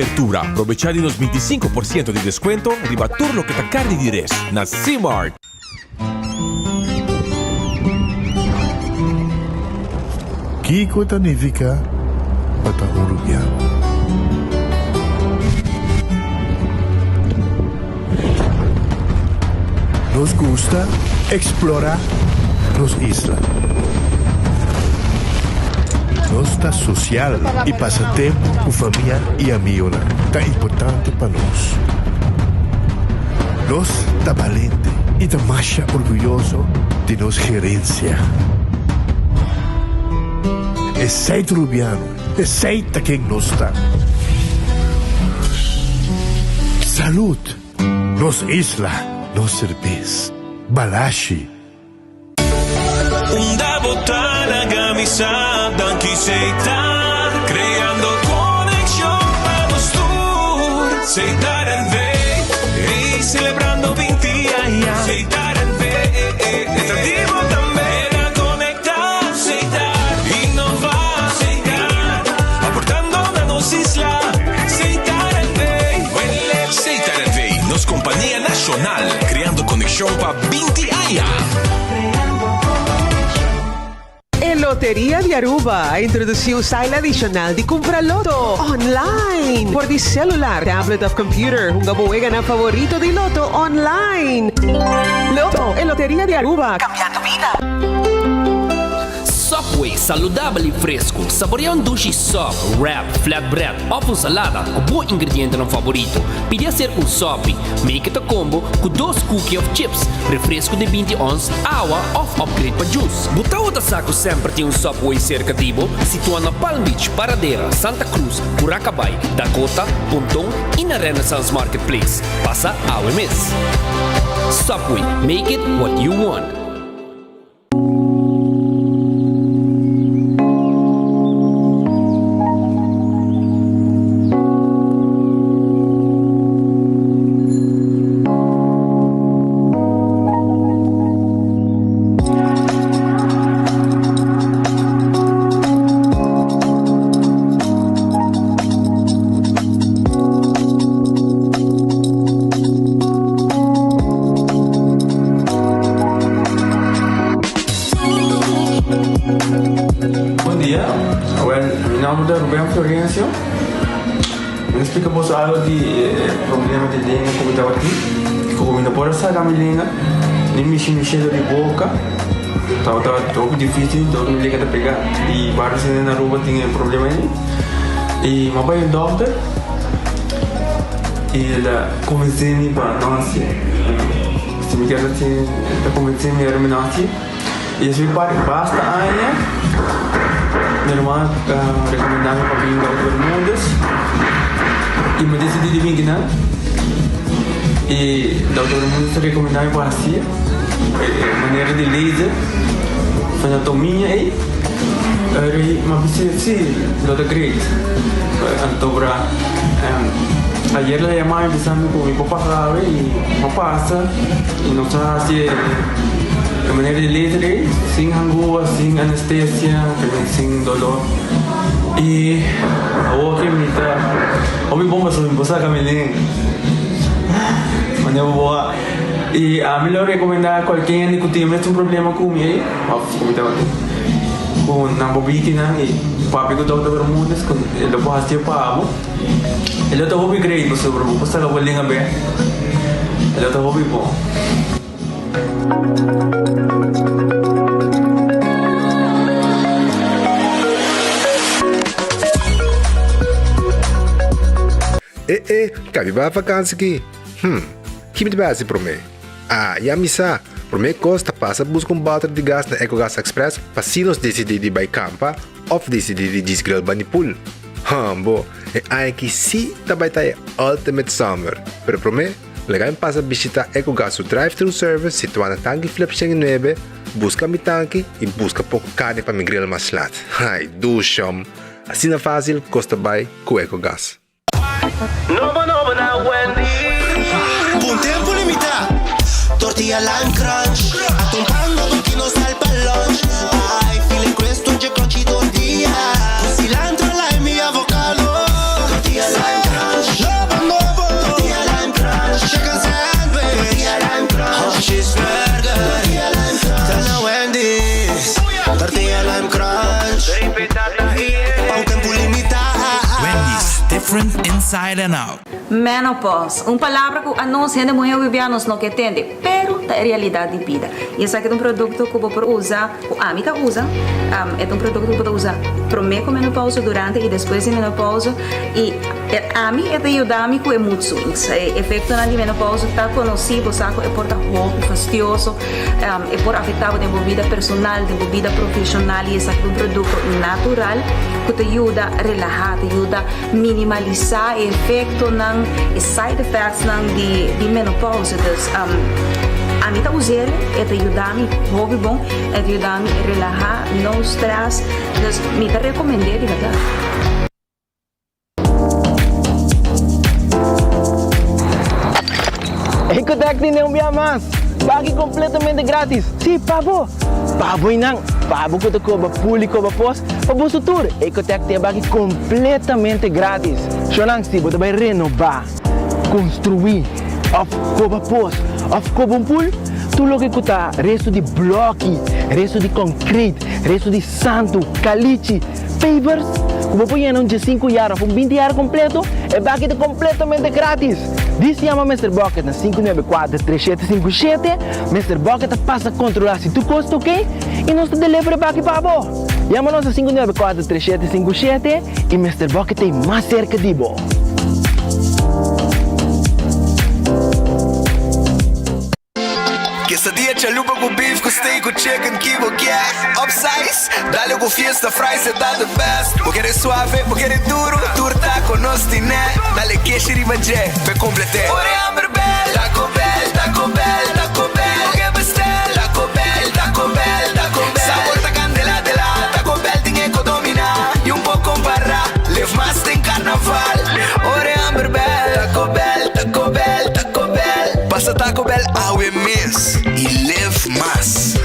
apertura, probecha di nos 25% di descuento riba tur loke ta carni di res na Cmart. Kiko ta nifiká pa ta un rubiano? Nos gusta eksplorá nos isla. Nos ta sosial i pasa tempu ku famia i amigonan ta importante pa nos. Nos ta balente i ta masha orguyoso di nos gerensia. Esei ta Rubiano, esei ta ken nos ta. Salud! Nos isla, nos serbes. Balashi. Unda bo ta laga mi sa danki Setar creando conexion pa nos tur Setar NV ey celebrando 20 aña Setar NV ta di bo tambe na conecta Setar innova Setar aportando na nos isla Setar NV Setar NV nos compania nacional creando conexion pa 20 aña. E Loteria di Aruba a introduci un style adicional di cumpra loto online por di celular, tablet of computer. Hunga bo weganan favorito di loto online. Loto, e Loteria di Aruba, cambiando bida. Subway, saludabel y fresco. Saborea un dushi sub, wrap, flatbread of un salada cu bo ingredientenan favorito. Pidi hacer un sopi. Make it a combo cu dos cookie of chips, refresco di 20 ons, awa of upgrade pa juice. Bo tabata sa cu semper tin un Subway cerca di bo? Situa na Palm Beach, Paradera, Santa Cruz, Curacabai, Dakota, Ponton y na Renaissance Marketplace. Pasa awe mes. Subway, make it what you want. Bon dia, well mi nomber ta Ruben Florencio. Mi ta splika boso algo di e problema di lenga ku mi tabatin. Ku mi no por a saka mi lenga, ni mishi mi shelo di boka. Tabata hopi dificil, dor mi lenga ta pega. I varios hende na Aruba tin e problema ei. I mi a bai un dokter i el a konvensé mi pa no hasié. Si mi kier hasié, el a konvensé mi ora mi no hasié. I despues di basta aña, mi ruman a rekomendá mi pa bin Dokter Bermudez i mi a disidí di bin kinan. I Dokter Bermudez a rekomendá mi pa hasié e manera di laser anatomia ei. Mi a bisa si, lo ta great. Anto bra ayer el a yama mi bisa mi ku mi por pasa awe i mi a pasa i nos a hasi e manera di laser ei sin hangua, sin anestesia, sin dolor. I awor ke mi ta hopi bon pasobra mi por saka mi lenga. Manera bo a i ami lo rekomendá kualke hende ku tin e mesun problema ku mi ei òf ku mi tabatin ku nan por biki nan i papia ku Dòkter Bermudez ku e lo por hasié pa bo. E lo ta hopi great pasobra bo por saka bo lenga bek. E lo ta hopi bon. E e, kabi bai vakansi ki? Hm, ki mi ta bai hasi promé? Ah, ya mi sa! Promé kos ta pasa buska un bòter di gas na Ecogas Express pa si nos disidí di bai kampa òf disidí di djis grill bani pool. Hambo, e aña aki sí ta bai ta e ultimate summer! Pero promé, Laga mi pasa bishita Ecogas su drive-thru service situá na Tanki Flip 109, buska mi tanki i buska poko karni pa mi grill mas lat. Ai, dushom! Asina fásil kos ta bai ku Ecogas. Nobo nobo na Wendy. P'un tempu limitá, tortilla lime crunch. Ata un pan nobo ki nos sal pa lunch. Ai, feeling crisp tur dje crunchy tortilla. Ku cilantro, lime i avocado. Tortilla lime crunch. different inside and out. Menopause, un palabra ku anos hende muhé hopi nos no ke tende, pero ta e realidat di bida. I esaki ta un produkto ku bo por usa, ku ami ta usa, e ta un produkto ku bo ta usa promé ku menopause, durante i despues di menopause. I ami e ta yuda mi ku e mood swings. E efektonan di menopause ta konosí, bo sa ku e por ta hopi fastioso, e por afektá bo den bo bida personal, den bo bida profeshonal i esaki ta un produkto natural ku ta yuda relahá, ta yuda minimalisá e efektonan, e side effectsnan di menopause. Dus ami ta us'el, e ta yuda mi hopi bon, e ta yuda mi relahá, no stress, dus mi ta rekomend'é di bèrdat. Ecotec tene un bia mas! Baki completamente gratis! Si, pa bo! Pa bo y nan! Pa bo cu ta coba pul y coba pos, pa boso tur! Ecotec tin e baki completamente gratis! Shonan, si bo ta bay renoba, construi, of coba pos, of coba un pul, tur loke cu ta resto di bloki, resto di concrete, resto di santu, calichi, Pavers ku bo por yena un diesinku yar òf un binti yar kompleto, e baki ta kompletamente gratis! Dis yama Mister Bucket na 594 3757, Mister Bucket ta pasa kontrolá si tur kos ta oke i nos ta deliver e baki pa bo! Yama nos na 594 3757 i Mister Bucket ta ei mas serka di bo! Quesadilla chalupa ku beef ku steak ku chicken ki bo kier Upsize, dale ku fiesta fries e ta the best Bo kere suave, bo kere duro, tur taco nos tine Dale keshi riba dje, p'e complete Ora e hamber bel, Taco Bell, Taco Bell, Taco Bell Bo ke bestel, Taco Bell, Taco Bell, Taco Bell Sabor ta candela de la, Taco Bell tin e ko domina Y un por compara, live mas den carnaval Ora e hamber bel, Taco Bell, Taco Bell, Taco Bell Pasa Taco Bell awe mes y live mas.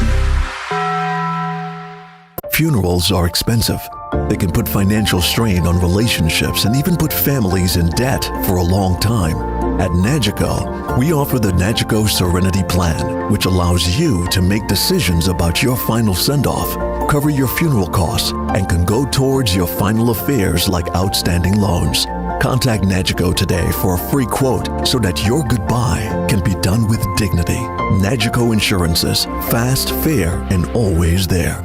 Funerals are expensive. They can put financial strain on relationships and even put families in debt for a long time. At Nagico, we offer the Nagico Serenity Plan, which allows you to make decisions about your final send off, cover your funeral costs, and can go towards your final affairs like outstanding loans. Contact Nagico today for a free quote so that your goodbye can be done with dignity. Nagico Insurances, fast, fair, and always there.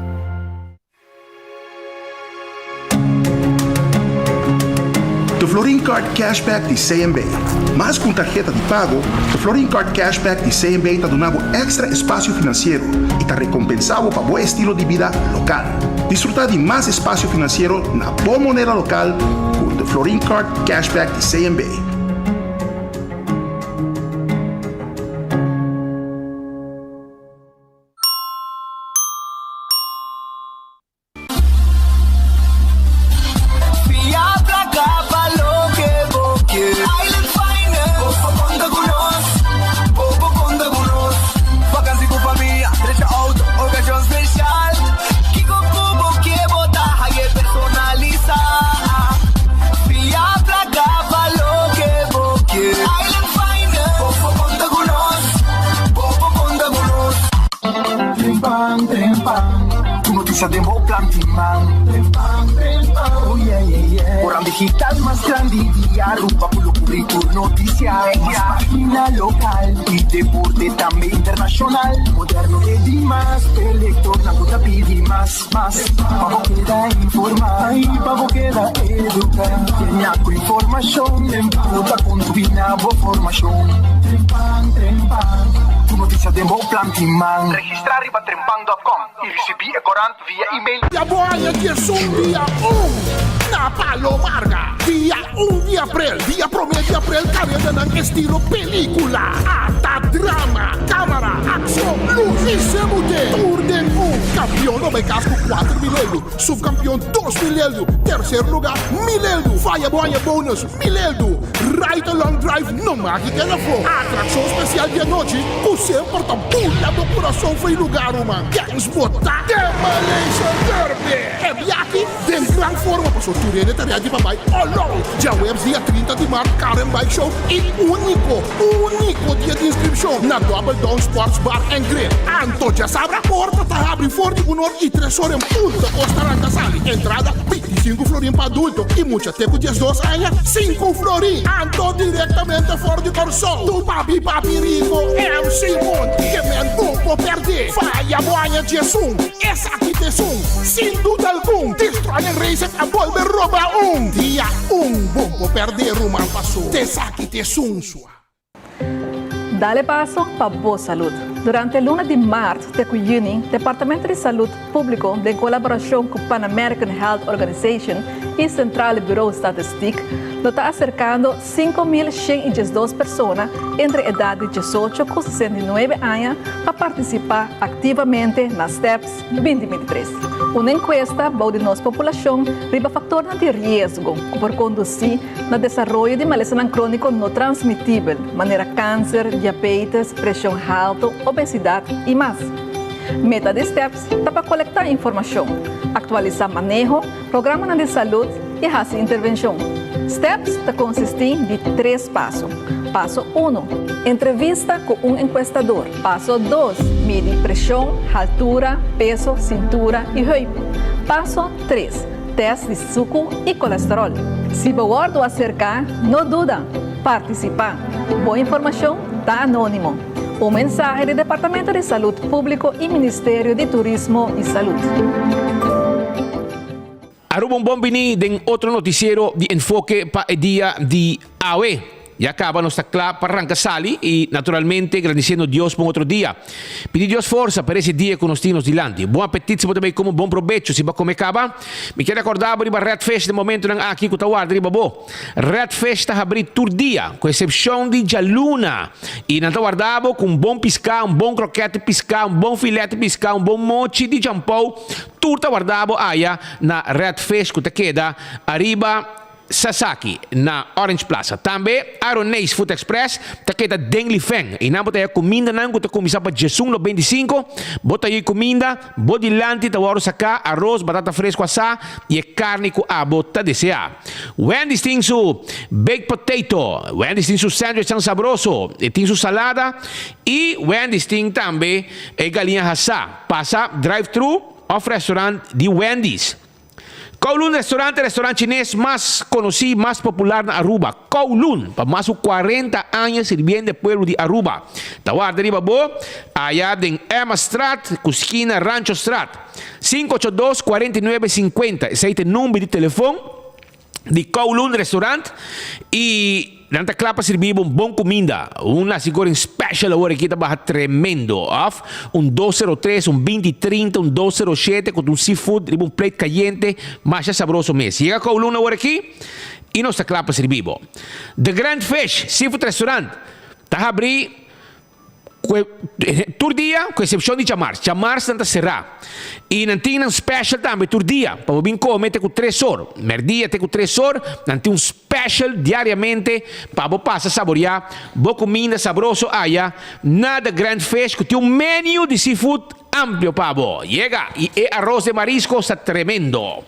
The Florin Card Cashback di CMB. Mas ku un tarheta di pago, The Florin Card Cashback di CMB ta duna bo èkstra espasio finansiero i ta rekompensá bo pa bo estilo di bida lokal. Disfrutá di mas espasio finansiero na bo moneda lokal ku The Florin Card Cashback di CMB. Fia plaka pa loke bo ke. Island Finance, bo por konta ku nos, bo por konta ku nos. Vakansi ku famia, drecha outo, okashon speshal. Kiko ku bo ke bo ta haye personalisá. Fia plaka pa loke bo ke. Island Finance, bo por konta ku nos, bo por konta ku nos. Trempan, trempan, Tur noticia den bo plan tin man. Trempan, trempan, oh yeah, yeah, yeah. Koran digital mas grandi di Aruba ku lo kubri tur noticia. Mas pagina lokal i deporte tambe internashonal. Moderno e di mas, e lektornan ku ta pidi mas, mas. Pa bo keda informá i pa bo keda eduká. Llena ku informashon ku ta kontribuí na bo formashon. Trempan, trempan, tur noticia den bo plan tin man. Registrá riba trempan dòt kòm i risibí e korant via email. Ya bo haña diesun dia un na Palo Marga. Dia un di aprel, dia promé di aprel karendanan estilo pelíkula, ata drama, kámara, akshon, lus i semute. Tur den un. Kampion lo bai kas ku 4000 euro, supkampion 2000 euro, terser lugá 1000 euro. Faya bo haña bonus 1000 euro. Ride Along Drive no maki keda afó. Atrakshon spesial di anochi ku semper ta bula bo kurason fo'i lugá ruman. Kens bo ta Demolition Derby! E biaha den gran forma paso tur hende ta ready pa bai all out. Djaweps dia 30 di mart Car and Bike Show i úniko, úniko dia di inskripshon na Double Down Sports Bar and Grill. Anto djasabra porta ta habri for. For di un or i tres or en punto kos ta ranka sali. Entrada, 25 florin pa adulto i mucha te ku 12 aña, sinku florin. Anto direktamente for di Kòrsou, tu papi papi rico MC Monty ke men bo por pèrdè. Faya bo aña 11, esaki ta esun, sin duda algun, Destroyer Racing a bolbe roba un. Dia un bo por pèrdè ruman paso, t'esaki ta esun sua. Dale paso pa bo salud. Durante luna di maart te cu juni, Departamento di Salud Publico den colaboracion cu Pan American Health Organization y Centrale Bureau Statistiek lo ta acercando 5112 persona entre edad di 18 cu 69 aña pa participa activamente na STEPS 2023. Un encuesta bou di nos populacion riba factornan di riesgo cu por conduci na desaroyo di malesanan króniko no transmitibel, manera kanser, diabetes, preshon haltu, obesidat i mas. Meta di STEPS ta pa kolektá informashon, aktualisá maneho, programanan di salud i hasi intervenshon. STEPS ta konsistí di tres paso. Paso uno, Entrevista ku un enkuestador. Paso dos, Midi preshon, haltura, peso, sintura i heup. Paso tres, Test di suku i kolesterol. Si bo wòrdu aserká, no duda, partisipá. Bo informashon ta anónimo. Un mensahe di Departamento di Salud Públiko i Ministerio di Turismo i Salud. Aruba un bon bini den otro noticiero di Enfoke pa e dia di awe. Ya caba nos ta cla pa ranca sali y naturalmente gradiciendo Dios pa un otro dia. Pidi Dios forsa pa reci dia cu nos tin nos dilanti. Bon apetit si bo ta bay come, bon probecho si bo a come caba. Mi kier recorda bo riba Red Fish den momentonan aki cu ta warda riba bo. Red Fish ta habri tur dia, cu excepcion di djaluna, y nan ta warda bo cu un bon pisca, un bon croquet di pisca, un bon filet di pisca, un bon mochi di jampou, tur ta warda bo aya na Red Fish cu ta keda ariba Sasaki na Orange Plaza. Tambe Aroneis Food Express ta keda den Lifeng. Einan bo ta haya kumindanan ku ta kuminsá pa diesun lo 25. Bo ta haya kuminda, bo dilanti ta wòrdu saká aros, batata fresku asá i e karni ku abo ta deseá. Wendy's tin su baked potato, Wendy's tin su sandwichnan sabroso, e tin su salada i Wendy's tin tambe e galiña hasá. Pasa drive-thru òf restaurant di Wendy's. Kowloon Restaurant e restaurant chines mas conoci, mas popular na Aruba. Kowloon, pa mas cu 40 aña sirbiendo e pueblo di Aruba. Ta warda riba bo aya den Emmastraat cu skina Ranchostraat. 582 49 50, esey ta e number di telefon di Kowloon Restaurant y nan ta kla pa sirbi bo un bon kuminda. Un nasi goreng special awor aki ta baha tremendo. Of un 203, un 2030, un 207 ku ta un seafood riba un plate kayente masha sabroso mes. Yega Kowloon awor aki y nos ta kla pa sirbi bo. The Grand Fish Seafood Restaurant ta habri Tur dia, ku eksepshon di djamars. Djamars nan ta será. I nan tin nan special tambe tur dia, pa bo bin kome te ku tres or. Mèrdia te ku tres or, nan tin un special diariamente pa bo pasa saboriá bo kuminda sabroso aya na The Grand Fish ku tin un menu di seafood amplio pa bo. Yega! I e aros de marisco sta tremendo.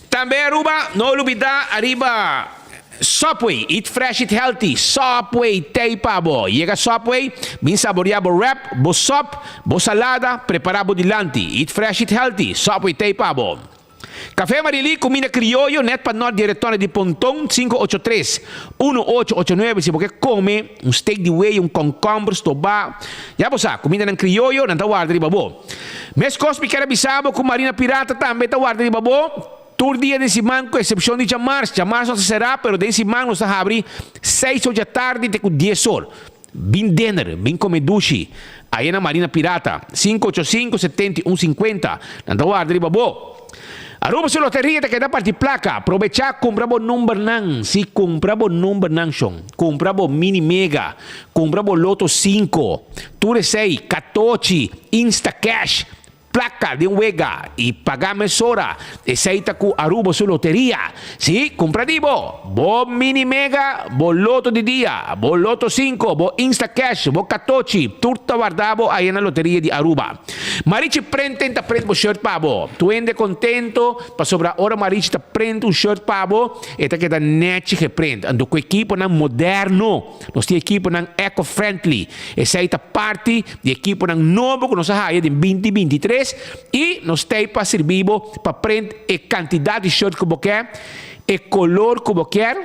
Tambe Aruba, no lubidá ariba. Subway, eat fresh, eat healthy, Subway t'ei pa bo. Yega Subway, bin saborea bo wrap, bo sop, bo salada, prepara bo dilanti. Eat fresh, eat healthy, Subway t'ei pa bo. Café Marily, cuminda crioyo net pa nort di Retone di Ponton, 583 1889 si bo ke come un steak di wei, un concomber stobá, ya bo sa, cumindanan crioyo nan ta warda riba bo. Mescos mi kier a bisa bo cu Marina Pirata tambe ta warda riba bo. Tur dia den siman ku eksepshon di djamars. Djamars nos ta será pero den siman nos ta habri seis or djatardi te ku dies or. Bin dinner, bin kome dushi. Aya na Marina Pirata, 585 71 50. Nan ta warda riba bo. Aruba su loteria ta keda parti plaka. Probechá kumpra bo numbernan. Si kumpra bo numbernan shon. Kumpra bo mini mega. Kumpra bo loto sinku. Tur esei, katochi, instacash. Placa den wega y paga mesora. Esey ta cu Aruba su loteria. Si, cumpra di bo! Bo mini mega, bo loto di dia, bo loto cinco, bo insta cash, bo catochi, tur ta warda bo aya na loteria di Aruba. Marichi Prenten ta prent bo shirt pa bo. Tu hende contento pasobra ora Marichi ta prent un shirt pa bo, e ta keda nechi geprent. Anto cu ekiponan moderno. Nos tin ekiponan eco-friendly. Esei ta parti di ekiponan nobo ku nos a haya den 2023. robes y nos t'ey pa sirbi bo pa print e cantidad di shirt cu bo kier, e color cu bo kier,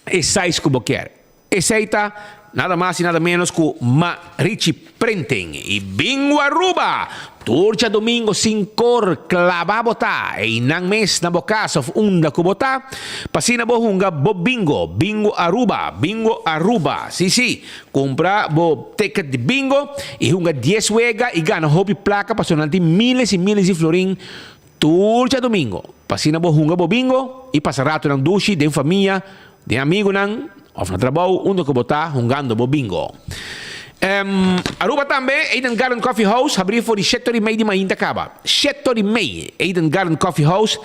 e size cu bo kier. Esey ta nada mas y nada menos cu Marichi Printing y Bingo Aruba! Tur djadomingo sin cor claba bo ta eynan mes na bo cas of unda cu bo ta pa asina bo hunga bo bingo, Bingo Aruba, Bingo Aruba, si si, cumpra bo ticket di bingo y hunga dies wega y gana hopi placa pasobra nan tin miles y miles di florin tur djadomingo pa asina bo hunga bo bingo y pasa ratonan dushi den famia Den amigunan of na trabou unda ku bo ta hungando bo bingo. Aruba tambe, Eden Garden Coffee House habrí for di shete ora i mei di mainta kaba. Shete ora i mei, Eden Garden Coffee House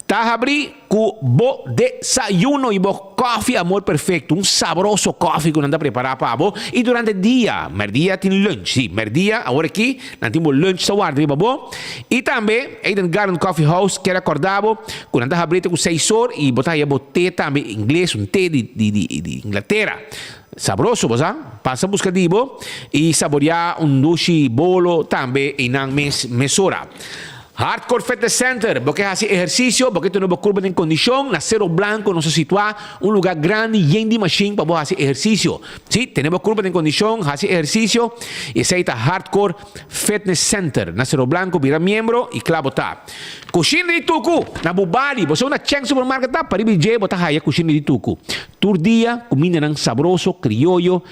ta habrí ku bo desayuno i bo kòfi amor perfekto, un sabroso kòfi ku nan ta prepará pa bo. I durante dia, mèrdia tin lunch, sí, mèrdia awor aki Nan tin bo lunch ta warda riba bo. I tambe Eden Garden Coffee House kier a korda bo ku nan ta habri te ku seis or i bo ta haya bo te tambe ingles, un te di di di Inglatera. Sabroso bo sa. Pasa buska di bo i saboria un dushi bolo tambe einan mes mesora. Hardcore Fitness Center, bo ke hasi ehersisio, bo ke tene bo kurpa den kondishon, na Cerro Blanco nos ta situá, un lugá grandi yen di mashin pa bo hasi ehersisio. Sí, tene bo kurpa den kondishon, hasi ehersisio, i esei ta Hardcore Fitness Center na Cerro Blanco, bira miembro i kla bo ta. Kushina di Tuku, na Bubali, bo sa unda Cheng Supermarket ta? Pariba di dje bo ta haya Kushina di Tuku. Tur dia kumindanan sabroso, krioyo,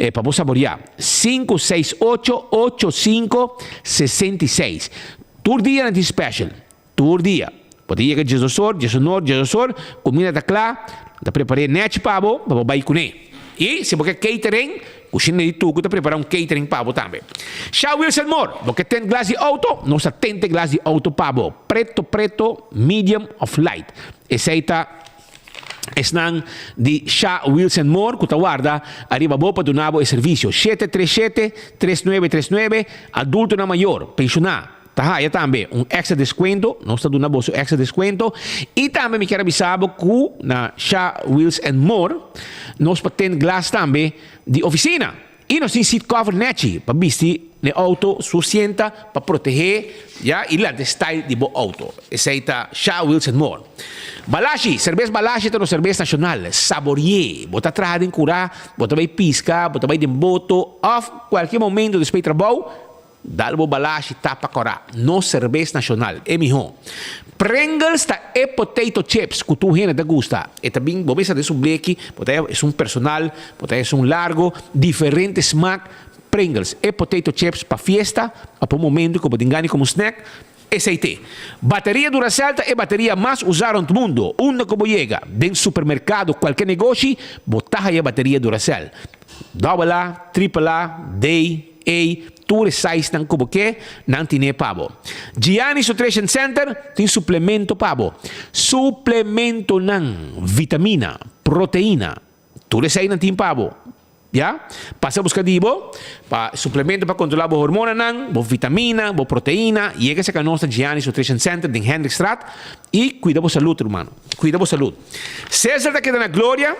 pa bo saboriá. Sinku seis ocho ocho sinku 66. Tur dia nan tin special. Tur dia. Bo ta yega diesdos or, diesunor, diesdos or, kuminda ta kla, nan ta prepar'é nèchi pa bo, pa bo bai kuné. I si bo ke catering, kushina di Tuku ta prepará un catering pa bo tambe. Sha Wilson Moore, bo ke tint glas di outo? Nos ta tinte glas di outo pa bo. Preto preto, medium òf light. Esei ta Esnan di Sha Wilson Moore ku ta warda ariba bo pa duna bo e servisio. Shete tres shete, tres nuebe tres nuebe, Adultonan mayor, penshoná, ta haya tambe un èkstra deskuento. Nos ta duna boso èkstra deskuento. I tambe mi kier a bisa bo ku na Sha Wheels and More nos por tene glas tambe di ofisina. I nos tin seat cover nechi pa bisti n'e auto su sienta pa protehé ya i lanta e style di bo auto. Esei ta Sha Wheels and More. Balashi, Serbes Balashi ta nos serbes nashonal. Saborié. Bo ta traha den kurá, bo ta bai piska, bo ta bai den boto òf kualke momento despues di trabou, Dal bo balashi tapa kòrá. Nos serbes nashonal, e mihó. Pringles ta e potato chips ku tur hende ta gusta. E ta bin, bo mester ta esun bleki, bo ta esun personal, bo ta esun largo, diferente smak. Pringles, e potato chips pa fiesta o pa un momento ku bo tin gana di komo snack, esei t'e. Bateria Duracell ta e bateria mas usá rònt mundu. Unda ku bo yega, den supermerkado, kualke negoshi, bo ta haya bateria Duracell. Dòbel A, tripel A, D, Ey, tur e sizenan ku bo ke, nan tine pa bo. Gianni's Nutrition Center tin suplemento pa bo. Suplementonan, vitamina, proteina, tur esei nan tin pa bo. Ya? Pasa buska di bo pa suplemento pa kontrola bo hormonanan, bo vitamina, bo proteina. Yega serka nos na Gianni's Nutrition Center den Hendrikstraat i kuida bo salud, ruman. Kuida bo salud. Cesar ta keda na Gloria.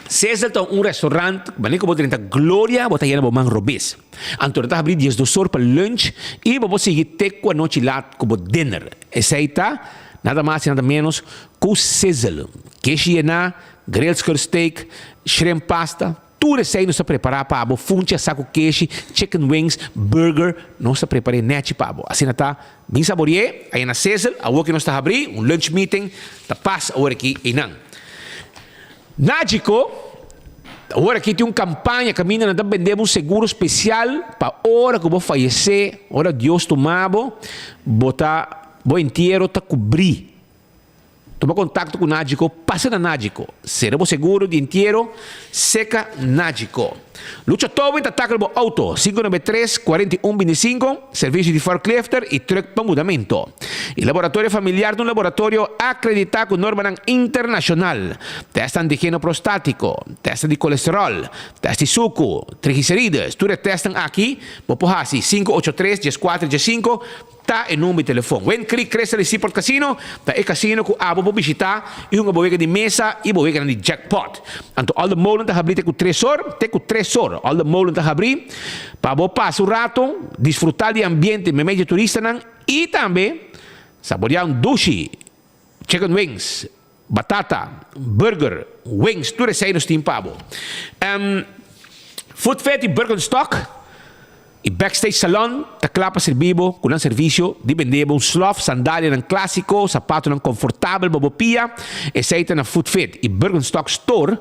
Cecil ta un restaurant, wanneer ku bo drenta Gloria bo ta yena bo man robes. Anto nan ta habri diesdos or pa lunch i bo por sigui te ku anochi lat ku bo dinner. Esei ta nada mas i nada menos ku Sizzle. Keshi yená, grilled skirt steak, shrimp pasta, tur esei nos ta prepará pa bo, funchi asá ku keshi, chicken wings, burger, nos ta prepar'é nèchi pa bo. Asina ta, bin sabori'é aya na Sizzle, awor ku nos ta habri un lunch meeting ta pas awor aki einan. Nagico, Awor aki tin un campaña caminda nan ta bende bo un seguro special pa ora cu bo fayece, ora Dios tuma bo, bo ta, bo entiero ta cubri. Tuma contacto cu Nagico, pasa na Nagico. Cera bo seguro di entiero, seca Nagico. Lucha Towing ta tackle bo auto, 593 41 25, servicio di forklifter y truck pa mudamento. E laboratorio familiar ta un laboratorio acredita cu normanan internacional. Test antigeno prostatico, test di colesterol, test di sucu, triglicerides, tur e testnan aki bo por haci, 583 14 15, Ta e number di telefon. Wind Creek Crystal y Seaport Casino ta e casino cu abo por bishita y hunga bo wega di mesa y bo weganan di jackpot. Anto Alden Molen ta habri te cu tres or te cu tres. 3 or, Olde Molen ta habri, pa bo pasa un rato, disfruta di ambiente meimei di turistanan y tambe saborea un dushi chicken wings, batata, burger, wings, tur esey nos tin pa bo. Food Fit y Birkenstock y Backstage Salon ta cla pa sirbi bo cu nan servicio di bende bo un slof, sandalianan clasico, zapatonan confortabel pa bo pia. Esey ta na Food Fit y Birkenstock Store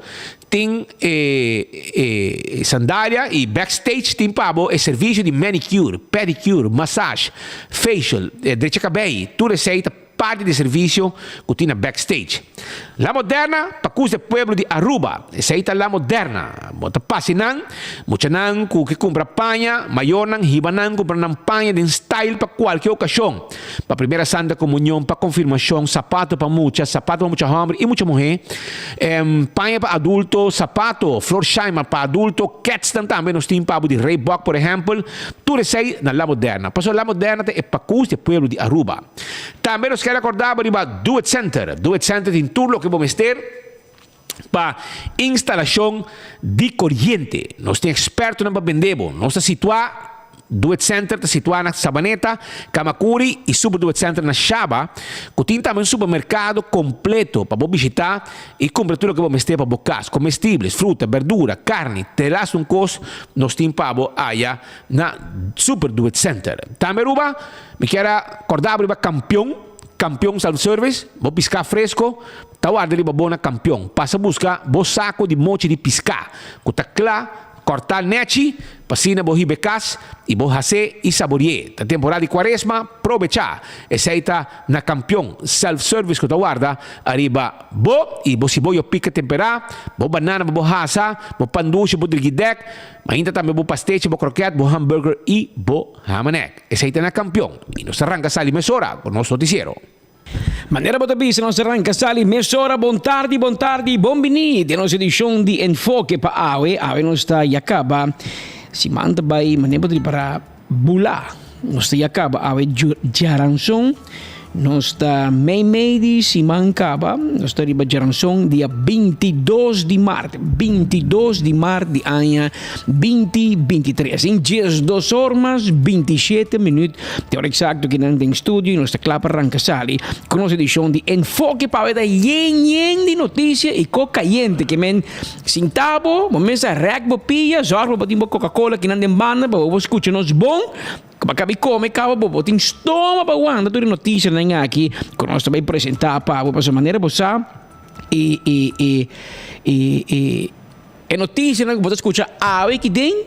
tin e sandalia y Backstage tin pa bo e servicio di manicure, pedicure, massage, facial, drecha cabey, tur esey ta Parti di servicio cu tin na backstage. La Moderna pa cus e pueblo di Aruba. Esey ta La Moderna. Bo ta pasa nan, muchanan cu ke cumpra paña, mayornan hiba nan cumpra nan paña den style pa cualke ocasion. Pa primera Santa Comunion, pa confirmacion, sapato pa mucha, sapato pa mucha homber y mucha muhe, paña pa adulto, sapato, Florsheim pa adulto, ketsnan tambe nos tin pa bo di Reebok por ehempel. Tur esey na La Moderna. Pasobra La Moderna ta e pacus di e pueblo di Aruba. Tambe nos kier acorda bo riba Do It Center. Do It Center tin tur loke bo mester pa instalacion di coriente. Nos tin expertonan pa bende bo. Nos ta situa, Do It Center ta situa na Sabaneta, Camacuri y Super Do It Center na Shaba, cu tin tambe un supermercado completo pa bo bishita y cumpra tur loke bo mester pa bo cas, comestibles, fruta, berdura, carni, te las un cos nos tin pa bo aya na Super Do It Center. Tambe Aruba. Mi kier a korda bo riba Kampion, Kampion Self Service, bo piská fresko ta warda riba bo na Kampion. Pasa buska bo sako di mochi di piská ku ta kla, kòrtá nèchi, pa asina bo hiba e kas i bo has'é i sabori'é. Ta temporada di kuaresma, probechá! Esei ta na Kampion Self Service ku ta warda ariba bo i bo siboyo pika temperá, bo banana pa bo hasa, bo pan dushi, bo drigidèk, mainta tambe bo pastechi, bo krokèt, bo hamburger i bo hamanek. Esei ta na Kampion i nos ta ranka sali mesora ku nos notisiero. Manera bo ta bisa nos ta ranka sali mesora. Bon tardi, bon tardi, bon bini den nos edishon di Enfoke pa awe. Awe nos ta ya kaba siman ta bai manera bo ta ripará bulá. Nos ta ya kaba awe djaranson. Nos ta mei mei di siman kaba, nos ta riba djaranson dia 22 di mart, 22 di mart di aña 2023. In 12 or mas 27 minuut, te ora eksakto kinan den studio i nos ta kla pa ranka sali ku nos edishon di Enfoke pa awe ta yen yen di notisia i ko kayente ke men sinta bo, bo mester rèk bo pia, zòrg pa bo tin bo Coca-Cola kinan den banda pa bo por skucha nos bon. Ku bo a kabi kome kaba bo bo tin stoma pa wanta tur e notisianan aki ku nos ta bai presentá pa bo. Pasobra manera bo sa e e e e e e notisianan ku bo ta skucha awe aki den,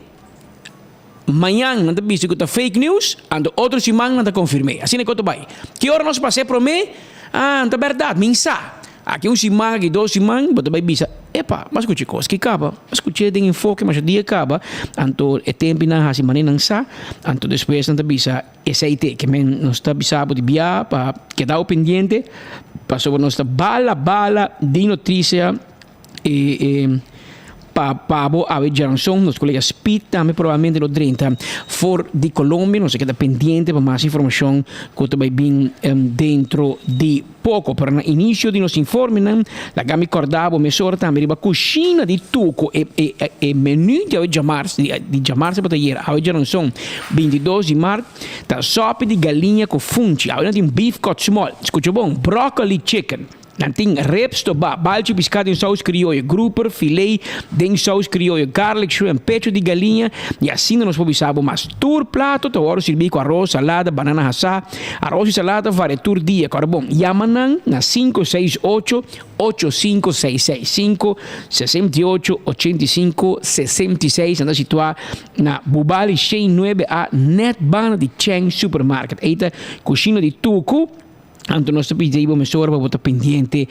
mañan nan ta bisa ku ta fake news, anto otro siman nan ta konfirm'é. Asina ku ta bai. Ki ora nos pas'é promé? Ah, ta bèrdat, mi sa. Aki un siman, aki dos siman, bo ta bai bisa, Epa, m'a skucha e kos ki kaba, m'a skuch'é den enfoke masha dia kaba, anto e tempu nan hasi manera nan sa, anto despues nan ta bisa esei te, ke men nos ta bisa bo di bia pa keda bo pendiente, pasobra nos ta bala bala di notisia e e pa pa bo awe djaranson, nos kolega Speed tambe probablemente lo drenta for di Colombia, nos a keda pendiente pa mas informashon ku ta bai bin dentro di. Poko, pero na inicio di nos informenan, laga mi corda bo mesora tambe riba cushina di Tuco, e e e menu di awe djamars, di di djamars tabata ayer, awe djaranson, 22 di mart, ta sopi di galiña cu funchi, awe nan tin beef cut small, scucha bon, broccoli chicken, nan tin ribs toba, balchi pisca den saus crioyo, grouper, filet den saus crioyo, garlic shrimp, pecho di galiña, y asina nos por bisa bo mas. Tur plato ta wòrdu sirbí ku aros, salada, banana hasá, aros i salada varia tur dia. Kòrda bon, yama nan na 568 8566, 568 85 66. Nan ta situá na Bubali 109 A, nèt banda di Cheng Supermarket. Ei ta kushina di Tuku. Anto nos ta pidi bo mesora pa bo ta pendiente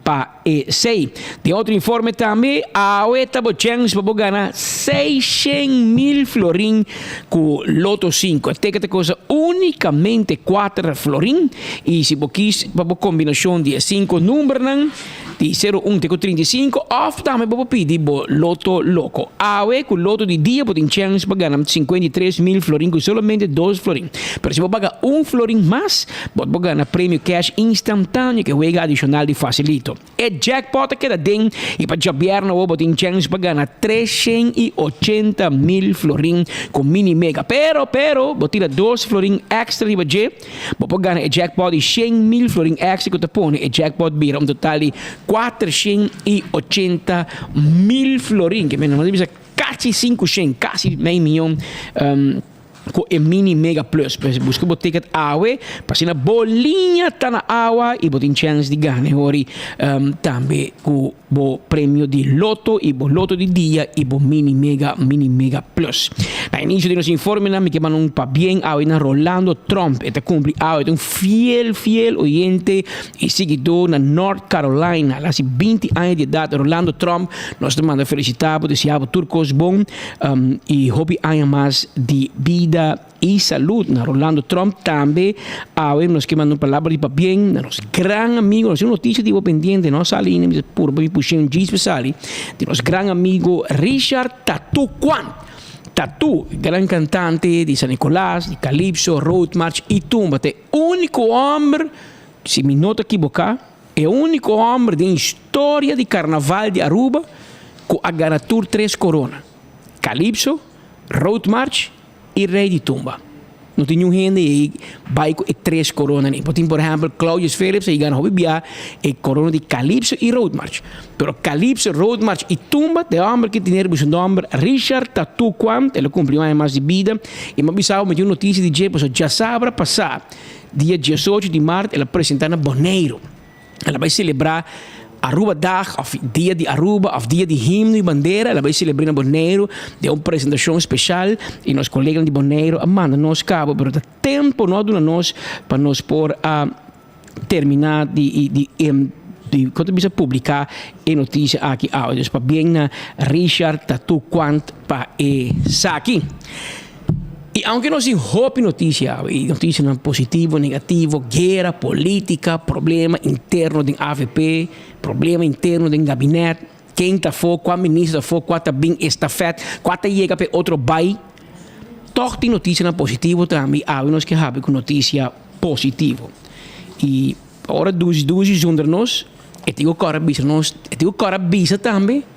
pa esey. Den otro informe tambe, awe ta bo chens pa bo gana 600.000 florin cu Lotto 5. E ticket ta kosta unicamente 4 florin y si bo kies pa bo combinacion di e 5 numbernan. Di sero un te ku 35 òf tambe bo por pidi bo Loto Loko. Awe ku loto di dia bo tin chèns pa gana 53,000 florin ku solamente dos florin. Pero si bo paga un florin mas, bo por gana premio kèsh instantáneo ku e wega adishonal di Fasilito. E jackpot ta keda den i pa djabièrnè awor bo tin chèns pa gana 380,000 florin ku Mini Mega. Pero, pero, bo tira dos florin èkstra riba dje. Bo por gana e jackpot di 100,000 florin extra ku ta pone e jackpot bira un total di 480,000 florin. Ke men nos bisa kasi 500, kasi mei miyon ku e mini mega plus. Pues buska bo ticket awe pa asina bo liña ta na awa i bo tin chèns di gana e hori tambe ku bo premio di loto y bo loto di dia y bo mini mega mini mega plus. Na inicio di nos informenan mi ke manda un pabien awe na Rolando Tromp. E ta cumpli awe, e ta un fiel fiel oyente y siguidor na North Carolina. El a haci binti aña di edad. Rolando Tromp, nos ta manda felicita bo, desea bo tur cos bon y hopi aña mas di bida. Y salud na Rolando Tromp tambe. Awe nos ke manda un palabra di pabien na nos gran amigo. Nos tin un noticia di bo pendiente, no sali ainda, mi ta purba mi pushi un djis pa sali. Di nos gran amigo Richard Tatu Kwan. Tatu, gran cantante di San Nicolas, di Calypso, Road March y Tumba. Ta e unico homber, si mi no ta ekiboca, e unico homber den historia di carnaval di Aruba cu a gana tur tres corona. Calypso, Road March y Rey di Tumba. No tin niun hende ei bai cu e tres coronanan ei. Por tin por ehempel Claudius Philips ei gana hopi bia e corona di Calypso y Road March. Pero Calypso, Road March y Tumba ta e homber ki tene riba su nomber Richard Tatu Quant. El a cumpli un aña mas di bida y mi a bisa bo mi tin un noticia di dje pasobra djasabra pasa dia diesocho di mart el a presenta na Boneiru. El a bai selebrá Arubadag òf Dia di Aruba òf Dia di Himno i Bandera. El a bai selebr'é na Boneiru den un presentashon speshal i nos koleganan di Boneiru a manda nos kaba pero ta tempu no a duna nos pa nos por a terminá di di di kon ta bisa publiká e notisia aki awe. Dus pabien na Richard Tatu Quant pa esaki. I aunke nos tin hopi notisia awe, i notisianan positivo, negativo, guera, politica, problema interno den avp, problema interno den gabinet, ken ta afó, kua minister ta afó, kua ta bin estafet, kua ta yega pa e otro bai, tòg tin notisianan positivo tambe i awe nos ke habri ku notisia positivo. I ora dushi dushi zundra nos, e tin ku kòrda bisa nos, e tin ku kòrda bisa tambe.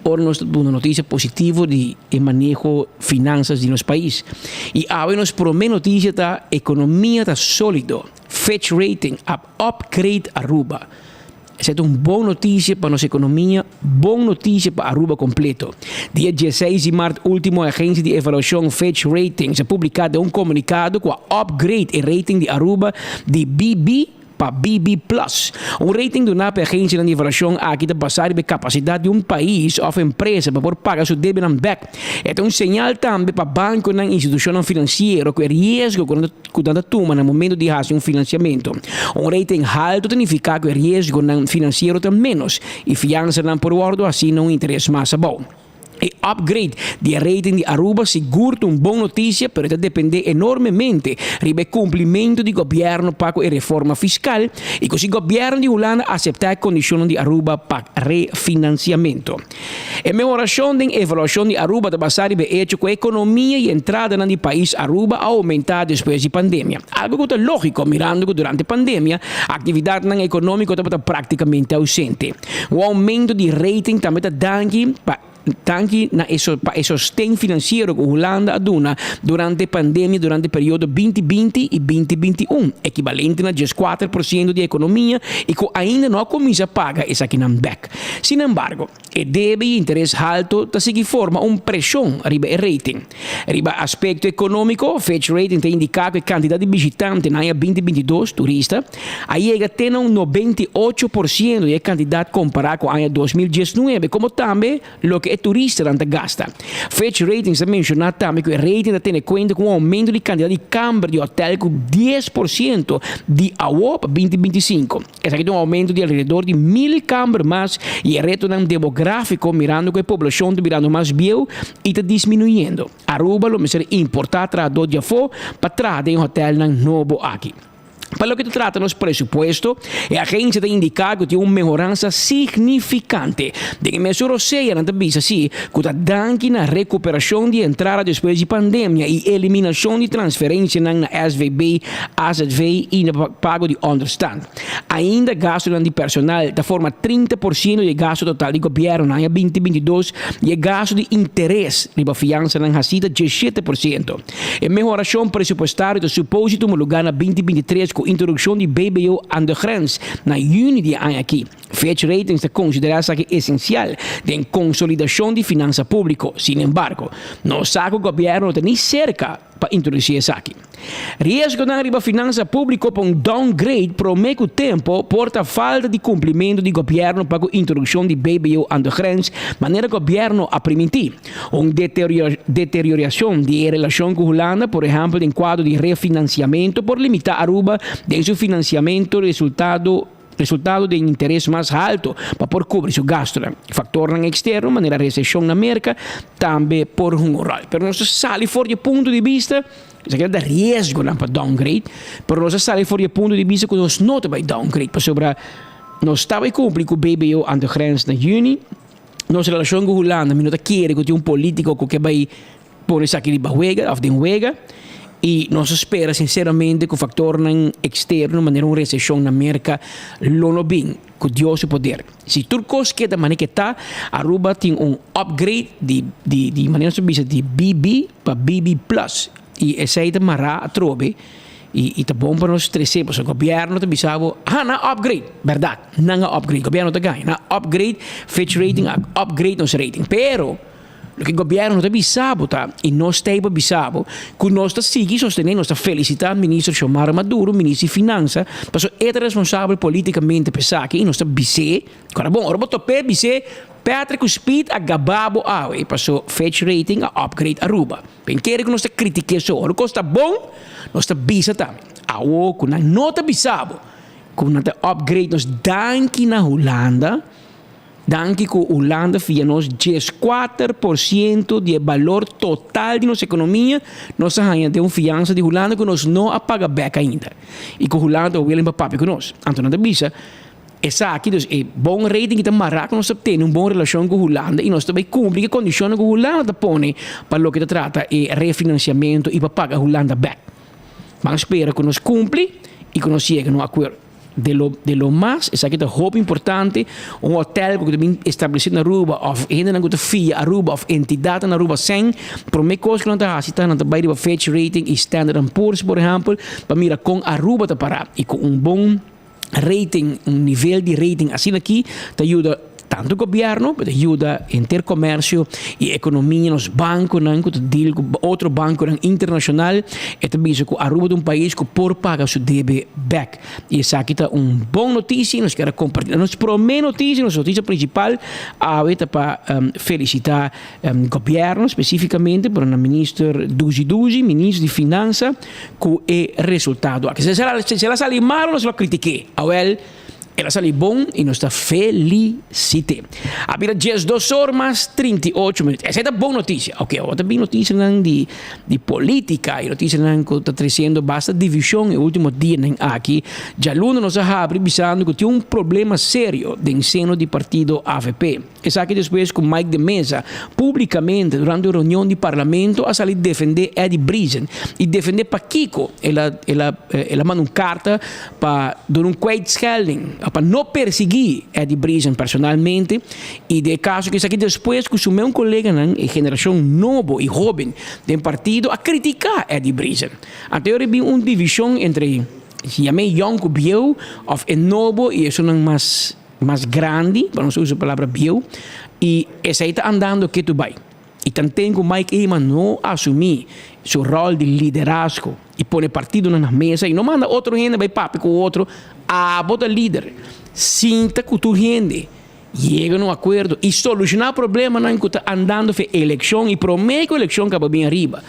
Ora nos ta duna noticia positivo di e maneho finanzas di nos pais. Y awe nos prome noticia ta economia ta solido, Fitch Rating a upgrade Aruba. Esey ta un bon noticia pa nos economia, bon noticia pa Aruba completo. Dia dieseis di maart ultimo e agencia di evaluacion Fitch Ratings a publica den un comunicado cu a upgrade e rating di Aruba di BB Pa BB Plus. Un rating duná pa e agensianan di evaluashon aki ta basá riba e kapasidat di un pais òf empresa pa por paga su debenan bèk. E ta un señal tambe pa bankonan i institushonnan finansiero ku e riesgo ku nan ku nan ta tuma na momento di hasi un finansiamentu. Un rating haltu ta nifiká ku e riesgonan finansiero ta ménos i fiansanan por wòrdu hasi na un interes mas abou. E upgrade di e rating di Aruba sigur ta un bon noticia pero e ta depende enormemente riba e cumplimento di gobierno pa cu e reforma fiscal y cu si gobierno di Hulanda acepta e condicionnan di Aruba pa refinanciamento. E mehoracion den evaluacion di Aruba ta basa riba e hecho cu e economia y entradanan di pais Aruba a aumenta despues di pandemia, algo cu ta logico mirando cu durante pandemia actividadnan economico tabata practicamente ausente. Un aumento di rating tambe ta danki pa danki na e pa e sosten finansiero ku Hulanda a duna durante e pandemia durante e periodo 2020 i 2021, ekibalente na 14% di e ekonomia i ku ainda no a kuminsá paga esakinan bèk. Sinembargo, e debe i interes haltu ta sigui forma un preshon riba e rating. Riba aspekto ekonómiko, Fitch Rating ta indiká ku e kantidat di bishitante na aña 2022, turista, A yega te na un 98% di e kantidat kompará ku aña 2019, komo tambe loke e turistanan ta gasta. Fitch Ratings ta menshoná tambe ku e rating ta tene kuenta ku un oumento di kantidat di kamber di hotèl ku 10% di awo pa 2025. Esaki ta un oumento di alrededor di mil kamber mas i e retonan demográfiko mirando ku e poblashon ta birando mas bieu i ta disminuyendo. Aruba lo mester importá trahadó di afó pa traha den e hotèlnan nobo aki. Pa loke ta trata nos presupuesto, e agencia ta indica cu tin un mehoransa significante. Den e mesun rosea nan ta bisa si cu ta danki na recuperacion di entrada despues di pandemia y eliminacion di transferencianan na SVB, AZV y na pago di onderstand. Ainda gastonan di personal ta forma 30% di e gasto total di gobierno na aña 2022 y e gasto di interes riba fiansanan haci ta 17%. E mehorashon presupuestario ta suposi tuma lugá na 2023 ku introdukshon di BBO aan de grens na yüni di e aña aki. Fitch Ratings ta konsiderá esaki esensial den konsolidashon di finansa públiko. Sin embargo, no sa ku gobièrnu no ta ni serka pa introdusí esaki. Riesgonan riba finansa públiko pa un downgrade promé ku tempu por ta falta di kumplimentu di gobièrnu pa ku introdukshon di BBO aan de grens manera gobièrnu a primintí. Un deterioriacion di e relacion cu Hulanda, por ehempel den cuadro di refinanciamento, por limita Aruba den su financiamento resultado resultado den interes mas halto pa por cubri su gastonan. Factornan externo manera recesion na Merca tambe por hunga un rol. Pero nos ta sali for di e punto di bista, esaki ta riesgonan pa downgrade, pero nos ta sali for di e punto di bista cu nos no ta bay downgrade pasobra nos ta bay cumpli cu BBO aan de grens na juni. Nos relashon ku Hulanda, mi no ta kere ku tin un polítiko ku ke bai pone esaki riba wega òf den wega. I nos ta spera sinseramente ku faktornan eksterno manera un reseshon na Merka lo no bin ku Dios su poder. Si tur kos keda manera ke ta, Aruba tin un upgrade di di di manera nos ta bisa di BB pa BB plus. I esei ta mará atrobe i i ta bon pa nos trese pasobra gobièrnu ta bisa bo, ha nan a upgrade, bèrdat nan a upgrade, gobièrnu ta gaña, nan a upgrade Fitch Rating a upgrade nos rating, pero loke gobièrnu no ta bisa bo ta i nos ta ei pa bisa bo ku nos ta sigui sostené, nos ta felisitá Minister Xiomara Maduro, Minister di Finansa, pasobra e ta responsabel politikamente pa esaki i nos ta bis'é, kora bon ora bo top'é bis'é Patrick ku Speed a gaba bo awe paso Fitch Rating a upgrade Aruba. Ben kere ku nos ta kritiké so. Ora kos ta bon, nos ta bisa tambe. Awo ku nan no ta bisa bo ku nan ta upgrade nos danki na Hulanda, danki ku Hulanda fia nos 14% di e balor total di nos ekonomia, nos a haña den un fiansa di Hulanda ku nos no a paga bèk ainda. I ku Hulanda ta willing pa papia ku nos. Anto nan ta bisa. Esaki dus e bon rating ki ta mará ku nos ta tene un bon relashon ku Hulanda i nos ta bai kumpli ku e kondishonnan ku Hulanda ta pone pa loke ta trata e refinansiamentu i pa paga Hulanda bèk. Ban spera ku nos kumpli i ku nos yega na un akuerdo. De lo de lo mas esaki ta hopi importante, un hotèl ku ta bin establesé na Aruba òf hendenan ku ta fia Aruba òf entidatnan na Aruba sèn, promé kos ku nan ta hasi ta nan ta bai riba Fitch Rating i Standard and Poor's por ehèmpel pa mira kon Aruba ta pará i ku un bon Rating, un nivel di rating asina aki ta yuda tanto gobierno, pero ta yuda henter comercio y economia, nos banconan cu ta deal cu otro banconan internacional, e ta bisa cu Aruba ta un pais cu por paga su debe bek. Y esaki ta un bon noticia y nos kier a comparti. Nos prome noticia, nos noticia principal awe ta pa felicita Gobierno specificamente pero na minister Duzi Duzi, minister di Finansa, cu e resultado aki. Si el a sali malo nos lo a critique, awel el a sali bon y nos ta felicite. A bira 12 or mas 38 minuut. Esey ta bon noticia. Ok, awor ta bin noticianan di di politica y noticianan cu ta treciendo basta division e ultimo dianan aki. Djaluna nos a habri bisando cu tin un problema serio den seno di partido avp. Esaki despues ku Mike de Meza publikamente durante un reunion di parlamento a sali defendé Eddy Briesen i defendé pakiko el a el a el a manda un karta pa duna un kwijtschelding pa no persiguí Eddy Briesen personalmente i den e kaso ku esaki despues ku su meun koleganan e generashon nobo i hoben den partido a kritiká Eddy Briesen. Anto e bin un divishon entre yam'é yòn ku bieu òf e nobo i esunnan mas mas grandi, pa nos usa e palabra bieu, i esei ta andando ketu bai. I tanten ku Mike Eman no asumí su ròl di liderazgo i pone partidonan na mesa i no manda otro hende bai papia ku otro, abo ta lider, sinta ku tur hende, yega na un akuerdo i solushoná problemanan ku ta andando fe elekshon i promé ku elekshon kaba bin ariba.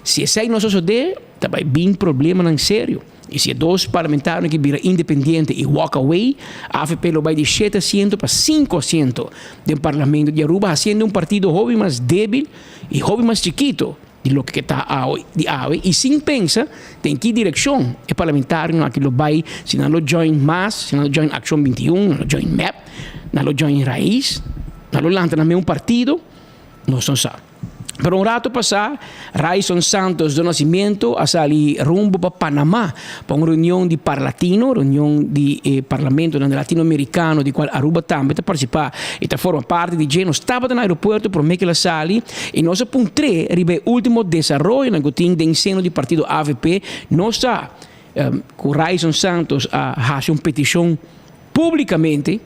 Si esei no sosodé, ta bai bin problemanan serio. I si e dos parlamentarionan ki bira independiente i walk away, avp lo bai di shete asiento pa sinku asiento den parlamento di Aruba, hasiendo un partido hopi mas debil i hopi mas chikito. di loke ke ta awe di awe i sin pensa den ki direkshon e parlamentarionan aki lo bai, si nan lo join mas, si nan lo join Akshon 21, nan lo join mep, nan lo join Raiz, nan lo lanta nan mes un partido, nos no sa. Pero un rato pasá, Ryson Santos do Nascimento a sali rumbo pa Panamá pa un reunion di Parlatino, reunion di e parlamentonan latinoamericano di cual Aruba tambe ta participa y ta forma parti di dje. Nos tabata na aeropuerto prome cu el a sali y nos a puntr'é riba e ultimo desaroyonan cu tin den seno di partido avp. Nos sa cu Ryson Santos a haci un peticion publicamente.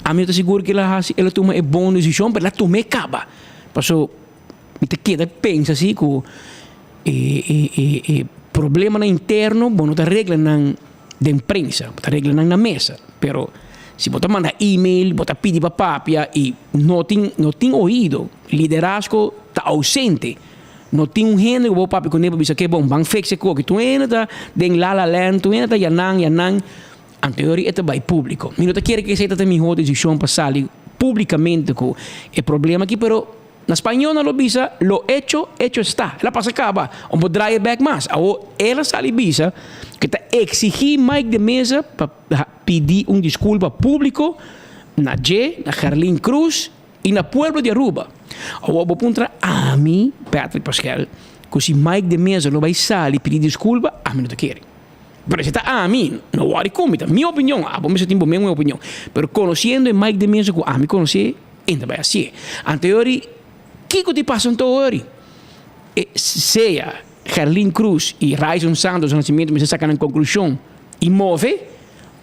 Ami no ta sigur cu el a haci, el a tuma e bon decision, pero el a tum'é caba. Paso mi ta keda pensa si cu e e e e problemanan interno bo no ta regla nan den prensa, bo ta regla nan na mesa. Pero si bo ta manda email, bo ta pidi pa papia y no tin no tin oido, liderazgo ta ausente. No tin un hende cu bo papia cune pa bisa ke bon ban fix e koki. Tur hende ta den la la land, tur hende ta yanan yanan. Anteori e ta bai públiko. Mi no ta kere ku esei ta ta mihó desishon pa sali públikamente ku e problema aki, pero na spañó nan lo bisa, lo hecho, hecho está. El a pasa kaba, un por draai e bèk mas. Awor el a sali bisa ku e ta eksigí Mike de Meza pa pidi un diskulpa públiko na dje, na Gerlin Cruz i na pueblo di Aruba. Awor bo puntra ami, Patrick Paskel, ku si Mike de Meza lo bai sali pidi diskulpa, ami no ta kere. Pero esei ta ami, no wòri ku mi, ta mi opinion, abo mester tin bo mesmo opinion. Pero konosiendo e Mike de Meza ku ami konosé, e ta bai hasié. Anto e ori, kiko tin pasa anto ori? E sea Gerlin Cruz i Ryson Santos na nacimiento mester saka nan konklushon i move,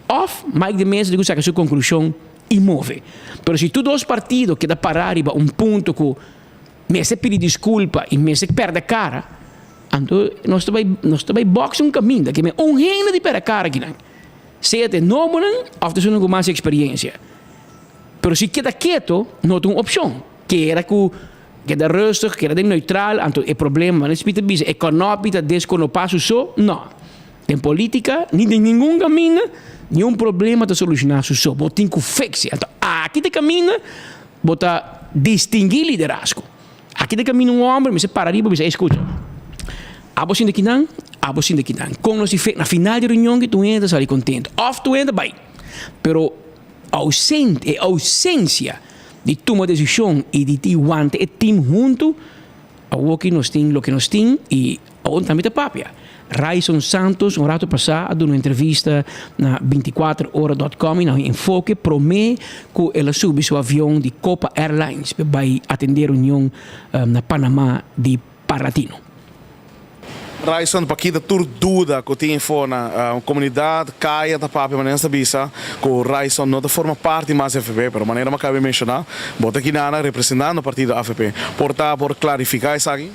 òf Mike de Meza tin ku saka su konklushon i move. Pero si tur dos partido keda pará riba un punto ku mester pidi diskulpa i mester pèrdè kara, Anto nos ta bai nos ta bai box un kaminda ke men un hende di pera kara kinan. Sea ta e nobonan of ta esunnan ku mas eksperiencia. Pero si keda keto no ta un opshon. Keda ku keda rustig, keda den neutral, anto e problema manera Smith ta bisa e kònòpi ta deskonopá su so? No. Den politika ni den ningun kaminda niun problema ta solushoná su so. Bo tin ku fix e. Anto aki ta e kaminda bo ta distinguí liderazgo. Aki ta camina un homber, mester para riba bisa, ey scucha, abo sinta kinan, abo sinta kinan. Con nos di fe, na final di reunion ki tur hende ta sali contento, of tur hende ta bay. Pero ausente, e ausencia di tuma decision y di tin wanta e team hunto, awoki nos tin loke nos tin y awor tambe ta papia. Ryson Santos un rato pasá a duna un entrevista na bintikuater ora dòt kòm i na un enfoke promé ku el a subi su avion di Copa Airlines pa bai atendé reunion na Panamá di Parlatino. Ryson, pa kita tur duda ku tin for na komunidat, kaya ta papia manera nos ta bisa ku Ryson no ta forma parti mas di avp, pero manera mi a kaba di menshoná, bo ta kinana representando partido avp. Por ta por klarifiká esaki?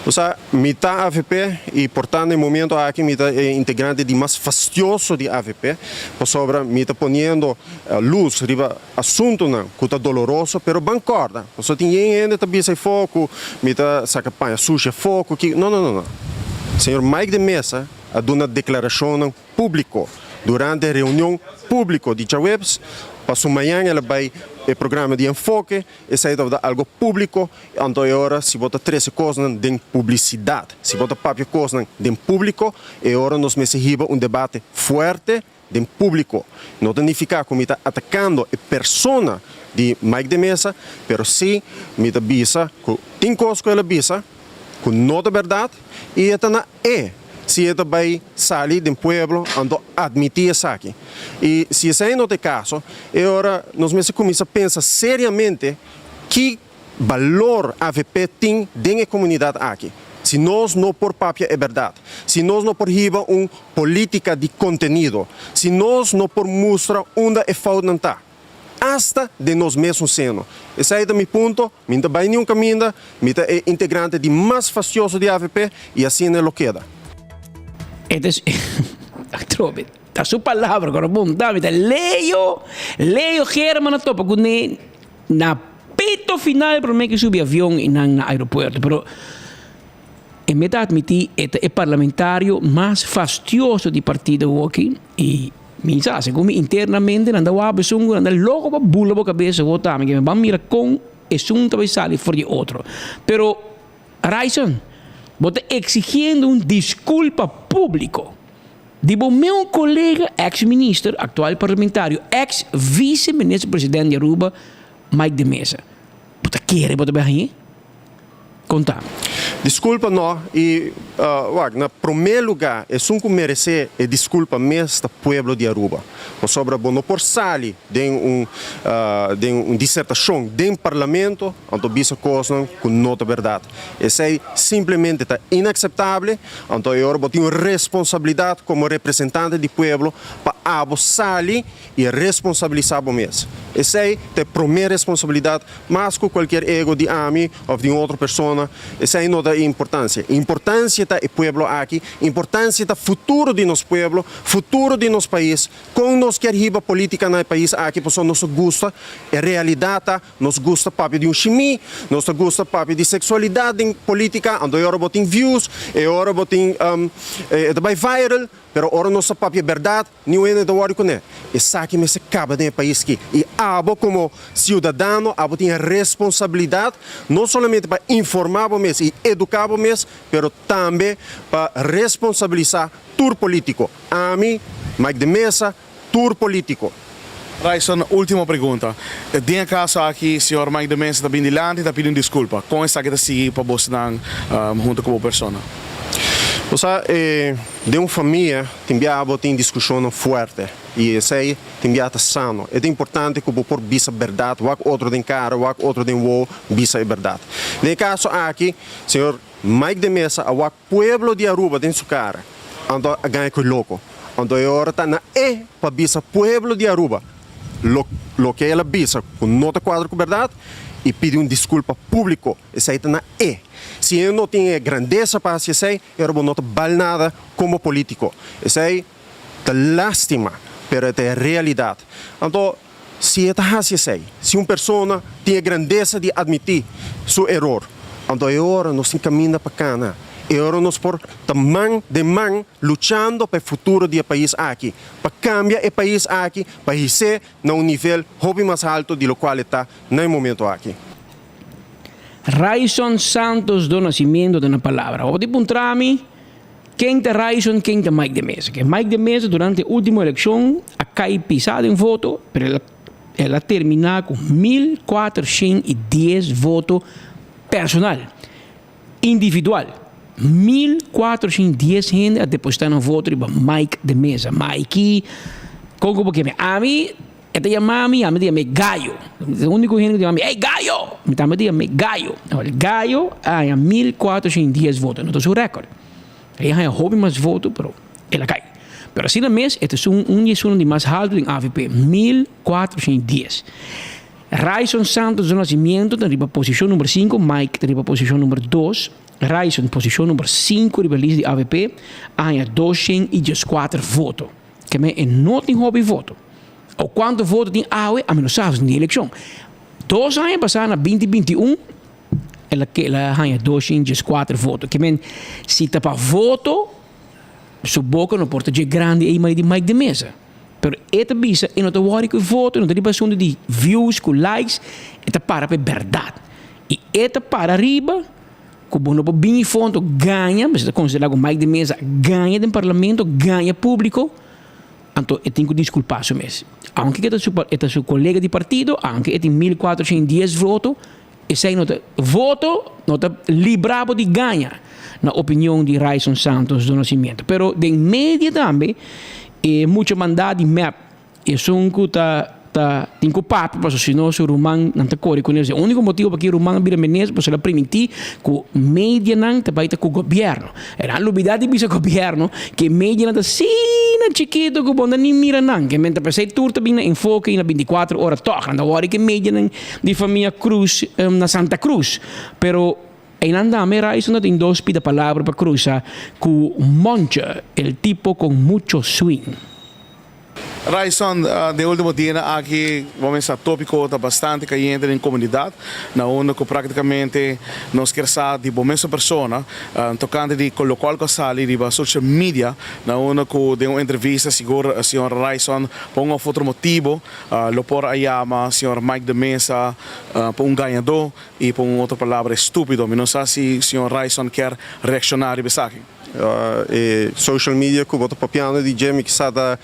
Bo sa, mi ta avp y por tanto e momento aki mi ta e integrante di mas fastioso di avp, pasobra mi ta poniendo luz riba asuntonan cu ta doloroso, pero ban corda, pasobra tin yen hende ta bisa afo cu mi ta saca paña sushi afo, cu ki, no, no, no, no. Señor Mike de Meza a duna declaracionnan públiko durante reunion públiko di djaweps, paso mañan el a bai e programa di Enfoke, esei tabata algo públiko, anto e ora si bo ta trese kosnan den publisidat, si bo ta papia kosnan den públiko, e ora nos mester hiba un debate fuerte den públiko. No ta nifiká ku mi ta atakando e persona di Mike de Meza, pero sí mi ta bisa ku tin kos ku el a bisa ku no ta bèrdat i e ta na e si e ta bai sali den pueblo anto admití esaki. I si esei no ta e kaso, e ora nos mester kuminsá pensa seriamente ki balor avp tin den e komunidat aki. Si nos no por papia e bèrdat, si nos no por hiba un polítika di kontenido, si nos no por mustra unda e foutnan ta, asta den nos mesun seno. Esei ta mi punto, mi no ta bai niun kaminda, mi ta e integrante di mas fastioso di avp y asina e lo keda. E ta atrobe, ta su palabra ku a punta mi ta Leo, Leo German a topa kuné na pito final promé ku subi avion i nan na aeropuerto pero e mi ta admití e ta e parlamentario mas fastioso di partido awoki i Mi sa, segun mi internamente nan ta wak esun ku nan ta loko pa bula bo kabes awor tambe ke mi ban mira kon esun ta bai sali for di otro. Pero Ryson, Bo ta exigiendo un disculpa publico di bo meun colega ex minister, actual parlamentario, ex vice minister president di Aruba, Mike de Meza. Bo ta kere bo ta bay hañ'é? Conta. Disculpa no y wak na prome lugar esun cu merece e disculpa mes ta pueblo di Aruba pasobra bo no por sali den un den un disertacion den parlamento anto bisa cosnan cu no ta berdad esey simplemente ta inaceptable anto e ora bo tin un responsabilidad como representante di pueblo pa abo sali y responsabilisa bo mes esey ta e prome responsabilidad Mas ku kualkier ego di ami òf di un otro persona, esei no ta e importansia. E importansia ta e pueblo aki, importansia ta futuro di nos pueblo, futuro di nos pais, kon nos kier hiba politika na e pais aki pasobra nos ta gusta, e realidat ta nos gusta papia di un shimí, nos ta gusta papia di seksualidat den politika, anto e ora bo tin views, e ora bo tin e ta bai viral, pero ora nos ta papia bèrdat, Niun hende ta wòrdu kuné. Esaki mester kaba den e pais aki. I abo komo siudadano, abo tin e responsabilidat no solamente pa informá bo mes i eduká bo mes, pero tambe pa responsabilisá tur polítiko. Ami, Mike de Meza, tur polítiko. Ryson, último pregunta. Den e kaso aki, señor Mike de Meza ta bin dilanti i ta pidi un diskulpa. Kon esaki ta sigui pa bosnan huntu ku bo persona? Bo sa, den un famia tin biaha bo tin diskushonnan fuerte i esei tin biaha ta sano. E ta importante ku bo por bisa bèrdat, wak otro den kara, wak otro den wowo, bisa e bèrdat. Den e kaso aki, señor Mike de Meza a wak pueblo di Aruba den su kara, anto a gaña ku e loko. Anto e ora ta na e pa bisa pueblo di Aruba lo loke el a bisa ku no ta kuadra ku bèrdat i pidi un diskulpa públiko. Esei ta na e. Si e no tin e grandesa pa hasi esei, e ora bo no ta bal nada komo polítiko. Esei ta lástima, pero e ta e realidat. Anto, si e ta hasi esei, si un persona tin e grandesa di atmití su eror, anto e ora nos tin kaminda pa kana. E ora nos por ta man den man luchando pa e futuro di e pais aki, pa kambia e pais aki, pa his'é na un nivel hopi mas halto di lokual e ta na e momento aki. Ryson Santos do Nascimento ta na palabra. Bo por puntra mi ken ta Ryson, ken ta Mike de Meza. Ke Mike de Meza durante e ultimo eleccion a cay pisa den voto, pero el a el a termina cu 1410 voto personal, individual. 1410 hende a deposita nan voto riba Mike de Meza. Mikey, con cu bo keme? Ami E ta yama mi, ami ta yam'é Gayo. E úniko hende ku ta yama mi, Ey Gayo! Mi tambe ta yam'é Gayo. Awor, Gayo a haña 1410 voto, no ta su rèkòrt. E a haña hopi mas voto, pero el a kai. Pero asina mes, e ta esun un di esunnan di mas haltu den avp, 1410. Ryson Santos do Nascimento ta riba posishon number sinku, Mike ta riba posishon number dos. Ryson, posishon number sinku riba lista di avp, a haña 214 voto. Keme e no tin hopi voto. O kuantu voto tin awe, ami no sa, di elekshon. Dos aña pasá na binti binti un, el a el a haña 204 voto. Kemen si ta pa voto, su boka no por ta dje grandi ei mai di Mike de Meza. Pero e ta bisa e no ta wòri ku e voto, e no ta riba asuntu di views ku likes, e ta para pa e bèrdat. I e ta para riba ku bo no por bini fondo gaña, bo ta konsiderá ku Mike de Meza gaña den parlamento, gaña públiko, anto e tin ku diskulpá su mes. Aunke ku e ta su e ta su kolega di partido, aunke e tin 1410 voto, esei no ta voto no ta librá bo di gaña, na opinion di Ryson Santos do Nascimento. Pero den media tambe e mucha mandá di mep Esun ku ta ta tin ku papia pasobra si no su ruman nan ta kore kuné. E úniko motibu pa ki ruman a bira minister pasobra el a primintí ku medianan ta bai ta ku gobièrnu. E nan lubidá di bisa gobièrnu ku e medianan ta asina chikitu ku bo no ni mira nan. Ke men ta p'esei tur ta bin na Enfoke i na bintikuater ora tòg. Nan ta wòrdu ku e medianan di famia Cruz na Santa Cruz. Pero einan tambe Ryson ta tin dos pida palabra pa krusa ku Monche, el tipo con mucho swing. Ryson, den ultimo dianan aki bo mester sa topico ta bastante cayente den comunidad, na unda cu practicamente nos kier sa di bo mesun persona tocante di locual cu a sali riba social media, na unda cu den un entrevista sigur señor Ryson pa un of otro motibo lo por a yama señor Mike de Meza pa un gañador y pa un otro palabra estupido. Mi no sa si señor Ryson kier reacciona riba esaki. E social media ku bo ta papiando di dje mi kisa ta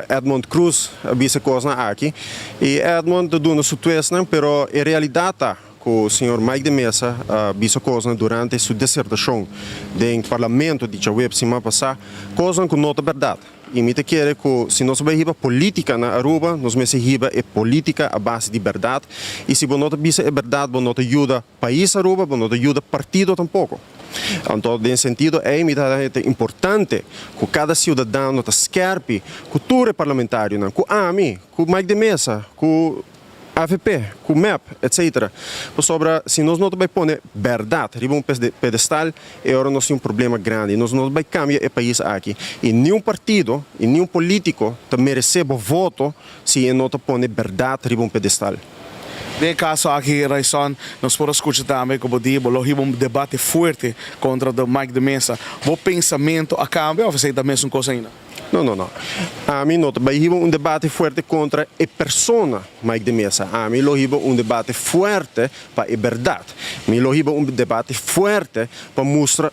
Edmond Cruz a bisa kosnan aki i Edmond ta duna su twistnan pero e realidat ta ku señor Mike de Meza a bisa kosnan durante su disertashon den parlamento di djaweps siman pasá kosnan ku no ta bèrdat i mi ta kere ku si nos bai hiba politika na Aruba nos mester hiba e politika a base di bèrdat i si bo no ta bisa e bèrdat bo no ta yuda Pais Aruba bo no ta yuda partido tampoco. Anto den sentido ey mi ta haña ta importante cu cada ciudadano ta skerpi cu tur e parlamentarionan, cu ami, cu Mike de Meza, cu avp, cu mep, etc. Pasobra si nos no ta bay pone berdad riba un pedestal e ora nos tin un problema grandi. Nos no ta bay cambia e pais aki y niun partido y niun politico ta merece bo voto si e no ta pone berdad riba un pedestal. Den e kaso aki, Ryson, nos por a skucha tambe ku bo di bo lo hiba un debate fuerte kontra de Mike de Meza. Bo pensamentu a kambia òf esei ta mesun kos ainda? No, no, no. Ami no ta bai hiba un debate fuerte kontra e persona Mike de Meza. Ami lo hiba un debate fuerte pa e bèrdat. Mi lo hiba un debate fuerte pa mustra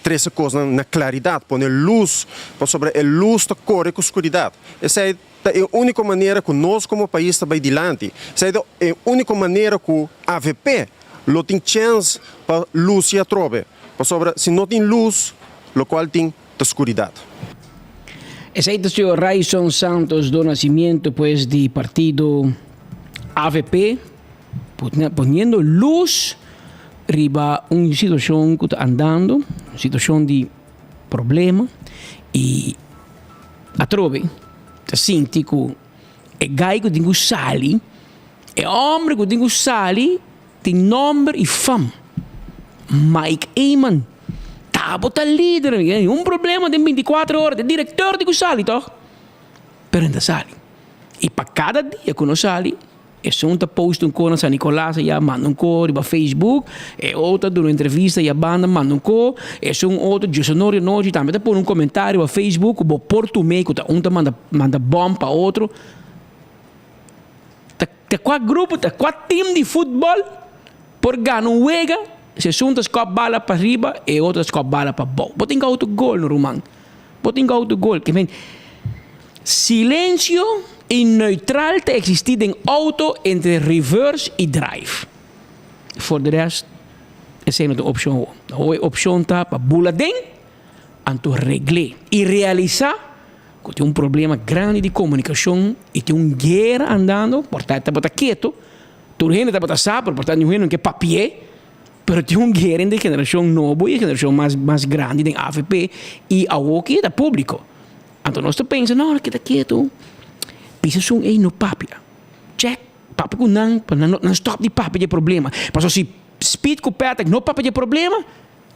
trese kosnan na klaridat, pone lus, pasobra e lus ta kore ku skuridat. Esei Ta e úniko manera ku nos komo pais ta bai dilanti. Esei ta e úniko manera ku avp lo tin chèns pa lusi atrobe. Pasobra si no tin lus, lokual tin ta skuridat. Esei ta señor Ryson Santos do Nascimento pues di partido avp poniendo lus riba un situacion cu ta andando, un situacion di problema y Atrobe ta sinti ku e gai ku tin ku sali, e homber ku tin ku sali tin nomber i fam. Mike Eman tabata lider, un problema den binticuatro ora, ta director tin ku sali tog, pero e ta sali. I pa kada dia ku no sali. Esun ta post un ko na San Nicolas ya manda un ko riba Facebook, e otro ta duna un entrevista ya banda manda un ko, esun otro djusonor di anochi tambe ta pone un comentario riba Facebook ku bo por tum'é ku ta un ta manda manda bom pa otro. Ta ta kua grupo ta kua team di futbol por gana un wega si esun ta skòp bala pa riba e otro ta skòp bala pa bou. Bo tin ku auto gol no ruman. Bo tin ku auto gol. Ke men Silencio y neutral ta existi den auto entre reverse y drive. For de rest esey no ta un opcion awo. Awo e opcion ta pa bula den anto regle y realisa cu tin un problema grandi di comunicacion y tin un guera andando, por ta tabata keto, tur hende tabata sa pero por ta ningun hende no ke papie, pero tin un guera entre e generacion nobo y e generacion mas mas grandi den avp y awo ki ta publico. Anto nos ta pensa, no, keda ketu, bisa esun ei no papia. Check, papia ku nan pa nan no stop di papia di e problema. Pasobra si Speed ku Patrick no papia di e problema,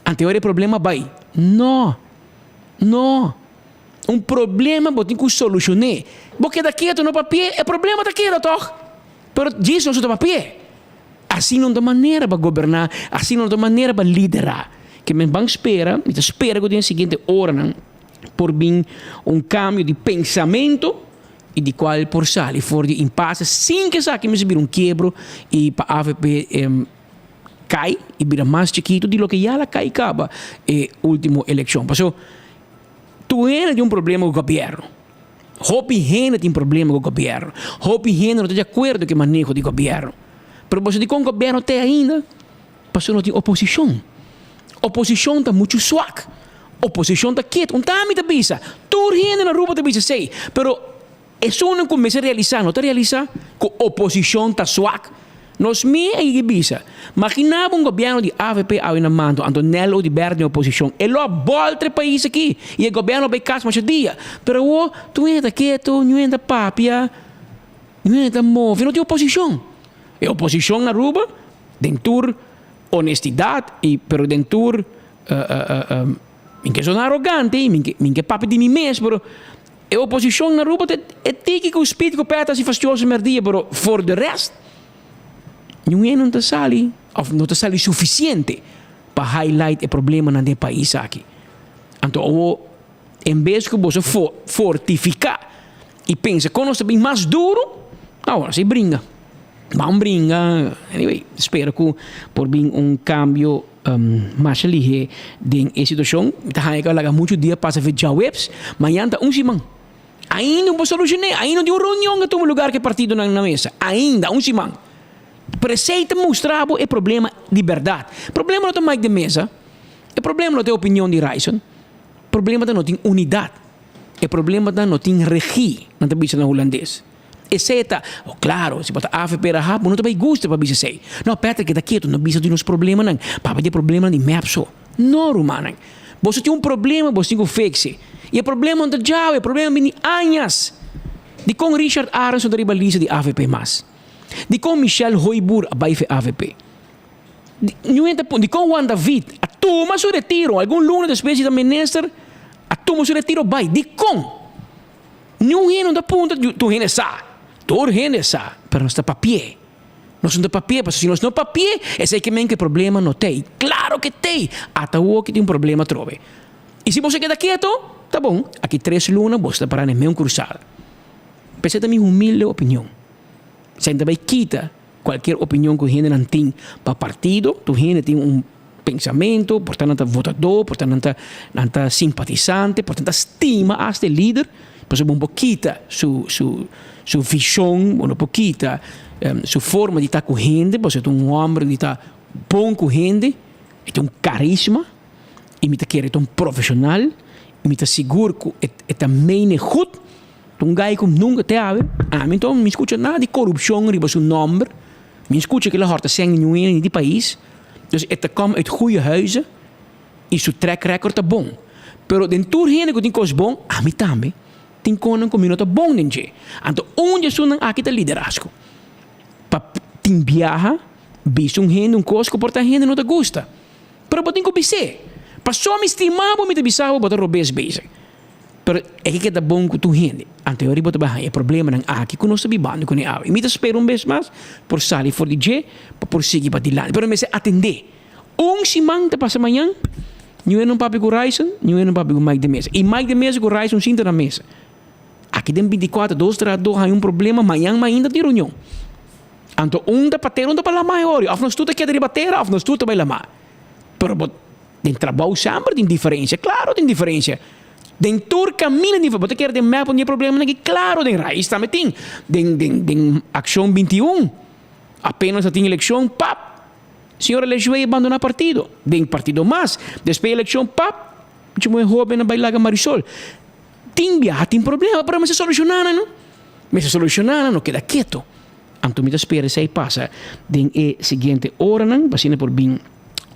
anto e ora e problema bai. No, no. Un problema bo tin ku solushon'é. Bo keda ketu no papia, e problema ta keda tòg. Pero djis nos no ta papia. Asina no ta manera pa goberná, asina no ta manera pa liderá. Ke men ban spera, mi ta spera ku den e siguiente oranan, por bin un cambio di pensamento y di cual por sali for di impasse sin que esaki mester bira un kiebro y pa avp cay y bira mas chikito di loke ya la cay caba e ultimo eleccion. Paso tur hende tin un problema cu gobierno, hopi hende tin problema cu gobierno, hopi hende no ta di acuerdo cu e maneho di gobierno, pero boso di con gobierno te ainda? Pasobra no tin oposishon. Oposishon ta muchu swak. Oposishon ta kiet. Un ta mi ta bisa. Tur hende na Aruba ta bisa esei. Pero esunnan ku mester realisá no ta realisá ku oposishon ta swak. Nos mi a yega bisa. Maginá bo un gobièrnu di avp awe na mando anto Nel Oduber den oposishon. E lo a bòltra e pais aki i e gobièrnu a bai kas masha dia. Pero awor tur hende ta ketu, niun hende ta papia, niun hende ta move. No tin oposishon. E oposishon na Aruba Den tur honestidad y pero den tur mi ke sona arogante y mi ke papia di mi mes pero. E oposishon na Aruba ta e tiki ku spit ku pèt hasi fastioso mèrdia pero for de rest niun hende no ta sali òf no ta sali sufisiente pa highlight e problemanan den e pais aki. Anto awo en bes ku boso fortifiká i pensa kon nos ta bin mas duru, awor si bringa. Ban bringa, anyway, spera ku por bin un kambio masha lihé den e situashon. Mi ta haña ku a laga muchu dia pasa fe djaweps, mañan ta un siman. Ainda no por solushoné, ainda no tin un reunion ku a tuma lugar ku e partidonan na mesa, ainda un siman. Pero esei ta mustra bo e problema di bèrdat. Problema no ta Mike de Meza, e problema no ta e opinion di Ryson, problema ta no tin unidat, e problema ta no tin regie, nan ta bisa na hulandes. Esei ta, oh claro, si bo ta avp raha, bo no ta bay gusta pa bisa esei. No, Patrick, keda ketu, no bisa di nos problemanan, papia di e problemanan di mep so. No, rumannan. Boso tin un problema, boso tin ku fix e. I e problema no ta djawe, e problema bini añas. Dikon Richard Arends no ta riba lista di avp mas? Dikon Michelle Hooyboer a bay fe avp? Niun ta dikon Juan David a tuma su retiro algun luna despues di ta minister, a tuma su retiro bay? Dikon? Niun hende no ta puntra, tur hende sa, tur hende sa, pero nos ta papi'é. Nos no ta papi'é, pasobra si nos no papi'é, esei ke men ku e problema no t'ei. Klaro ke t'ei! Ata awoki tin un problema atrobe. I si boso keda keto, ta bon, aki tres luna boso ta para na e meun krusada. P'esei ta mi humilde opinion. Esei no ta bai kita kualkier opinion ku hendenan tin pa partido, tur hende tin un Pensamentu, por ta nan ta votadó, por ta nan ta nan ta simpatisante, por ta nan ta stima asta e lider, pasobra bo no por kita su su su vishon, bo no por kita su forma di ta ku hende, pasobra e ta un hòmber di ta bon ku hende, e tin un karisma i mi ta kere e ta un profeshonal i mi ta sigur ku e e ta mene gut, ta un gai ku nunka te awe, ami anto mi skucha nada di korupshon riba su nòmber, mi skucha ku el a hòrta sèn di niun hende di pais. Dus e ta kom uit goeie huizen y su track record ta bon. Pero den tur hende cu tin cos bon, ami tambe tin conan cu mi no ta bon den dje. Anto un di esunnan aki ta liderazgo. Pa tin biaha bisa un hende un cos cu por ta hende no ta gusta. Pero bo tin cu bis'é. Paso mi stima bo mi ta bisa bo bo ta robes bezig. Pero e ke keda bon ku tur hende. Anto riba ta bai haña e problemanan aki ku nos ta bibando kuné awe. Mi ta spera un bes mas por sali for di dje pa por sigui pa dilanti. Pero mester atendé. Un siman ta pasa mañan, niun hende no papia ku Ryson, niun hende no papia ku Mike de Meza. I Mike de Meza ku Ryson sinta na mesa. Aki den bintikuater dos trahadó haña un problema, mañan mainta tin reunion. Anto un ta pa tera, un ta pa lamá e ori. Òf nos tur ta keda riba tera òf nos tur ta bai lamá. Pero bo. Den trabou semper tin diferencia, claro tin diferencia. Den tur camina tin diferencia. Bo ta kere den mep un di e problemanan aki? Claro, den Raiz tambe tin. Den den den Accion 21, apenas a tin eleccion, pap! Señora Lejuey a bandona partido. Den partido mas, despues eleccion, pap! Mucha muhe hoben a bay laga Marisol. Tin biaha tin problema, pero mester soluciona nan, no? Mester soluciona nan, no keda keto. Anto mi ta spera esei pasa den e siguiente oranan, pa asina por bin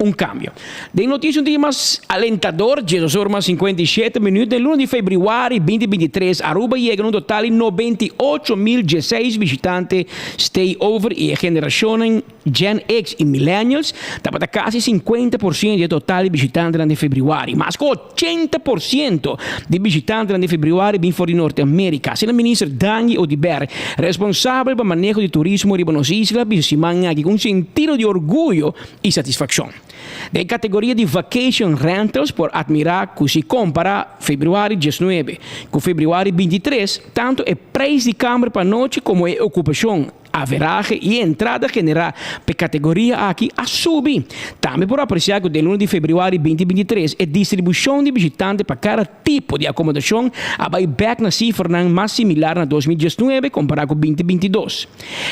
un cambio. Den noticia un tiki mas alentador, diesdos ora mas 57 minuut den luna di februari 2023 Aruba yega na un total di 98.016 bishitante stay over y e generacionnan Gen X y Millennials tabata casi 50% di e total di bishitantenan den februari. Mas cu 80% di bishitantenan den februari bin for di Norteamerica. Asina Minister Dangui Oduber, responsabel pa maneho di turismo riba nos isla, bisa siman aki cu un sentido di orguyo y satisfaccion. Den categoria di vacation rentals por admira cu si compara februari 19 cu februari 23, tanto e prijs di camber pa nochi como e ocupacion Averahe i e entrada generá p'e kategoria aki a subi. Tambe por apresiá ku den luna di febrüari 2023 e distribushon di bishitante pa kada tipo di akomodashon a bai bèk na sifranan mas similar na 2019 kompará ku 2022.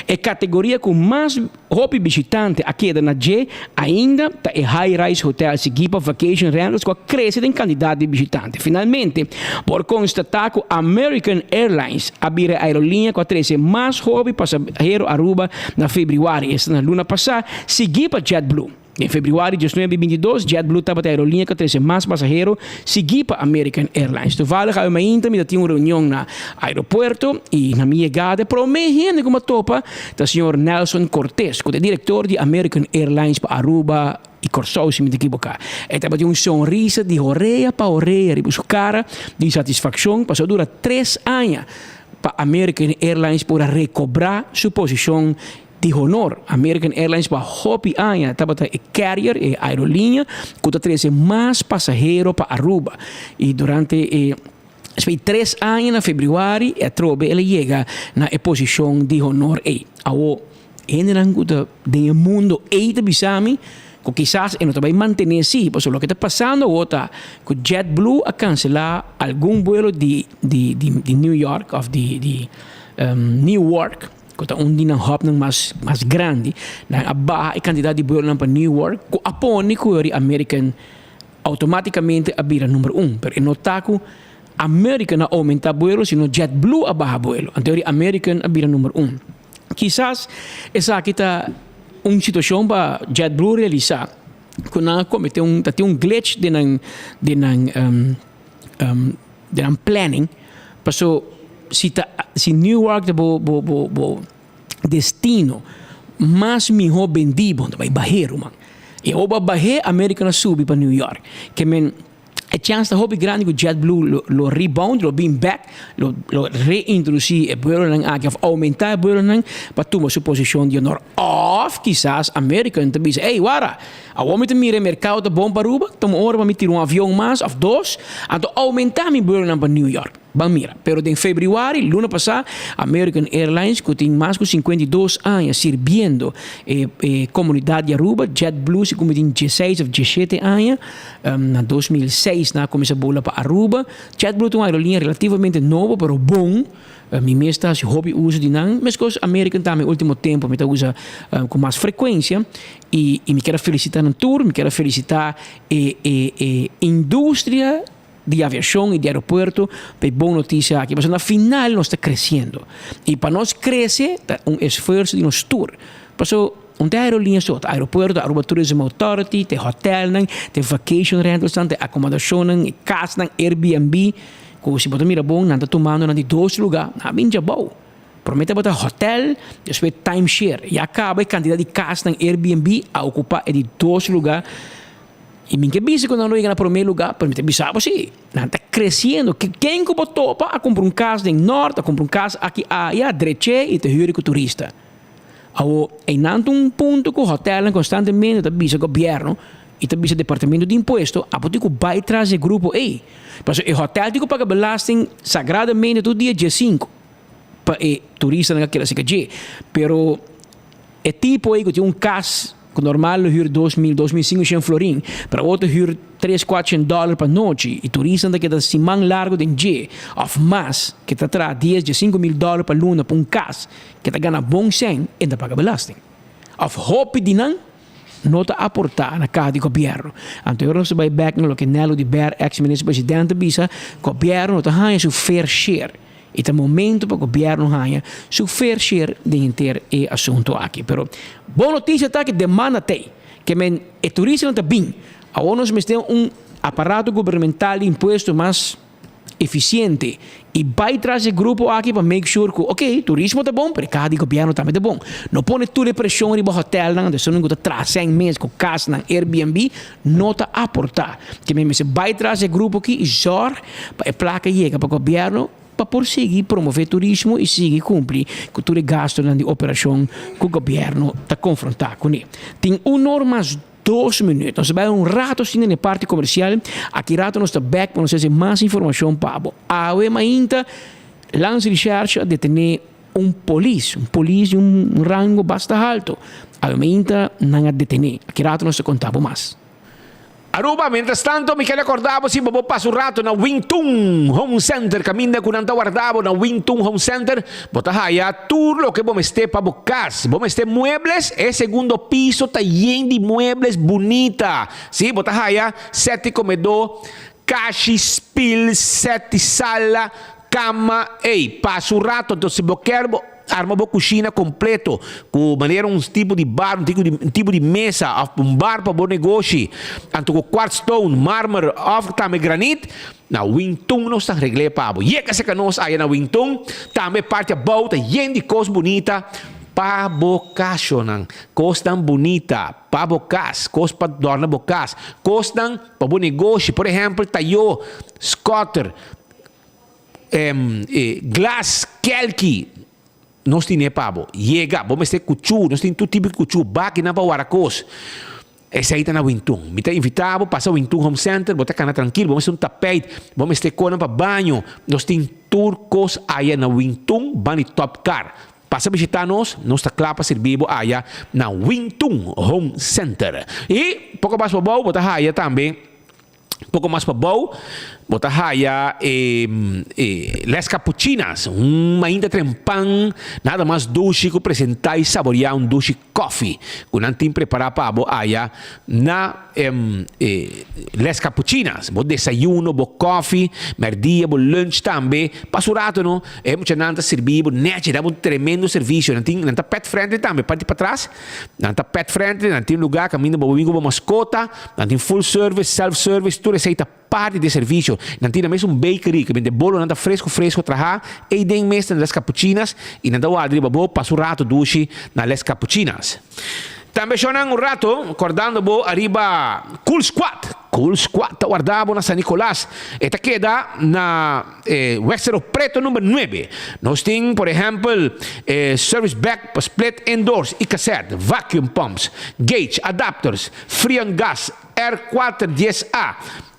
E kategoria ku mas hopi bishitante a keda na dje ainda ta e high-rise hotel siguí pa vacation rentals ku a krese den kantidat di bishitante. Finalmente, por konstatá ku American Airlines a bira e aeroliña ku a trese mas hopi pasahero Aruba na febrüari, esta na luna pasá, siguí pa JetBlue. Den febrüari diesnuebe i bintidos, JetBlue tabata e aeroliña ku a trese mas pasahero, siguí pa American Airlines. Toevallig awe mainta mi ta tin un reunion na aeropuerto i na mi yegada e promé hende ku mi a topa ta señor Nelson Cortes, ku ta e direktor di American Airlines pa Aruba. i Kòrsou si mi ta ekiboká. E tabatin un sonrisa di orea pa orea riba su kara di satisfakshon pasobra a dura tres aña pa American Airlines por a rekobrá su posishon di honor. American Airlines pa hopi aña tabata e carrier, e aerolínea, ku ta trese mas pasahero pa Aruba. I durante e tres aña na febrüari e atrobe el a yega na e posishon di honor ei. Awo, hendenan ku ta den e mundo ei ta bisa mi ku kisas e no ta bai mantené si, pasobra loke ta pasando awo ta ku JetBlue a kanselá algun buelo di di di New York òf di di Newark, ku ta un di nan hubnan mas mas grandi, nan a baha e kantidat di buelonan pa Newark ku a pone ku yori American outomátikamente a bira number un. Pero e no ta ku American a oumentá buelo sino JetBlue a baha buelo. Anto yori American a bira number un. Kisas esaki ta un situashon pa JetBlue realisá ku nan a kometé un ta tin un glitch den nan den nan den nan planning paso si ta si Newark ta bo bo bo bo destino mas mihó bendí bo ta bai bah'é ruman i ora bo a bah'é American a subi pa New York ke men E chans ta hopi grandi ku JetBlue lo lo rebound, lo bin bek, lo lo reintrodusí e buelonan aki òf oumentá e buelonan pa tuma su posishon di honor. Òf kisas American ta bisa, ey wara, awor mi ta mira e merkado ta bon pa Aruba, tuma ora pa mi tira un avion mas òf dos, anto oumentá mi buelonan pa New York. Ban mira. Pero den februari, luna pasá, American Airlines, ku tin mas ku 52 aña sirbiendo e e komunidat di Aruba, JetBlue si ku mi tin dieseis òf dieshete aña, na 2006 nan a kuminsá bula pa Aruba. JetBlue ta un aerolínea relativamente nobo, pero bon. Mi mes ta hasi hopi uso di nan. Meskos American tambe último tempu mi ta usa ku mas frekuensia. I i mi kier a felisitá nan tur, mi kier a felisitá e e e industria di aviashon i di aeropuerto pa e bon notisia aki pasobra na final nos ta kresiendo i pa nos krese ta un esfuerso di nos tur pasobra un ta e aerolínea so ta aeropuerto Aruba Tourism Authority ta e hotelnan ta e vacation rentalsnan ta e akomodashonnan e kasnan Airbnb ku si bo ta mira bon nan ta tumando nan di dos luga nan a bin djabou prome tabata hotel despues timeshare ya kaba e kantidat di kasnan Airbnb a okupa e di dos luga. I mi ke bisa ku nan lo yega na promé lugá, pero mi ta bisa bo si, nan ta kresiendo. Ken ku bo topa a kumpra un kas den nòrt, a kumpra un kas aki aya, drech'é i ta hür ku turista. Awor, einan ta un punto ku hotèlnan konstantemente ta bisa gobièrnu i ta bisa departamento di impuesto, abo tin ku bai tras e grupo ei. Pasobra e hotèl tin ku paga belasting sagradamente tur dia diesinku pa e turistanan a keda serka dje. Pero e tipo ei ku tin un kas Ku normal lo hür 2000, 2500 florin, pero awor ta hür tres, kuatrshent dòler pa nochi i turistanan ta keda siman largu den dje òf mas ke ta traha dies, 15,000 dòler pa luna pa un kas ke ta gana bon sèn e ta paga belasting. Òf hopi di nan no ta aportá na kaha di gobièrnu. Anto e ora nos ta bai bèk na loke Nelo de Ber, eks minister presidente a bisa, gobièrnu no ta haña su fair share. E ta momento pa gobierno haña su fair share den henter e asunto aki. Pero bon noticia ta cu demanda t'ey. Ke men e turistanan ta bin. Awor nos mester un aparato gubernamental di impuesto mas eficiente y bay tras e grupo aki pa make sure cu ok, turismo ta bon pero e caha di gobierno tambe ta bon. No pone tur e presion riba hotelnan, anto esunnan cu ta traha sèn mes cu casnan Airbnb no ta aporta. Ke men mester bay tras e grupo aki y zorg pa e plaka yega pa gobièrnu pa por sigui promové turismo i sigui kumpli ku tur e gastunan di operashon ku gobièrnu ta konfrontá kuné. Tin un or mas dos minüt. Nos ta bai un rato asina na e parti komersial. Aki rato nos ta bèk pa nos hasi mas informashon pa bo. Awe mainta Landsrecherche a detené un polis, un polis di un rango basta halto. Awe mainta nan a detené. Aki rato nos ta konta bo mas. Aruba, Mientras tanto mi ker recorda bo si bo bo pasa un rato na Wing Tun Home Center caminda cu nan ta warda bo na Wing Tun Home Center bo ta haya tur loke bo mester pa bo cas. Bo mester muebles? E segundo piso ta yen di muebles bunita. Si, bo ta haya set di comedor, kashi, spil, set di sala, cama. Ey, pasa un rato entonces si bo ker bo. Arma bo kushina kompleto ku manera un tipo di bar, un tipo di un tipo di mesa òf un bar pa bo negoshi, anto ku quartz stone, marmer òf tambe granit, na Wingtun nos ta regl'é pa bo. Yega serka nos aya na Wingtun, tambe parti abou ta yen di kos bunita. Pa bo kashonan, kosnan bunita pa bo kas, kos pa dòrna bo kas, kosnan pa bo negoshi, por ehèmpel tayó, skòter, glas, kèlki, nos tine pa bo. Yega, bo mester kuchú, nos tin tur tipo di kuchú, bakinan pa wara kos. Esei ta na Wintun. Mi ta invitá bo pasa Wintun Home Center, bo ta kana trankil, bo mester un tapijt, bo mester konan pa baño. Nos tin tur kos aya na Wintun bani Top Car. Pasa bishitá nos, nos ta kla pa sirbi bo aya na Wintun Home Center. I poko mas pabou bo ta haya tambe, poko mas pabou bo ta haya e Les Capuchinas, un mainta trempan, nada mas dushi ku presentá i saboriá un dushi Koffie ku nan tin prepará pa bo aya na Les Capuchinas. Bo desayuno, bo koffie, merdia, bo lunch tambe. Pa su rato no, e muchanan ta sirbi bo nechi, da bo un tremendo servisio. Nan tin, nan ta pet friendly tambe, parti patras nan ta pet friendly, nan tin lugá kaminda bo por bin ku bo maskota, nan tin full service, self service, tur esei ta Parti di e servisio. Nan tin na mes un bakery ku bende bolonan ta fresku fresku traha ei den mes na Les Capuchinas i nan ta warda riba bo pasa un rato dushi na Les Capuchinas. Tambe shownan un rato kordando bo ariba Cool Squad. Cool Squad ta warda bo na San Nicolas. E ta keda na Weg Cerro Preto number nuebe. Nos tin por ehempel e service bag pa split indoors i cassette, vacuum pumps, gauge, adapters, freon gas, R kuater dies A.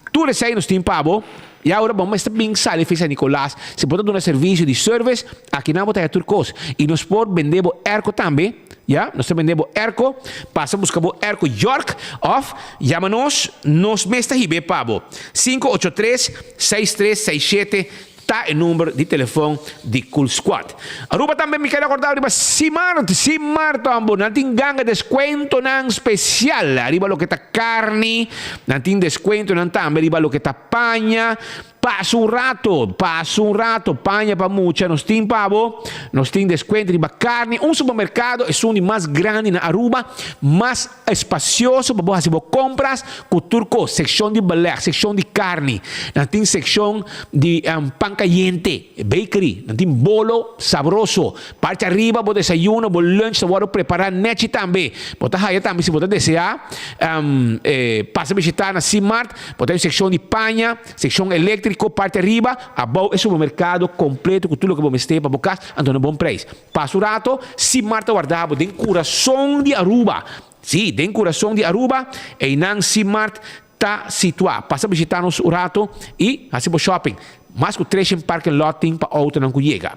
Tur esei nos tin pa bo. I awor bo mester bin sali fi San Nicolas. Si bo ta duna servisio di service, akinan bo ta haya tur kos. I nos por bende bo airco tambe. Ya, nos ta bende bo airco. Pasa buska bo airco York of yama nos, nos mes ta hib'é pa bo. 583 6367 Ta e number di telefon di Cool Squad. Aruba tambe mi keda korda riba Simart, Simart hombo, nan tin ganga descuentonan special riba loke ta carni, nan tin descuentonan tambe riba loke ta paña. Pasa un rato, pasa un rato, paña pa mucha nos tin pa bo, nos tin descuento riba carni. Un supermercado esun di mas grandi na Aruba, mas Espacioso pa bo haci bo compras cu tur cos, seccion di beleg, seccion di carni, nan tin seccion di pan cayente, bakery, nan tin bolo sabroso, parti ariba bo desayuno, bo lunch ta wordo prepara nechi tambe. Bo ta haya tambe si bo ta desea pasa bishita na Simart, bo ta haya seccion di paña, seccion electrico, parti ariba, abao e supermercado completo cu tur loke bo mester pa bo cas, anto na bon prijs. Pasa un rato, Simar ta warda bo den kurason di Aruba. Sí, den kurason di Aruba, einan Simart ta situá. Pasa bishitá nos un rato i hasi bo shopping. Mas ku treshen parking lot tin pa outonan ku yega.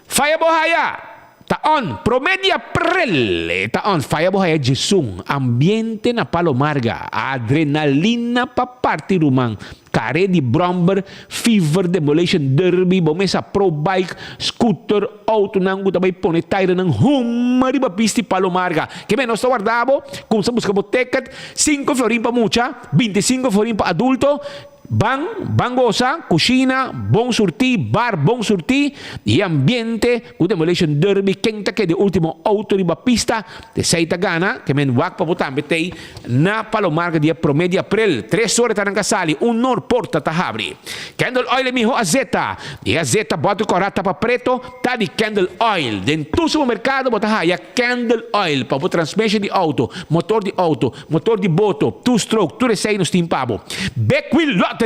Faya bo haya! Ta on! Promé di aprel e ta on! Faya bo haya djesun! Ambiente na Palo Marga. Adrenalina pa parti ruman. Kare di bromber, fever, demolition derby, bo mesa pro bike, scooter, autonan ku ta bai pone tairenan huma riba pista di Palo Marga. Ke men nos ta warda bo, kumsa buska bo ticket, sinku florin pa mucha, bintisinko florin pa adulto, ban, ban gosa, kushina, bon surtí, bar bon surtí, i e ambiente ku demolition derby, ken ta keda e ultimo auto riba pista, esei ta gana, ke men wak pa bo tambe tei. Na Palomarga dia prome di aprel, tres ora ta ranka sali, un nor porta ta habri. Candle Oil e miho azeta. E azeta bòter kòrá tapa preto ta di Candle Oil. Den tur supermerkado bo ta haya Candle Oil pa bo transmission di outo, motor di outo, motor di boto, two stroke, tur esei nos tin pa bo. Big Wheel Lottery!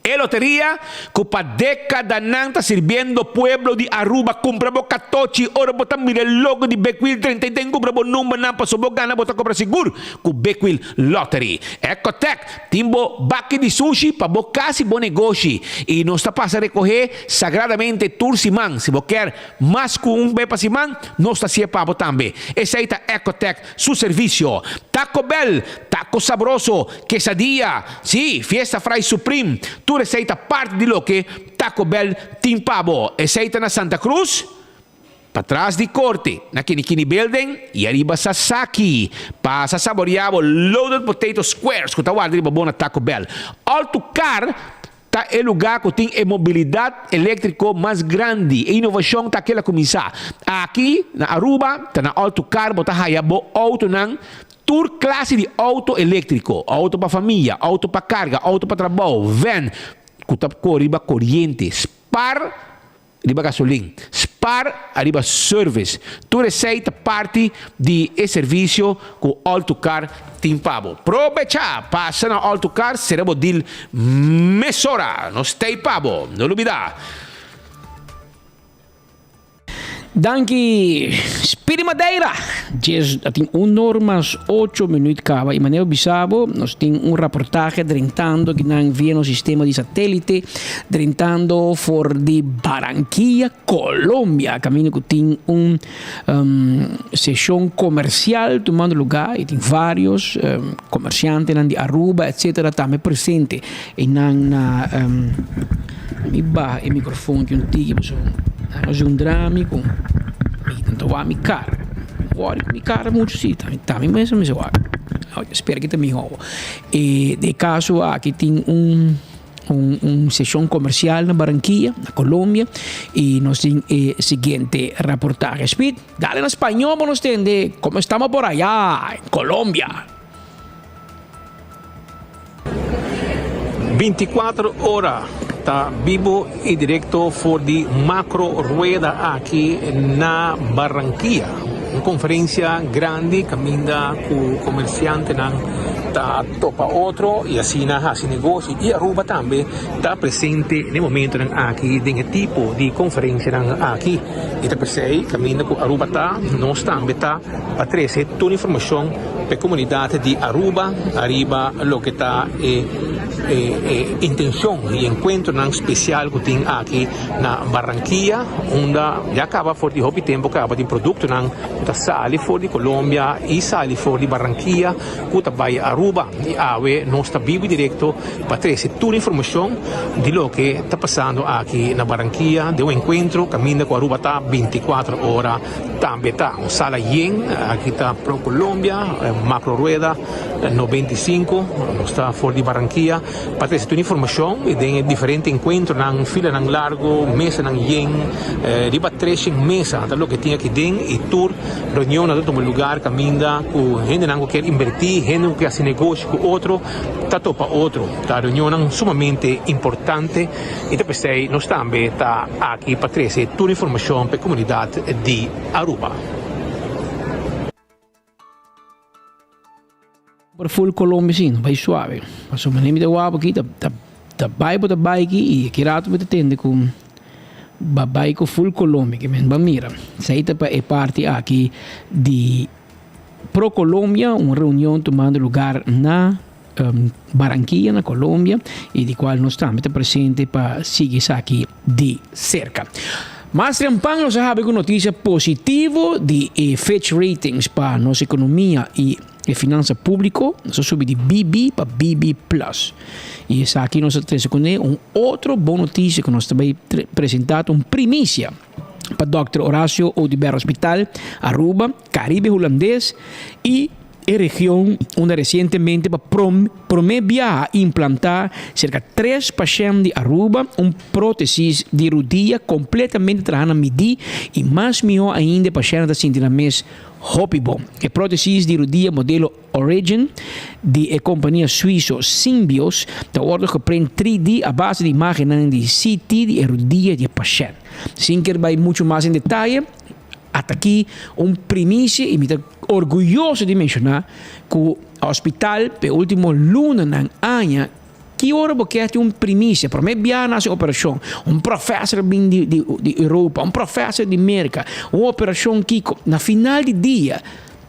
E loteria cu pa decadanan ta sirbiendo pueblo di Aruba cumpra bo catochi ora bo ta mira e logo di Bekwil drenta y den cumpra bo numbernan paso bo gana bo ta cobra sigur cu Bekwil Lottery. Ecotec tin bo baki di sushi pa bo cas y bo negoshi y nos ta pasa recoge sagradamente tur siman si bo kier mas cu un be pa siman nos ta haci'e pa bo tambe. Esey ta Ecotec su servicio. Taco Bell, taco sabroso, quesadilla, sí, Fiesta Fry Supreme, tur esey ta parti di loke Taco Bell tin pa bo. Esey ta na Santa Cruz, patras di Corte, na Kinikini Building y ariba Sasaki. Pasa saborea bo Loaded Potato Squares cu ta warda riba bo na Taco Bell. All to Car Ta e lugá ku tin e mobilidat eléktriko mas grandi. E inovashon ta keda kuminsá. Aki na Aruba ta na Alto Car bo ta haya bo outonan, tur klase di outo eléktriko, outo pa famia, outo pa karga, outo pa trabou, vèn ku ta kore riba koriente, spar. Riba gasolin. Spar ariba service. Tur esei ta parti di e servisio ku All To Car tin pa bo. Probecha! Pasa na All To Car, sera bo deal mesora. Nos t'ei pa bo. No lubida! Danki Speedy Madeira! Djes a tin un or mas ocho minuut caba y manera bisa bo nos tin un raportahe drentando kinan via nos sistema di satelite drentando for di Barranquilla, Colombia caminda cu tin un sesion comercial tumando lugar y tin varios comerciantenan di Aruba etcetera tambe presente Einan na mi baha e microfoon aki un tiki pasobra nan a zundra mi ku mi ta wak mi kara. Wòrdu ku mi kara muchu si, ta mi mes a mester wak. Spera ki ta mihó. E den e kaso aki tin un un seshon komersial na Barranquilla, na Colombia, i nos tin e siguiente raportahe. Speed, dale na spañó pa nos tende komo estamos por allá en Colombia. Binticuater ora ta bibo y directo for di Macro Rueda aki na Barranquilla. Un conferencia grandi caminda cu comerciantenan ta topa otro y asina haci negoshi y Aruba tambe ta presente n'e momentonan aki den e tipo di conferencianan aki. Y ta pesey caminda cu Aruba ta, nos tambe ta pa trece tur informacion p'e comunidad di Aruba ariba loke ta e e intencion y encuentronan special cu tin aki na Barranquilla unda ya caba for di hopi tempo caba tin productonan cu ta sali for di Colombia y sali for di Barranquilla cu ta bay Aruba y awe nos ta bibi directo pa trece tur informacion di loke ta pasando aki na Barranquilla den un encuentro caminda cu Aruba ta binticuatro ora. Tambe ta un sala yen, aki ta Pro Colombia, Macro Rueda 95, nos ta for di Barranquilla pa trece tur informacion y den e diferente encuentronan, filanan largo, mesanan yen, riba treshen mesa ta loke tin aki den y tur reunionnan ta tuma lugar caminda cu hendenan cu kier inverti, hende cu kier haci negoshi cu otro ta topa otro. Ta reunionnan sumamente importante. I ta p'esei nos tambe ta aki pa trese tur informashon pa e komunidat di Aruba. Por full Colombia si, no bai suave. Pasobra manera mi ta wak aki ta ta bai bo ta bai aki i aki rato bo ta tende ku ba bai ku full Colombia ke men ba mira. Esei ta pa e parti aki di Pro Colombia, un reunion tumando lugar na Barranquilla na Colombia y di cual nos tambe ta presente pa sigui esaki di cerca. Mas trempan nos a habi cu noticia positivo di e Fitch Ratings pa nos economia y e finansa publico. Nos a subi di BB pa BB plus. Y esaki nos a trece cune un otro bon noticia cu nos ta bay presenta ta un primicia pa Dòkter Horacio Oduber Hospital, Aruba, Caribe Hulandes y E region unda resientemente pa prome biaha a implantá serka tres pashènt di Aruba un prótesis di rudia kompletamente traha na midí i mas mihó ainda e pashèntnan ta sinti nan mes hopi bon. E prótesis di rudia modelo Origin di e kompania suiso Symbios ta wòrdu geprint 3D a base di imágennan di CT di e rudia di e pashènt. Sin kier bai muchu mas en detaye, Ata aki un primisia y mi ta orguyoso di menciona cu hospital p'e ultimo lunanan, aña, ki ora bo kier tin un primisia? Prome bia nan haci operacion, un professor bin di di Europa, un professor di Merca, un operacion kico, na final di dia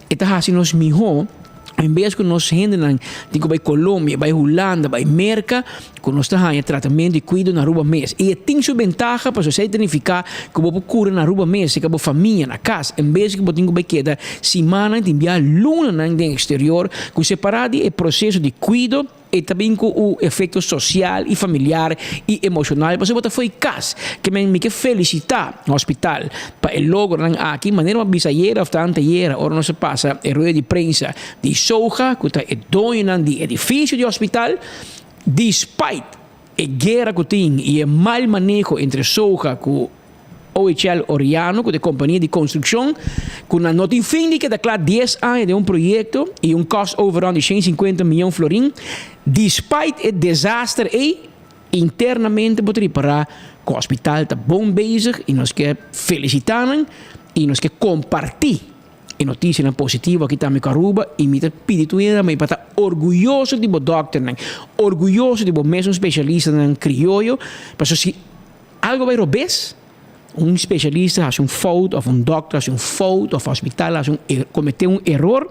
e ta haci nos miho. En bes ku nos hendenan tin ku bai Colombia, bai Hulanda, bai Merka, ku nos ta haña tratamentu i kuido na Aruba mes. I e tin su bentaha pasobra esei ta nifiká ku bo por kura na Aruba mes, serka bo famia, na kas, en bes ku bo tin ku bai keda simannan, tin bia lunanan den eksterior, ku separá di e proseso di kuido, E ta bin ku un efekto sosial i familiar i emoshonal pasobra bo ta fo'i kas. Ke men mi ke felisitá hospital pa e logronan aki. Manera mi a bisa ayera òf ta antayera ora nos a pasa e rueda di prensa di SOGA ku ta e doñonan di edifisio di hospital, despite e guera ku tin i e mal maneho entre SOGA ku OHL Oriano ku ta e kompania di konstrukshon ku nan no tin fin di keda kla dies aña den un proyekto i un cost overrun di shen sinkuenta mion florin. Despite e desaster ei, Internamente bo ta ripará ku hospital ta bon bezig i nos ke felisitá nan i nos ke kompartí e notisianan positivo aki tambe ku Aruba i mi ta pidi tur hende tambe pa ta orguyoso di bo dòkternan, orguyoso di bo mesun spesialistanan krioyo, pasobra si algu bai robes un spesialista hasi un fout òf un dòkter hasi un fout òf hospital hasi un kometé un eror,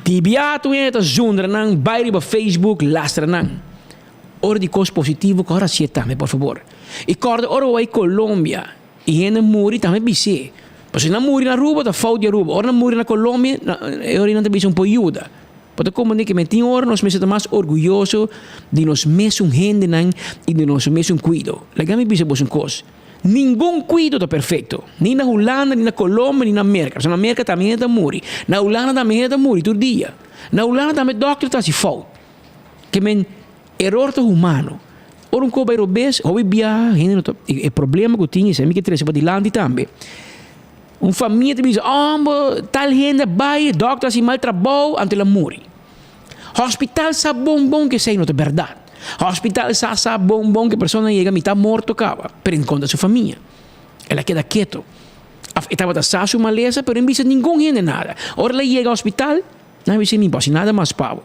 di biaha tur hende ta zundra nan bai riba Facebook lastra nan. Ora di kos positivo kòrda hasié tambe por fabor. I kòrda ora bo bai Colombia i hende muri tambe bis'é. Pasobra si nan muri na Aruba ta fout di Aruba. Ora nan muri na Colombia e ora nan ta bisa un por yuda. Bo ta komprendé ke men tin ora nos mester ta mas orguyoso di nos mesun hendenan i di nos mesun kuido. Laga mi bisa boso un kos, ningun kuido ta perfekto, ni na Hulanda, ni na Colombia, ni na Merka. Pasobra na Merka tambe hende ta muri, na Hulanda tambe hende ta muri tur dia. Na Hulanda tambe dòkter ta hasi fout. Ke men eror ta humano. Ora un kos bai robes, hopi biaha hende no ta, e problema ku tin esei mi ke trese padilanti tambe. Un famia ta bisa, oh, tal hende a bai, e dokter a hasi mal trabou, anto el a muri. Hospital sa bon bon ku esei no ta bèrdat. Hospital sa sa bon bon ku e persona a yega mitá morto kaba, pero e konta su famia. El a keda keto. Òf e tabata sa su malesa, pero e no bisa ningun hende nada. Ora el a yega hospital, nan a bisa, mi no por hasi nada mas pa bo.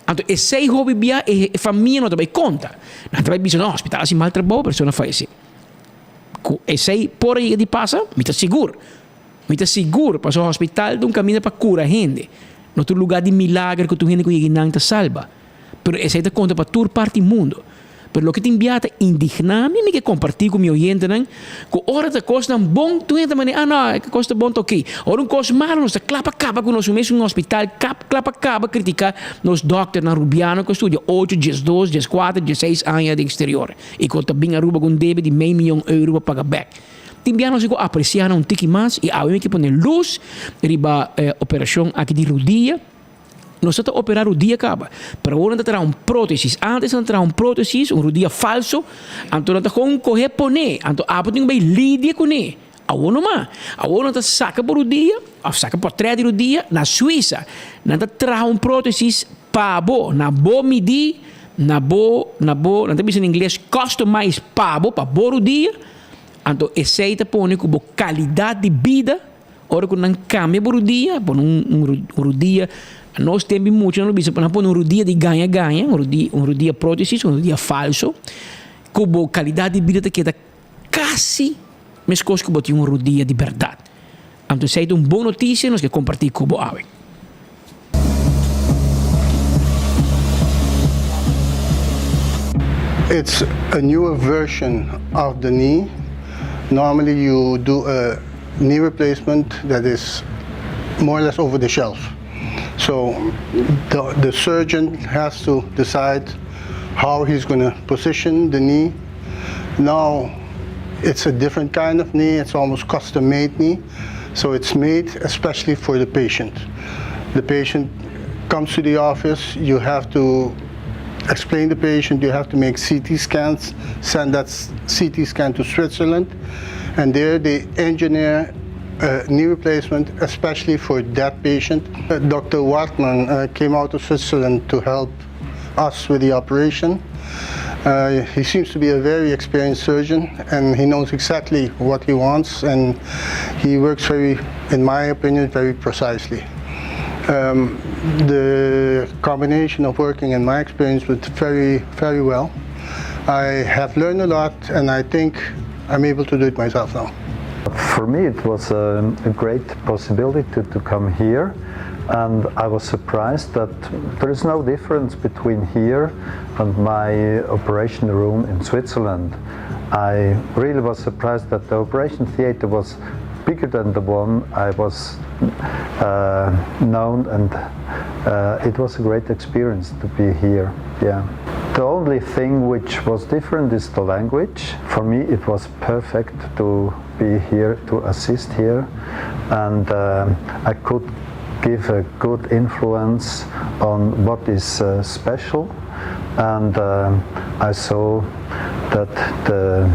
Anto esei hopi bia e famia no ta bai konta. Nan ta bai bisa, no, hospital a hasi mal trabou, e persona a fayesé. Ku esei por a yega di pasa? Mi ta sigur. Mi ta sigur, pasobra hospital ta un kaminda pa kura hende. No ta un lugá di milager ku tur hende ku yega einan ta salba. Pero esei ta konta pa tur parti mundu. Pero loke tin bia ta indigná mi, mi ke kompartí ku mi oyentenan, ku ora ta kosnan bon, tur hende ta manera, ah no, e kos ta bon ta okey. Ora un kos malu nos ta kla pa kaba ku nos mes un hospital, kap kla pa kaba kritiká nos dòkternan rubiano ku a studia ocho, diesdos, dieskuater, diesseis aña den eksterior. I ku ta bin Aruba ku un debe di mei miyon euro pa paga bek. Tin bia nos ku apresiá nan un tiki mas i awe mi ke pone lus riba e operashon aki di rudia. Nos ta ta operá rudia kaba, pero awor nan ta traha un prótesis. Ántes nan ta traha un prótesis, un rudia falso, anto nan ta kon kohe pone, anto abo tin ku bai lidia kuné. Awor no mas. Awor nan ta saka bo rudia, òf saka pòtrèt di rudia na Suisa. Nan ta traha un prótesis pa bo, na bo midí, na bo, na bo, nan ta bisa na ingles customize pa bo, pa bo rudia. Anto esei ta pone ku bo kalidat di bida, ora ku nan kambia bo rudia, pone un, un rudia, anos tempu mucha nan lo bisa, nan pone un rudia di gaña gaña, un rudia, un rudia prótesis, un rudia falso, ku bo kalidat di bida ta keda Kasi meskos ku bo tin un rudia di bèrdat. Anto esei ta un bon notisia nos ke kompartí ku bo awe. It's a newer version of the knee. Normally you do a knee replacement that is more or less over the shelf. So the, the surgeon has to decide how he's going to position the knee Now it's a different kind of knee, it's almost custom made knee. So it's made especially for the patient. The patient comes to the office, you have to explain the patient, you have to make CT scans, send that CT scan to Switzerland, and there they engineer a knee replacement especially for that patient. Uh, Dr. Wartman uh, came out of Switzerland to help us with the operation. Uh, he seems to be a very experienced surgeon and he knows exactly what he wants and he works very, in my opinion, very precisely. Um, the combination of working and my experience with very, very well. I have learned a lot and I think I'm able to do it myself now. For me it was a, a great possibility to, to come here and I was surprised that there is no difference between here and my operation room in Switzerland. I really was surprised that the operation theater was bigger than the one I was uh, known and uh, it was a great experience to be here. Yeah. The only thing which was different is the language. For me it was perfect to be here to assist here and uh, I could give a good influence on what is uh, special and uh, I saw that the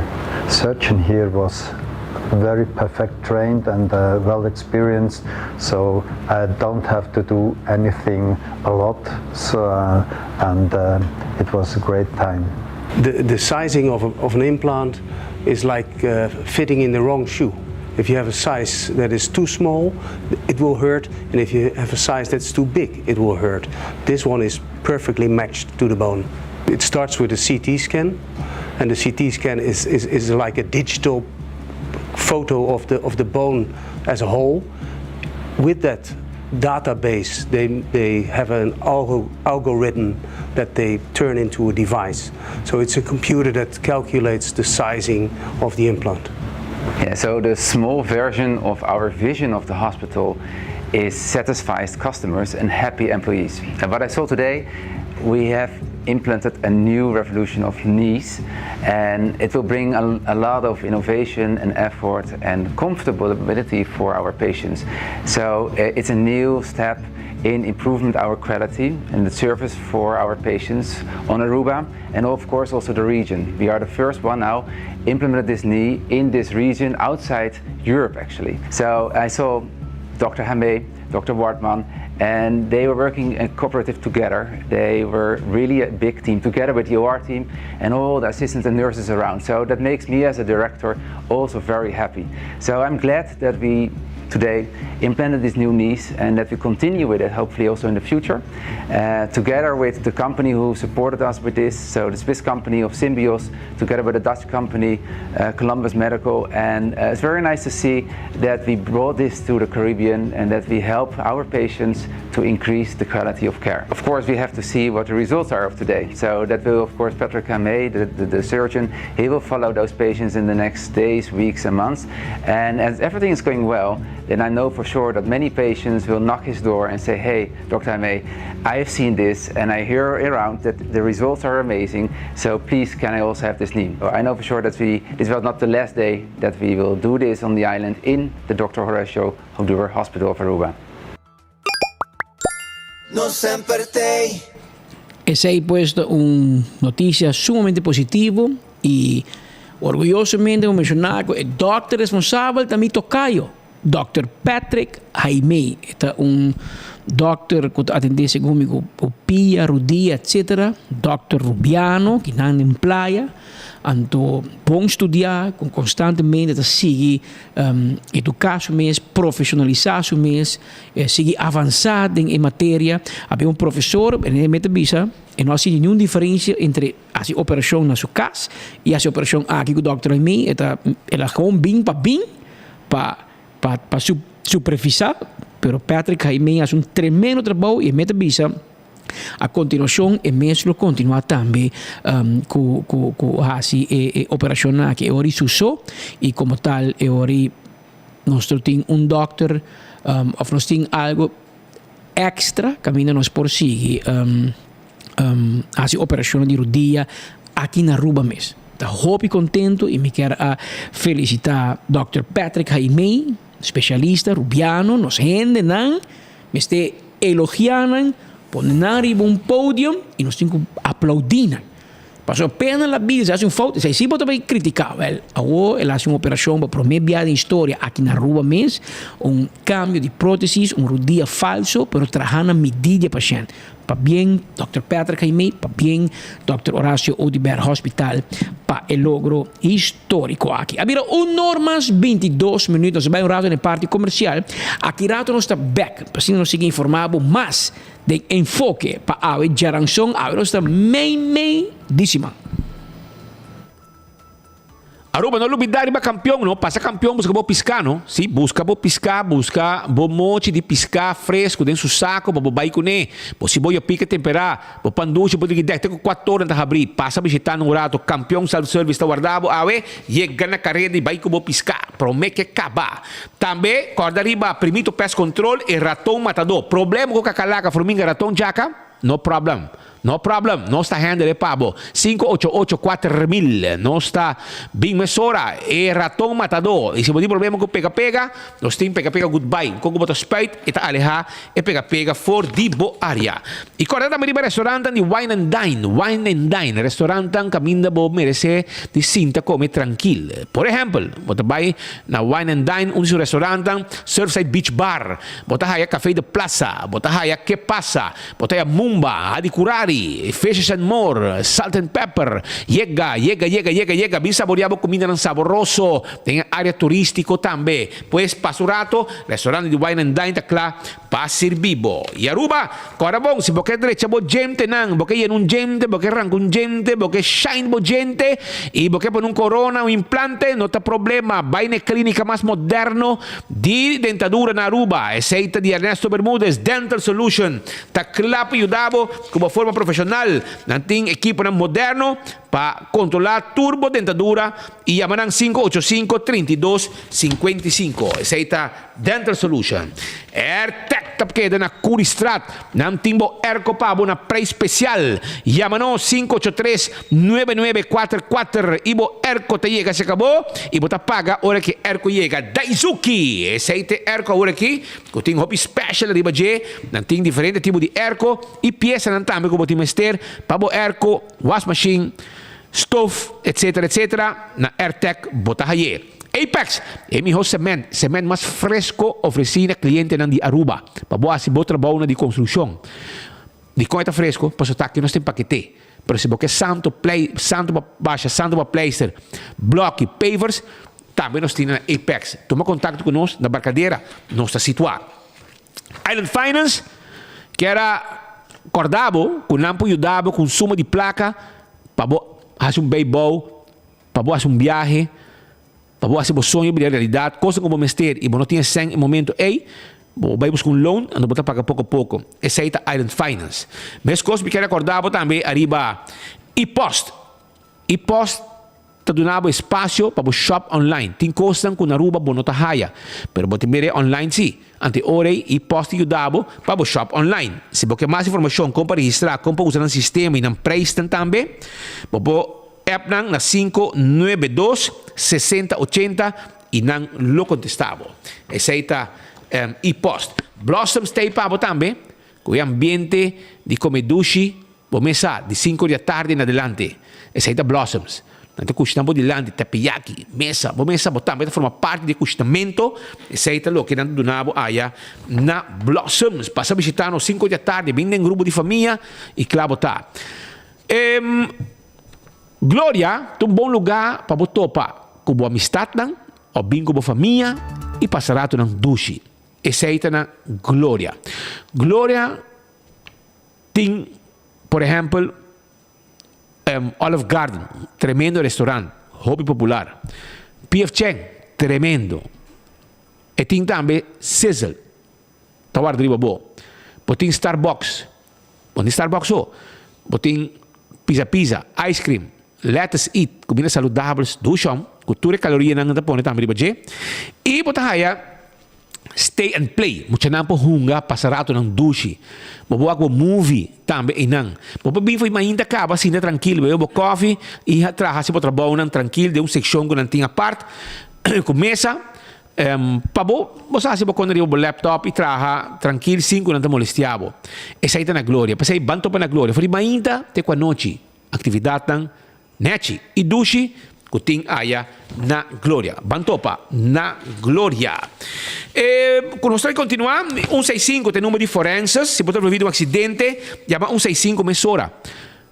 surgeon here was very perfect trained and uh, well experienced so I don't have to do anything a lot so uh, and uh, it was a great time. The, the sizing of, a, of an implant is like uh, fitting in the wrong shoe. If you have a size that is too small, it will hurt, and if you have a size that's too big, it will hurt. This one is perfectly matched to the bone. It starts with a CT scan, and the CT scan is, is, is like a digital photo of the, of the bone as a whole. With that database, they, they have an algo algorithm that they turn into a device. So it's a computer that calculates the sizing of the implant. Yeah, so the small version of our vision of the hospital is satisfied customers and happy employees. And what I saw today, we have implanted a new revolution of knees and it will bring a, a lot of innovation and effort and comfortability for our patients. So eh, it's a new step in improvement our quality and the service for our patients on Aruba and of course also the region. We are the first one now implemented this knee in this region outside Europe actually. So I saw Dr. Hame, Dr. Wartman, and they were working in cooperative together. They were really a big team together with the OR team and all the assistants and nurses around. So that makes me as a director also very happy. So I'm glad that we today implanted these new knees and that we continue with it hopefully also in the future uh, together with the company who supported us with this so the Swiss company of Symbios together with the Dutch company uh, Columbus Medical and uh, it's very nice to see that we brought this to the Caribbean and that we help our patients to increase the quality of care. Of course we have to see what the results are of today so that will of course Patrick Kamei the, the, the surgeon he will follow those patients in the next days weeks and months and as everything is going well then I know for sure that many patients will knock his door and say, hey, Dr. May, I have seen this and I hear around that the results are amazing, so please can I also have this knee? I know for sure that we, this was not the last day that we will do this on the island in the Dr. Horatio Oduber Hospital of Aruba. Nos semper t'ey. Esey pues ta un noticia sumamente positivo y orguyosamente bo menciona cu e dokter responsabel ta mi tocayo, Dòkter Patrick Jaime. E ta un dòkter cu ta atende segun mi cu pia, rudia etc. Dòkter Rubiano ki nan den playa. Anto bon studia cu constantemente ta sigui educa su mes, profesionalisa su mes, sigui avansa den e materia. Habia un profesor, e mester bisa, e no a sinti niun diferencia entre haci operacion na su cas y haci operacion aki cu Dòkter Jaime. E ta, el a gewoon bin pa bin. pa pa pa su supervisa pero Patrick Jaime haci un tremendo trabou y e meta bisa a continuacion e mes lo continua tambe um, cu cu cu haci e e operacionnan aki e ora su so y como tal e ora nos tin un dokter um, of nos tin algo extra caminda nos por sigui um, um, haci operacionnan di rodia aki na Aruba mes. Ta hopi contento y mi kier a felicita Dòkter Patrick Jaime, specialista Rubiano, nos hendenan mester elogia nan, pone nan riba un podium y nos tin cu aplaudi nan. Pasobra pena la bida si haci un fout, esey si bo ta bay critica. Wel, awo el haci un operacion pa prome bia den historia aki na Aruba mes, un cambio di protesis, un rodia falso, pero traha na midi di e pashent. Pabien Dòkter Patrick Jaime, pabien Dòkter Horacio Oduber Hospital pa e logro historico aki. A bira un or mas 22 minuut, nos a bay un rato den e parti comercial, aki rato nos ta bek pa asina nos sigui informa bo mas den Enfoke pa awe djaranson, awe nos ta mei mei di siman. Aruba, no lubida riba campeon no, pasa campeon busca bo pisca no, si, busca bo pisca, busca bo mochi di pisca fresco den su saco pa bo bay cune, bo siboyo pica tempera, bo pan dushi bo diki dek te cu cuator nan ta habri, pasa bishita nan un rato, campeon self service ta warda bo awe, yega na careda y bay cu bo pisca, prome ke caba. Tambe corda riba Primito Pest Control e raton matador, problema cu cacalaca, forminga, raton, djaca? No problem. No problem, nos ta handle e pa bo. Sinku ocho ocho kuater mil. Nos ta bin mesora. E raton matadó. I si bo tin problema ku pega pega, nos tin pega pega goodbye. Kon ku bo ta spuit, e ta alehá e pega pega for di bo área. I kòrda tambe riba restorantan di Wine and Dine. Wine and Dine, restorantan kaminda bo meresé di sinta kome trankil. Por ehèmpel, bo ta bai na Wine and Dine, un di su restorantan, Surfside Beach Bar. Bo ta haya Café de Plaza, bo ta haya Que Pasa, bo ta haya Mumba, Hadi Curari. Sally, Fishes and More, Salt and Pepper, yega, yega, yega, yega, yega, bin saborea bo cumindanan saboroso den e area turistico tambe. Pues pasa un rato, restaurant di Wine and Dine ta cla pa sirbi bo. Y Aruba, cora bon, si bo ke drecha bo djentenan, bo ke yena un djente, bo ke ranca un djente, bo ke shine bo djente y bo ke pone un corona, un implante, no ta problema, bay na e clinica mas moderno di dentadura na Aruba. Esey ta di Ernesto Bermudez Dental Solution. Ta kla pa yuda bo ku bo forma profeshonal. Nan tin ekiponan moderno pa kontrolá tur bo dentadura i yama nan 585 32 55. Esei ta Dental Solution. Airtec ta keda na Curiestraat. Nan tin bo airco pa bo na prijs spesial. Yama nos 583 9944 i bo airco ta yega serka bo i bo ta paga ora ku e airco yega. Daizuki! Esei ta e airco awor aki. Ku tin hopi special riba dje, nan tin diferente tipo di airco y piesanan tambe ku bo tin mester pa bo airco, wasmachine, stoof, etc. Etc. Na Airtec bo ta haye. Apex, e miho cement, cement mas fresco ofreci na clientenan di Aruba pa bo haci bo trabounan di construccion. Dikon e ta fresco? Pasobra ta aki nos tin pakete. Pero si bo ke santo plei, santo pa basha, santo pa pleister, bloki, pavers, tambe nos tin na Apex. Tuma kontakto ku nos na Barcadera, nos ta situá. Island Finance kier a kòrda bo ku nan por yuda bo ku un suma di plaka pa bo hasi un beibou, pa bo hasi un biahe, Pa bo hasi bo soño bira realidat, kosnan ku bo mester i bo no tin e sèn e momento ei, bo bai buska un loan anto bo ta paga poko poko. Esei ta Island Finance. Meskos mi kier rekordá bo tambe ariba E-post. E-post ta duna bo espasio pa bo shop online. Tin kosnan ku na Aruba bo no ta haya, pero bo ta mira e online si. Anto e ora ei E-post ta yuda bo pa bo shop online. Si bo ke mas informashon kon pa registrá, kon pa usa nan sistema i nan preisnan tambe, bo por. App nan na 592 60 80 y nan lo contesta bo. Esey ta e-post. Blossoms ta ey pa bo tambe cu e ambiente di come dushi bo mesa di cinco di atardi en adelante. Esey ta Blossoms. Nan ta cushina bo dilanti teriyaki, mesa, bo mesa bo tambe ta forma parti di e cushinamento. Esey ta loke nan ta duna bo aya na Blossoms. Pasa bishita nos cinco di atardi bin den grupo di famia y cla bo ta. Gloria ta un bon lugá pa bo topa ku bo amistatnan òf bin ku bo famia i pasa ratunan dushi. Esei ta na Gloria. Gloria tin, por ehèmpel, Olive Garden, tremendo restorant, hopi popular. PF Chang, tremendo. E tin tambe Sizzle, ta warda riba bo. Bo tin Starbucks, Bo tin Starbucks so. Bo tin Pizza Pizza, ice cream, Lettuce Eat, kumida saludabel, dushon, ku tur e kalorianan nan ta pone tambe riba dje. I bo ta haya Stay and Play, muchanan por hunga, pasa ratonan dushi. Bo por wak bo movie tambe einan. Bo por bin for mainta kaba sinta trankil, bebe bo kofi i traha hasi bo trabounan trankil den un sekshon ku nan tin apart ku mesa. Pa bo, bo sa hasi bo kona riba bo laptop i traha trankil sin ku nan ta molestia bo. Esei ta na Gloria. P'esei ban topa na Gloria for di mainta te ku anochi. Aktividatnan nechi i dushi ku tin aya na Gloria. Ban topa na Gloria. E ku nos ta kontinuá, un seis sinku ta e number di forenses. Si bo ta envolví den un aksidente, yama un seis sinku mesora.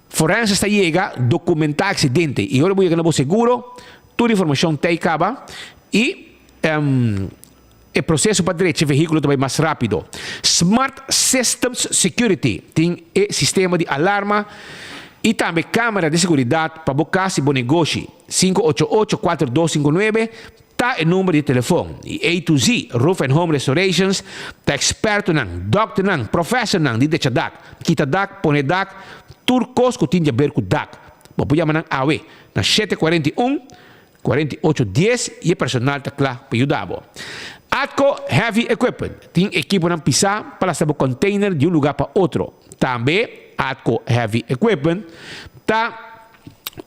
Forenses ta yega dokumentá aksidente i ora bo yega na bo seguro, Tur informashon ta ei kaba i e proseso pa drecha e vehíkulo ta bai mas rápido. Smart Systems Security tin e sistema di alarma i tambe kámera di seguridat pa bo kas i bo negoshi. 588 4259 ta e number di telefon. I A to Z Roof and Home Restorations ta ekspertonan, dòkternan, profèsornan di drecha dak, kita dak, pone dak, tur kos ku tin di aber ku dak. Bo por yama nan awe Na shete kuarenta i un, 48 dies i e personal ta kla pa yuda bo. Atco Heavy Equipment tin ekiponan pisá pa lasta bo container di un lugá pa otro. Tambe Atco Heavy Equipment ta.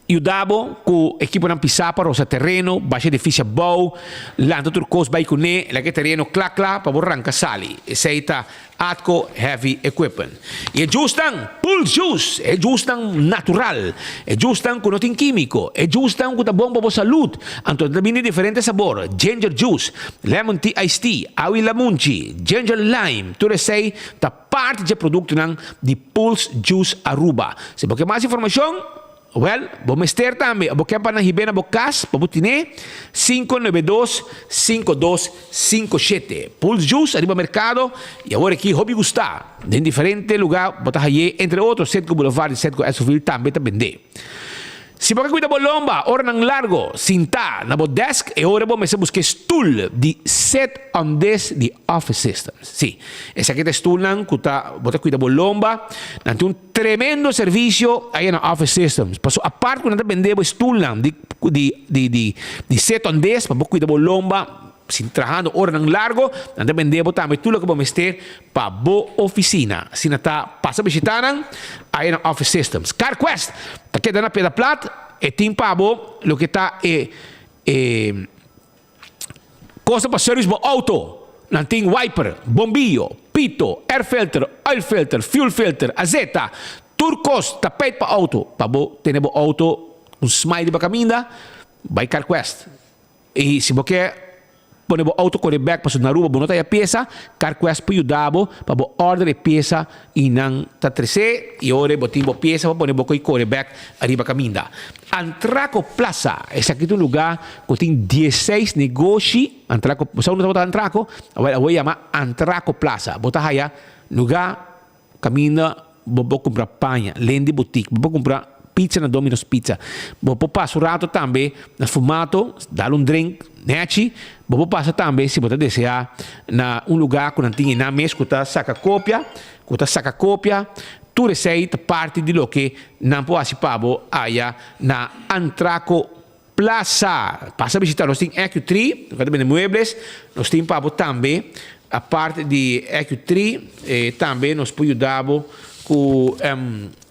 Yuda bo ku ekiponan pisá pa rosa tereno, basha edifisio abou, lanta tur kos bai kuné, laga e tereno kla kla pa bo ranka sali. Esei ta Atco Heavy Equipment. I e jusnan, Pulse Juice! E jusnan natural, e jusnan ku no tin kímiko, e jusnan ku ta bon pa bo salud. Anto ta bini diferente sabor, Ginger Juice, Lemon Tea Iced Tea, Awi Lamunchi, Ginger Lime, tur esei ta parti dje produktonan di Pulse Juice Aruba. Si bo ke mas informashon, wèl, bo mester tambe bo ke pa nan hib'é na bo kas pa bo tine, 592 5257. Pulse Juice ariba merkado i awor aki hopi gustá. Den diferente lugá bo ta hay'é, entre otro Citgo Boulevard i Citgo Esoville tambe ta bend'é. Si bo ke kuida bo lomba oranan largo sintá na bo desk, e ora bo mester buska e stul di Sit on This di Office Systems. Sí, esaki ta e stulnan ku ta bo ta kuida bo lomba. Nan tin un tremendo servisio aya na Office Systems. Paso apart ku nan ta bende bo e stulnan di di di di Sit on This pa bo kuida bo lomba sin trahando oranan largo, nan ta bende bo tambe tur loke bo mester pa bo oficina. Asina ta pasa bishita nan aya na Office Systems. CarQuest ta keda na Piedra Plat, e tin pa bo loke ta e e cosa pa service bo auto. Nan tin wiper, bombillo, pito, air filter, oil filter, fuel filter, azeta, tur cos tapijt pa auto pa bo tene bo auto un smile riba caminda, bay CarQuest. I si bo ke pone bo auto kore bek pasobra na Aruba bo no ta haya piesa, CarQuest por yuda bo pa bo order e piesa i nan ta trese i ora bo tin bo piesa pa pone bo koi kore bek ariba kaminda. Antraco Plaza, esaki ta un luga ku tin dieseis negoshi, Antraco, bo sa unda tabata Antraco? Awel awor yama Antraco Plaza. Bo ta haya luga Kaminda bo por kumpra paña, Lendy Boutique, bo por kumpra pizza na Domino's Pizza. Bo por pasa un rato tambe na Fumato, dal un drink nechi. Bo por pasa tambe si bo ta desea na un lugar ku nan tin e nan mes ku ta saka kopia, ku ta saka kopia. Tur esei ta parti di loke nan por hasi pa bo aya na Antraco Plaza. Pasa bishita nos tin EQ3, nos ta bende muebles, nos tin pa bo tambe aparte di EQ3 tambe nos por yuda bo ku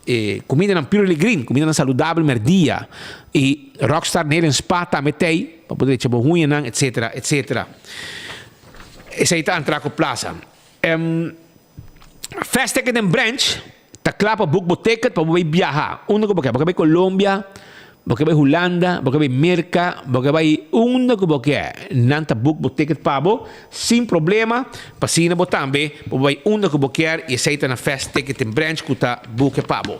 e kumindanan purely green, kumindanan saludabel merdia i Rockstar Nail and Spa tambe t'ei pa bo drecha bo huñanan etcetera etcetera. Esei ta Antraco Plaza. Fast Ticket den Branch ta kla pa book bo ticket pa bo bai biaha unda ku bo ke. Bo ke bai Colombia, bo ke bai Hulanda, bo ke bai Merka, bo ke bai unda ku bo ke. Nan ta book bo ticket pa bo sin problema pa asina bo tambe bo bai unda ku bo kier i esei ta na Fast Ticket den Branch ku ta book e pa bo.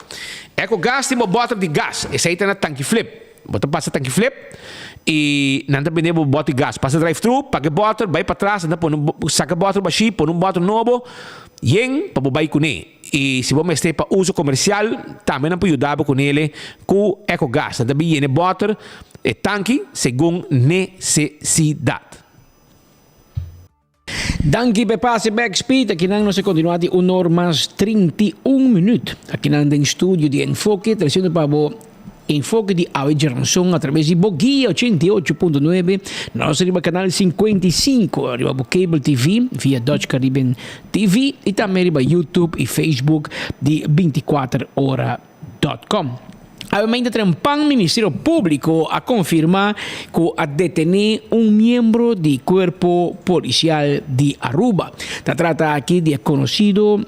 Eco Gas tin bo bòter di gas, esei ta na Tanki Flip. Bo ta pasa tanki flip i nan ta bende bo bòter gas. Pasa drive thru, paga e bòter, bai patras, nan ta pone un saka e bòter bashí, pone un bòter nobo yen pa bo bai kuné. I si bo mester pa uso komersial, tambe nan por yuda bo kunele ku Ecogas. Nan ta bin yena e bòter, e tanki, segun nesesidat. Danki p'e pase bek Speed. Akinan nos a kontinuá di un or mas 31 minüt. Akinan den studio di Enfoke, tresiendo pa bo Enfoke di awe djeranson atraves di bo guia 88.9. Nos riba kanal 55, riba bo cable TV via Dutch Caribbean TV i tambe riba YouTube i Facebook di 24 ora. Dot com. Awe trempan Ministerio Públiko a konfirmá ku a detené un miembro di Kuerpo Polisial di Aruba. Ta trata aki di e konosido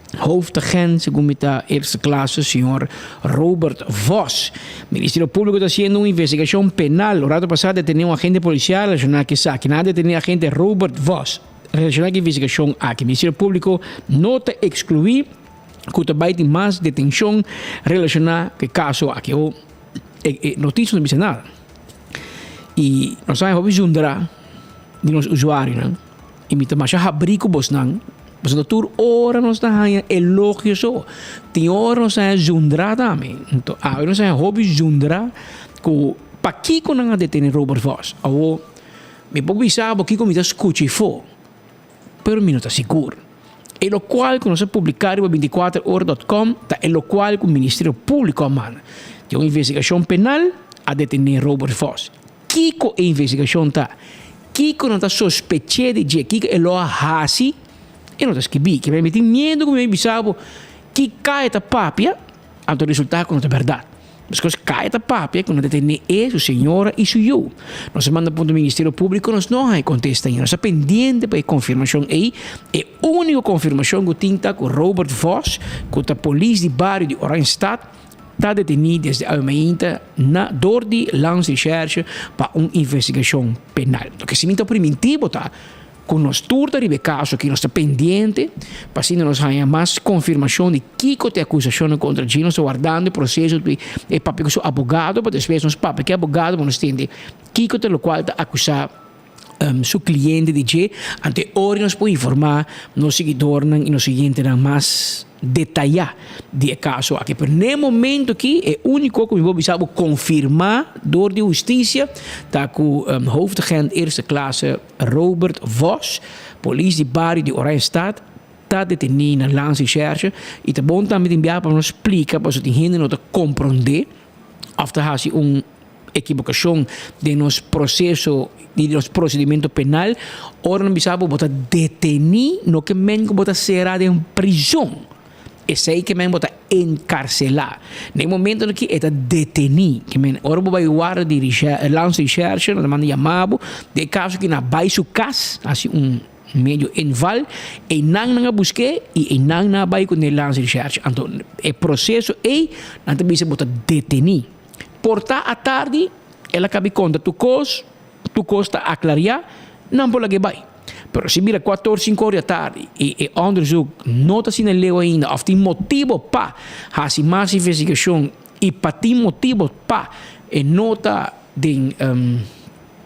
hoofdagent, segun mi ta eerste klasse, señor Robert Vos. Ministerio Públiko ta hasiendo un investigashon penal. Un rato pasá a detené un agente polisial relashoná ku esaki. Nan a detené agente Robert Vos relashoná ku e investigashon aki. Ministerio Públiko no ta ekskluí. ku ta bai tin mas detenshon relashoná ku e kaso aki. O e e notisia no bisa nada. I nos a hopi zundra di nos usuarionan i mi ta masha habrí ku bosnan pasobra tur ora nos ta haña elogio so. Tin ora nos ta haña zundra tambe. Anto awe nos a haña hopi zundra ku pakiko nan a detene Robert Vos. Awor mi por bisa bo kiko mi ta skucha afó. Pero mi no ta sigur. E lokual ku nos a publiká riba 24 ora dot com ta e lokual ku Ministerio Públiko a manda. Den un investigashon penal a detené Robert Vos. Kiko e investigashon ta? Kiko nan ta sospeché di dje? Kiko e lo a hasi? E no ta skibí. Ke mi tin miedu ku mi a bisa bo ki kai ta papia, anto resultá ku no ta bèrdat. Meskos kaya ta papia ku nan ta tene e, su señora i su yu. Nos a manda punto Ministerio Públiko, nos no haña kontesta ainda. Nos ta pendiente pa e konfirmashon ei. E úniko konfirmashon ku tin ta ku Robert Vos, ku ta polis di bario di Oranjestad, ta detení desde awe mainta na dor di Landsrecherche pa un investigashon penal. Loke si mi ta primintí bo ta ku nos tur ta riba e kaso aki, nos ta pendiente pa asina nos haña mas konfirmashon di kiko ta e akusashonnan kontra dje. Nos ta wardando e proseso di e papia ku su abogado pa despues nos papia ku e abogado pa nos tende kiko ta lokual ta akusá su kliente di dje. Anto e ora nos por informá nos siguidornan i nos oyentenan mas detayá di e kaso aki. Pero n'e momento aki e úniko ku mi por bisa bo konfirmá dor di hustisia ta ku hoofdagent eerste klasse Robert Vos, polis di bario di Oranjestad, ta detení na Landsrecherche i ta bon tambe tin biaha pa nos splika pasobra tin hende no ta komprondé òf ta hasi un ekibokashon den nos proseso di nos prosedimento penal. Ora nan bisa bo bo ta detení no ke men ku bo ta sera den prizon. Esei ke men bo ta enkarselá. Na e momentonan aki e ta detení. Ke men ora bo bai warda di Landsrecherche nan ta manda yama bo. Den e kaso aki nan a bai su kas hasi un medio inval. Einan nan a busk'é i einan nan a bai ku ne Landsrecherche. Anto e proseso ei nan ta bisa bo ta detení. Por ta atardi el a kabi konta tur kos, tur kos ta aklariá, nan por lag'é bai. Pero si bira kuator sinku or di atardi i e onderzoek no ta asina leu ainda òf tin motibo pa hasi mas investigashon i pa tin motibo pa e no ta den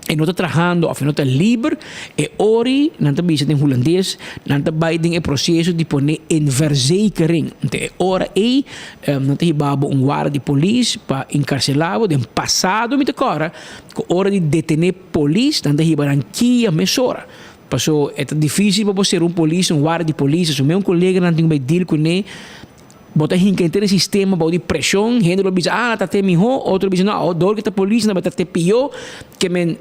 e no ta trahando òf e no ta liber, e ori nan ta bisa den hulandes nan ta bai den e proseso di pone in verzekering. Ento e ora ei nan ta hiba bo un warda di polis pa enkarselá bo. Den pasado mi ta kòrda ku ora di detené Polis nan ta hiba nan kia mesora. Paso e ta dificil pa bo ser un polis, un guardia di polis, asu mi un colega nan tin cu bay deal cune, bo ta hinca henter e sistema bao di presion, hende lo bisa ah nan ta te miho, otro lo bisa no dor cu ta polis nan bay ta te pio, ke men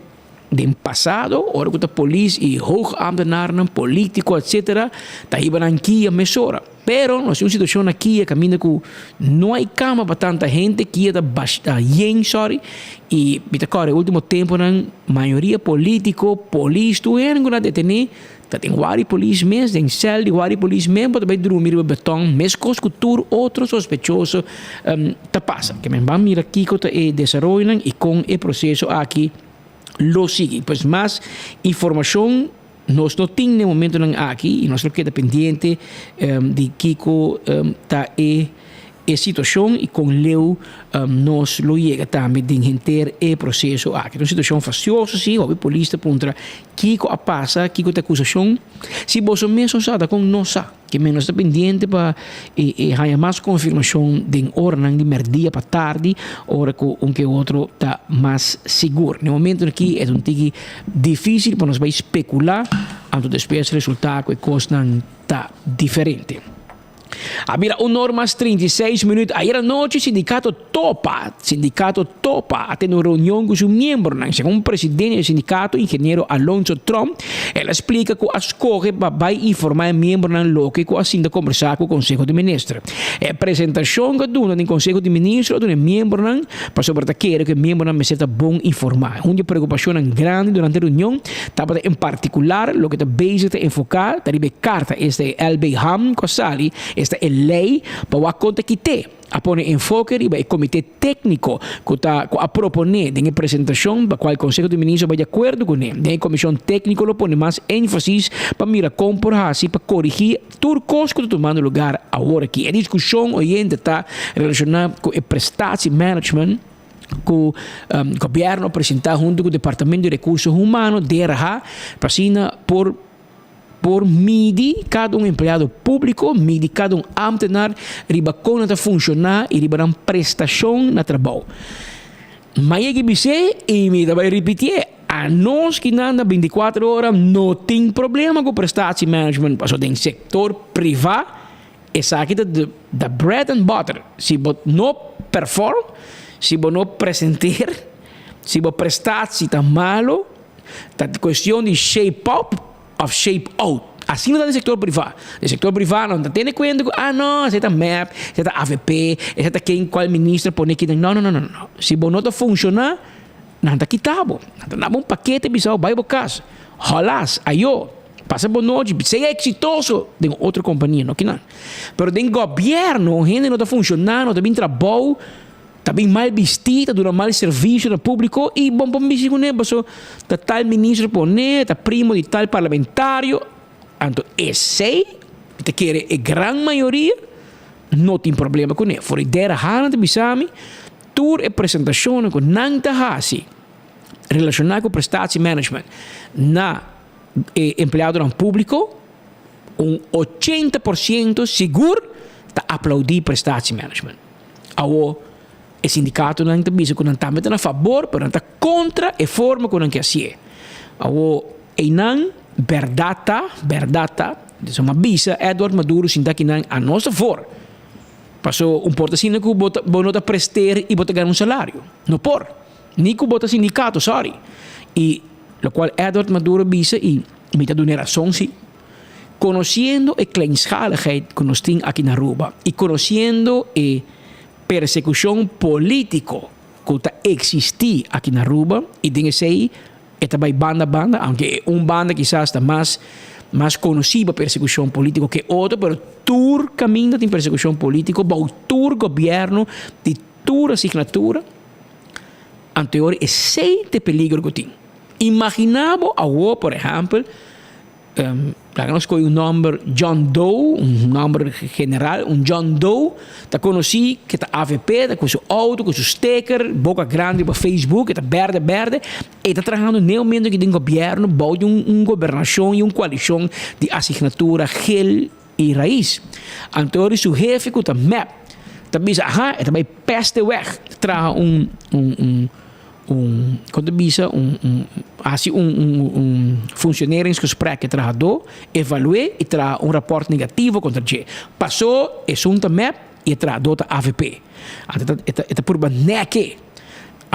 den pasado ora cu ta polis y hoog ambtenaarnan, politico etcetera ta hiba nan kia mesora. Pero nos tin un situacion na Kia caminda cu no hay cama pa tanta hente, Kia ta bash ta yen sorry y mi ta corda e ultimo temponan mayoria politico, polis, tur hende cu nan a detene ta den wari polis mes, den cel di wari polis mes bo ta bay drumi riba beton mescos cu tur otro sospechoso ta pasa. Ke men ban mira kico ta e desaroyonan y con e proceso aki lo sigui. Pues mas informacion. Nos no tin n'e momentonan aki i nos lo keda pendiente di kiko ta e e situacion i con leu nos lo yega tambe den henter e proceso aki. Ta un situacion fastioso si, hopi polis ta puntra kiko a pasa, kiko ta e acusacion. Si boso mes no sa ta con nos sa. Ke men nos ta pendiente pa e e haña mas konfirmashon den oranan di mèrdia pa tardi, ora ku un ke otro ta mas sigur. Na e momentu aki e ta un tiki difísil pa nos bai spekulá, anto despues resultá ku e kosnan ta diferente. A bira un or mas 36 minüt ayer anochi sindikato Topa, Sindikato Topa a tene un reunion ku su miembronan. Segun presidente di sindikato, ingeniero Alonso Tromp, el a splika ku a skohe pa bai informá e miembronan loke ku a sinta kombersá ku Konseho di Minister. E presentashon ku a duna den Konseho di Minister a duna e miembronan pasobra ta kere ku e miembronan mester ta bon informá. Un di e preokupashonnan grandi durante e reunion tabata en partikular loke ta bezig ta enfoká ta riba e karta, esta e LB Ham ku a sali, esta e lei pa wak kon ta kit'é. A pone enfoke riba e komité tékniko ku ta ku a proponé den e presentashon pa kual Konseho di Ministro bai di akuerdo kuné. Den e komishon tékniko lo pone mas énfasis pa mira kon por hasi pa korigí tur kos ku ta tumando lugar awor aki. E diskushon oyente ta relashoná ku e prestatiemanagement ku gobièrnu a presentá huntu ku Departamento di Rekurso Humano, DRH, pa asina por Por midi kada un empleado públiko, midi kada un ámtenar riba kon nan ta funshoná i riba nan prestashon na trabou. M'a yega bis'é i mi ta bai ripitié, anos ki nan ta bintikuater ora no tin problema ku prestatiemanagement pasobra den sektor privá esaki ta the bread and butter. Si bo no perform, si bo no presenter, si bo prestatie ta malo, Ta cuestion di shape up of shape out. Asina ta den sektor privá. Den sektor privá nan ta tene kuenta ku, ah no, esei ta mep, esei ta avp, esei ta ken kual minister pone kinan. No, no, no, no, no. Si bo no ta funshoná, nan ta kita bo. Nan ta dabo un pakete bisa bo bai bo kas. Hòlas, ayó, pasa bo nochi, sea eksitoso den otro kompania, no kinan. Pero den gobièrnu hende no ta funshoná, no ta bin trabou. Ta bin mal bistí, ta duna mal servisio na públiko i bon por bisti kuné paso ta tal ministro poné, ta primo di tal parlamentario. Anto esei mi ta kere e gran mayoria no tin problema kuné. For di dera hana ta bisa mi tur e presentashonnan ku nan ta hasi relashoná ku prestatiemanagement na e empleadonan públiko, un 80% sigur ta aplaudí prestatiemanagement. Awor, e sindikatonan ta bisa ku nan tambe ta na fabor, pero nan ta kontra e forma ku nan ke hasié. Awor, einan bèrdat ta, bèrdat ta, so m'a bisa Edward Maduro sinta akinan a nos ta for. Paso un por ta asina ku bo ta bo no ta prester i bo ta gana un salario. No por. Ni ku bo ta sindikato, sorry. I lokual Edward Maduro bisa i mi ta dun'e rason si. Conociendo e kleinschaligheid cu nos tin aki na Aruba y conociendo e persecucion politico cu ta existi aki na Aruba y den esey e ta bay banda banda, aunke e un banda kisas ta mas mas conoci pa persecucion politico ke otro, pero tur caminda tin persecucion politico bou tur gobierno di tur asignatura, anteor esey ta e peligro cu tin. Imagina bo awo por ehempel. Laga nos kohe un nòmber John Doe, un nòmber general, un John Doe ta konosí ke ta avp, ta ku su outo, ku su steker, boka grandi riba Facebook, e ta bèrdè bèrdè, e ta trahando n'e momento aki den gobièrnu bou di un gobernashon i un koalishon di asignatura gel i rais. Anto di su hefe ku ta mep ta bisa aha e ta bai pèste wèg, ta traha un un un. Un, kon ta bisa, un, un, hasi un, un, un functioneringsgesprek e trahadó, evalu'é i traha un rapòrt negativo kontra dje. Pasó esun ta mep i e trahadó ta avp. Anto e ta, e ta, e ta purba nèk'é.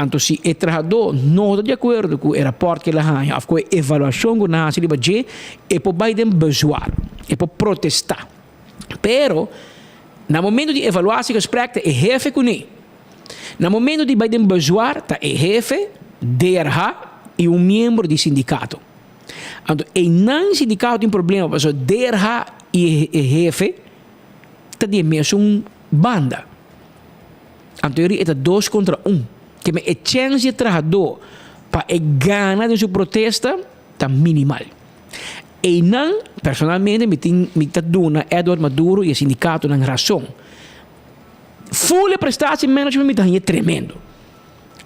Anto si e trahadó no ta di akuerdo ku e rapòrt ku el a haña òf ku e evaluashon ku nan a hasi riba dje, e por bai den bezwaar, e por protestá. Pero, na momento di evaluatiegesprek ta e hefe kuné. Na momento di bai den bezwaar ta e hefe, DRH y un miembro di sindicato. Anto eynan sindicato tin problema pasobra DRH y e hefe ta di e mesun banda. Anto e ta dos contra un. Keme e chens di e trahador pa e gana den su protesta ta minimal. Eynan personalmente mi tin mi ta duna Edward Maduro y e sindicatonan rason. Full e prestatie management mi ta haña tremendo.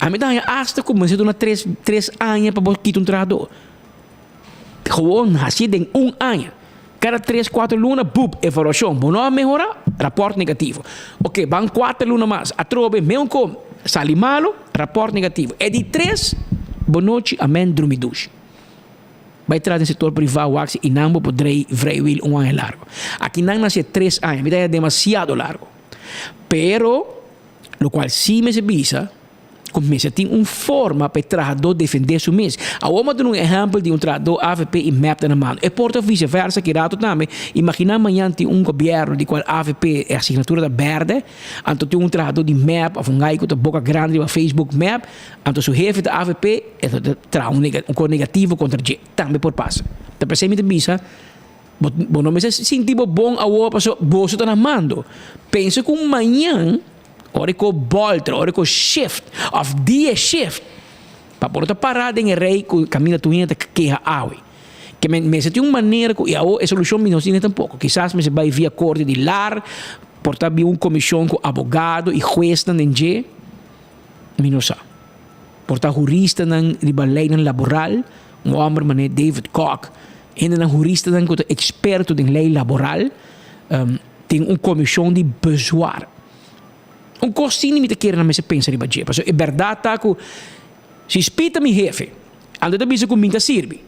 Ami ta haña hasta ku mester duna tres tres aña pa bo kita un trahador. Gewoon hasié den un aña. Kada tres kuater luna bup evaluashon. Bo no a mehorá, rapòrt negativo. Oke, ban kuater luna mas, atrobe meun kom, sali malu, rapòrt negativo. E di tres, bonochi, amen, drumi dushi. Bai tras den sector priva wak si inan bo por drei vrijwil un aña largo. Aki nan nace tres aña, mi ta haya demasiado largo. Pero locual si mester bisa cu mester tin un forma pa e trahador defende su mes. Awor mi a duna un ehempel di un trahador avp y mep ta na mano. E por ta vice versa ki rato tambe. Imagina mañan tin un gobierno di cual avp e asignatura ta berde, anto tin un trahador di mep of un guy cu ta boca grandi riba Facebook mep, Anto su hefe ta avp, e ta traha un un kos negativo kontra dje. Tambe por pasa. Ta p'esei mi ta bisa, bo bo no mester sinti bo bon awor pasobra boso ta na mando. Pensa ku mañan, ora e ko bòlter, ora e ko shift òf dia shift, pa bo no ta pará den e rei ku kaminda tur hende ta keha awe. Ke men mester tin un manera ku i awor e solushon mi no tene tampoko. Kisas mester bai via korte di lar, por ta bin un komishon ku abogado i huesnan den dje. Mi no sa. Por ta huristanan riba leynan laboral, un homber manera David Kok, hendenan huristanan ku ta eksperto den ley laboral, tin un komishon di bezwaar. Un kos asina mi ta kere nan mester pensa riba dje, pasobra e bèrdat ta ku si spita mi hefe, anto e ta bisa ku mi ta sirbi.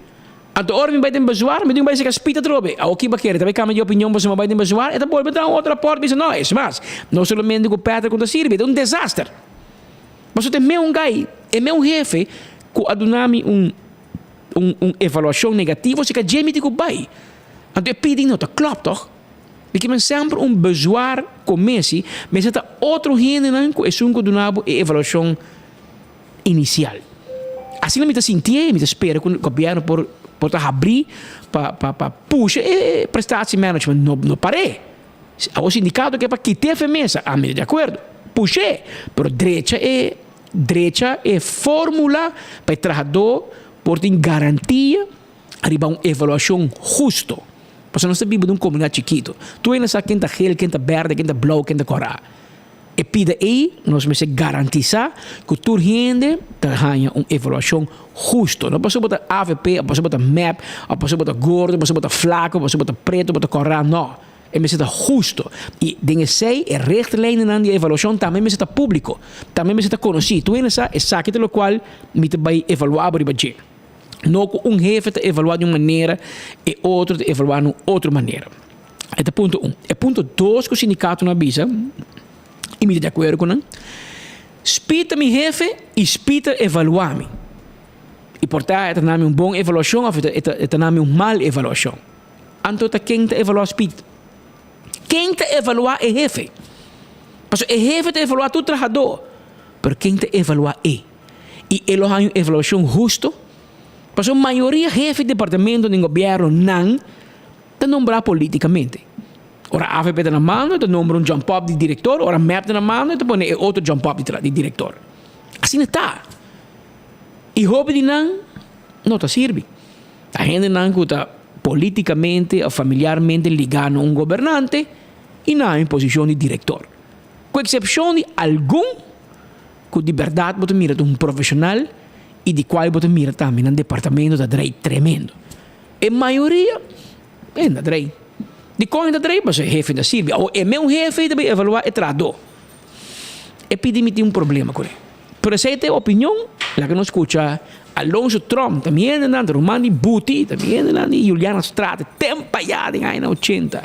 Anto ora mi bai den bezwaar, mi tin ku bai seka spita atrobe. Awor ki bo kere? Ta bai kambia di opinion pasobra mi bai den bezwaar? E ta bolbe traha un otro rapòrt bisa no, es mas, no solamente ku Patrick ku ta sirbi, e ta un desaster. Pasobra ta e meun gai, e meun hefe ku a duna mi un un un evaluashon negativo, seka dje mi tin ku bai. Anto e pidi no ta klòp tòg? Mi ke men semper un bezwaar komesi mester ta otro hendenan ku esun ku duna bo e evaluashon inisial. Asina mi ta sintié i mi ta spera ku gobièrnu por por ta habrí pa pa pa pusha e prestatiemanagement no no par'é. Awor sindikato ke pa kit'é fen mesa, ami ta di akuerdo, push'é, pero drecha e drecha e fórmula pa e trahadó por tin garantia riba un evaluashon husto. Pasobra nos ta biba den un komunidat chikitu. Tur hende sa ken ta gel, ken ta bèrdè, ken ta blou, ken ta kòrá. E pida ei nos mester garantisá ku tur hende ta haña un evaluashon husto. No pasobra bo ta avp, òf pasobra bo ta mep, òf pasobra bo ta gordo, pasobra bo ta flaku, pasobra bo ta pretu, bo ta kòrá. No. E mester ta husto. I den esei e richtlijnennan di e evaluashon tambe mester ta públiko, tambe mester ta konosí. Tur hende sa esaki ta lokual mi ta bai evaluá bo riba dje. No ku un hefe ta evaluá di un manera e otro ta evaluá na un otro manera. E ta punto un. E punto dos ku sindikatonan a bisa, i mi ta di akuerdo ku nan, Spi ta mi hefe i spi ta evaluá mi. I por ta e ta na mi un bon evaluashon òf e ta na mi un mal evaluashon. Anto ta ken ta evaluá spi? Ken ta evaluá e hefe? Pasobra e hefe ta evaluá tur trahadó, pero ken ta evaluá e? I e lo haña un evaluashon husto? Pasobra mayoria hefe di departamento den gobièrnu nan ta nombrá polítikamente. Ora avp ta na mando e ta nombra un jump up di direktor, ora mep ta na mando e ta pone e otro jump up di direktor. Asina ta. I hopi di nan no ta sirbi. Ta hendenan ku ta polítikamente òf familiarmente ligá na un gobernante i nan haña un posishon di direktor. Ku eksepshon di algun ku di bèrdat bo ta mira ta un profeshonal i di kual bo ta mira tambe nan departamento ta drei tremendo. E mayoria e no ta drei. Dikon e ta drei? Pasobra e hefe ta sirbi. Awor e meun hefe ta bai evaluá e trahadó. E pidi mi tin un problema kuné. Pero esei ta e opinion, laga nos skucha Alonso Tromp, ta mi hendenan, ta ruman di Buti, ta mi hendenan di Juliana Straat, temp ayá den añanan ochenta.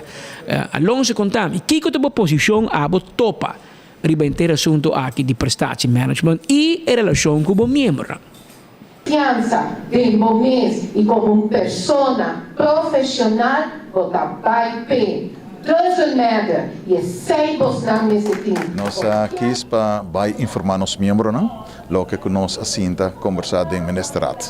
Alonso konta mi, kiko ta bo posishon abo topa riba henter asuntu aki di prestatie management i e relashon ku bo miembronan? Fiansa den bo mes y como un persona profesional bo ta bay p'e. Doesn't matter y esey bosnan mester tin. Nos a kis pa bai informá nos miembronan loke ku nos a sinta kombersá den Ministerraad.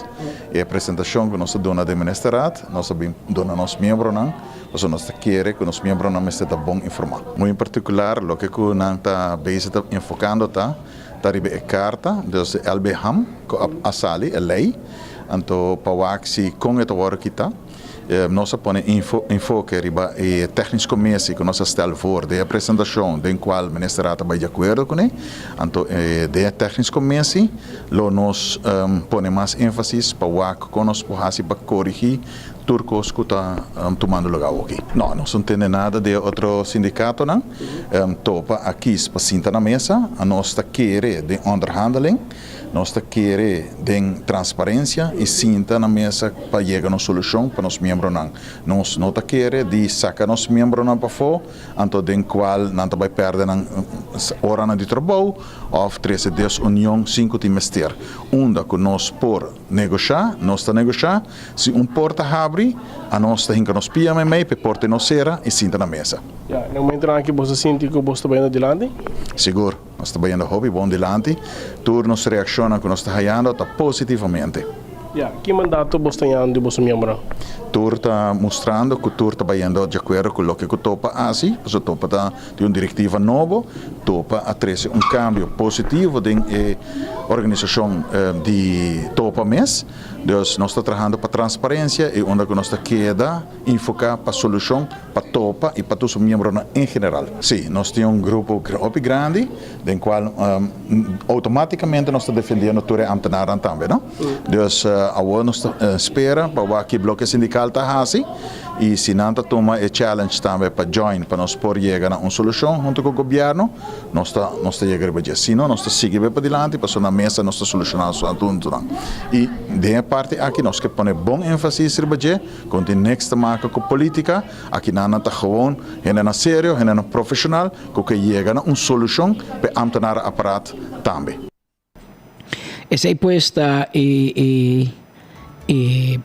E presentashon ku nos a duna den Ministerraad nos a bin duna nos miembronan pasobra nos ta kere ku nos miembronan mester ta bon informá. Muy en partikular loke ku nan ta bezig ta enfokando ta Ta riba e karta, dus de LB Ham ku a sali, e lei, anto pa wak si kon e ta wòrdu kitá. Nos a pone enfoke riba e technisch commissie ku nos a stel voor den e presentashon den kual ministerraad a bai di akuerdo kuné. Anto den e technisch commissie lo nos pone mas énfasis pa wak kon nos por hasi pa korigí Tur kos ku ta tumando lugá awoki. No, nos no tende nada di e otro sindikatonan. Topa a kis pa sinta na mesa. Nos ta kere den onderhandeling. Nos ta kere den transparensia i sinta na mesa pa yega na un solushon pa nos miembronan. Nos no ta kere di saka nos miembronan pafó, anto den kual nan ta bai pèrdè nan oranan di trabou òf trese desunion sin ku tin mester. Unda ku nos por negoshá, nos ta negoshá. Si un porta habri, anos ta hinka nos pia meimei p'e porta no sera i sinta na mesa. Ya, na momentonan aki bos ta sinti ku bos ta bayendo dilanti? Sigur, nos ta bayendo hopi bon dilanti. Tur nos reakshonnan ku nos ta hayando ta positivamente. Ya, ki mandato bos ta yando di boso miembronan? Tur ta mustrando ku tur ta bayendo di akuerdo ku loke ku Topa a hasi, pasobra Topa ta di un direktiva nobo. Topa a trese un kambio positivo den e organisashon di Topa mes. Dus nos ta trahando pa transparencia y unda cu nos ta keda enfoca pa solucion pa topa y pa tur su miembronan en general. Si, nos tin un grupo hopi grandi den cual automaticamente nos ta defendiendo tur e ambtenaarnan tambe, no? Dus awor nos ta spera pa wak ki bloke sindical ta haci y si nan ta tuma e challenge tambe pa join pa nos por yega na un solucion hunto cu gobierno. Nos ta nos ta yega riba dje. Si no, nos ta sigui bay padilanti pasobra na mesa nos ta soluciona su asuntonan. Y den e parti aki nos ke pone bon enfasis riba dje, ku no tin niks te maka ku politica. Aki nan nan ta gewoon hendenan serio, hendenan profesional ku ke yega na un solucion pa e ambtenarenapparaat tambe. Esei pues ta e e e.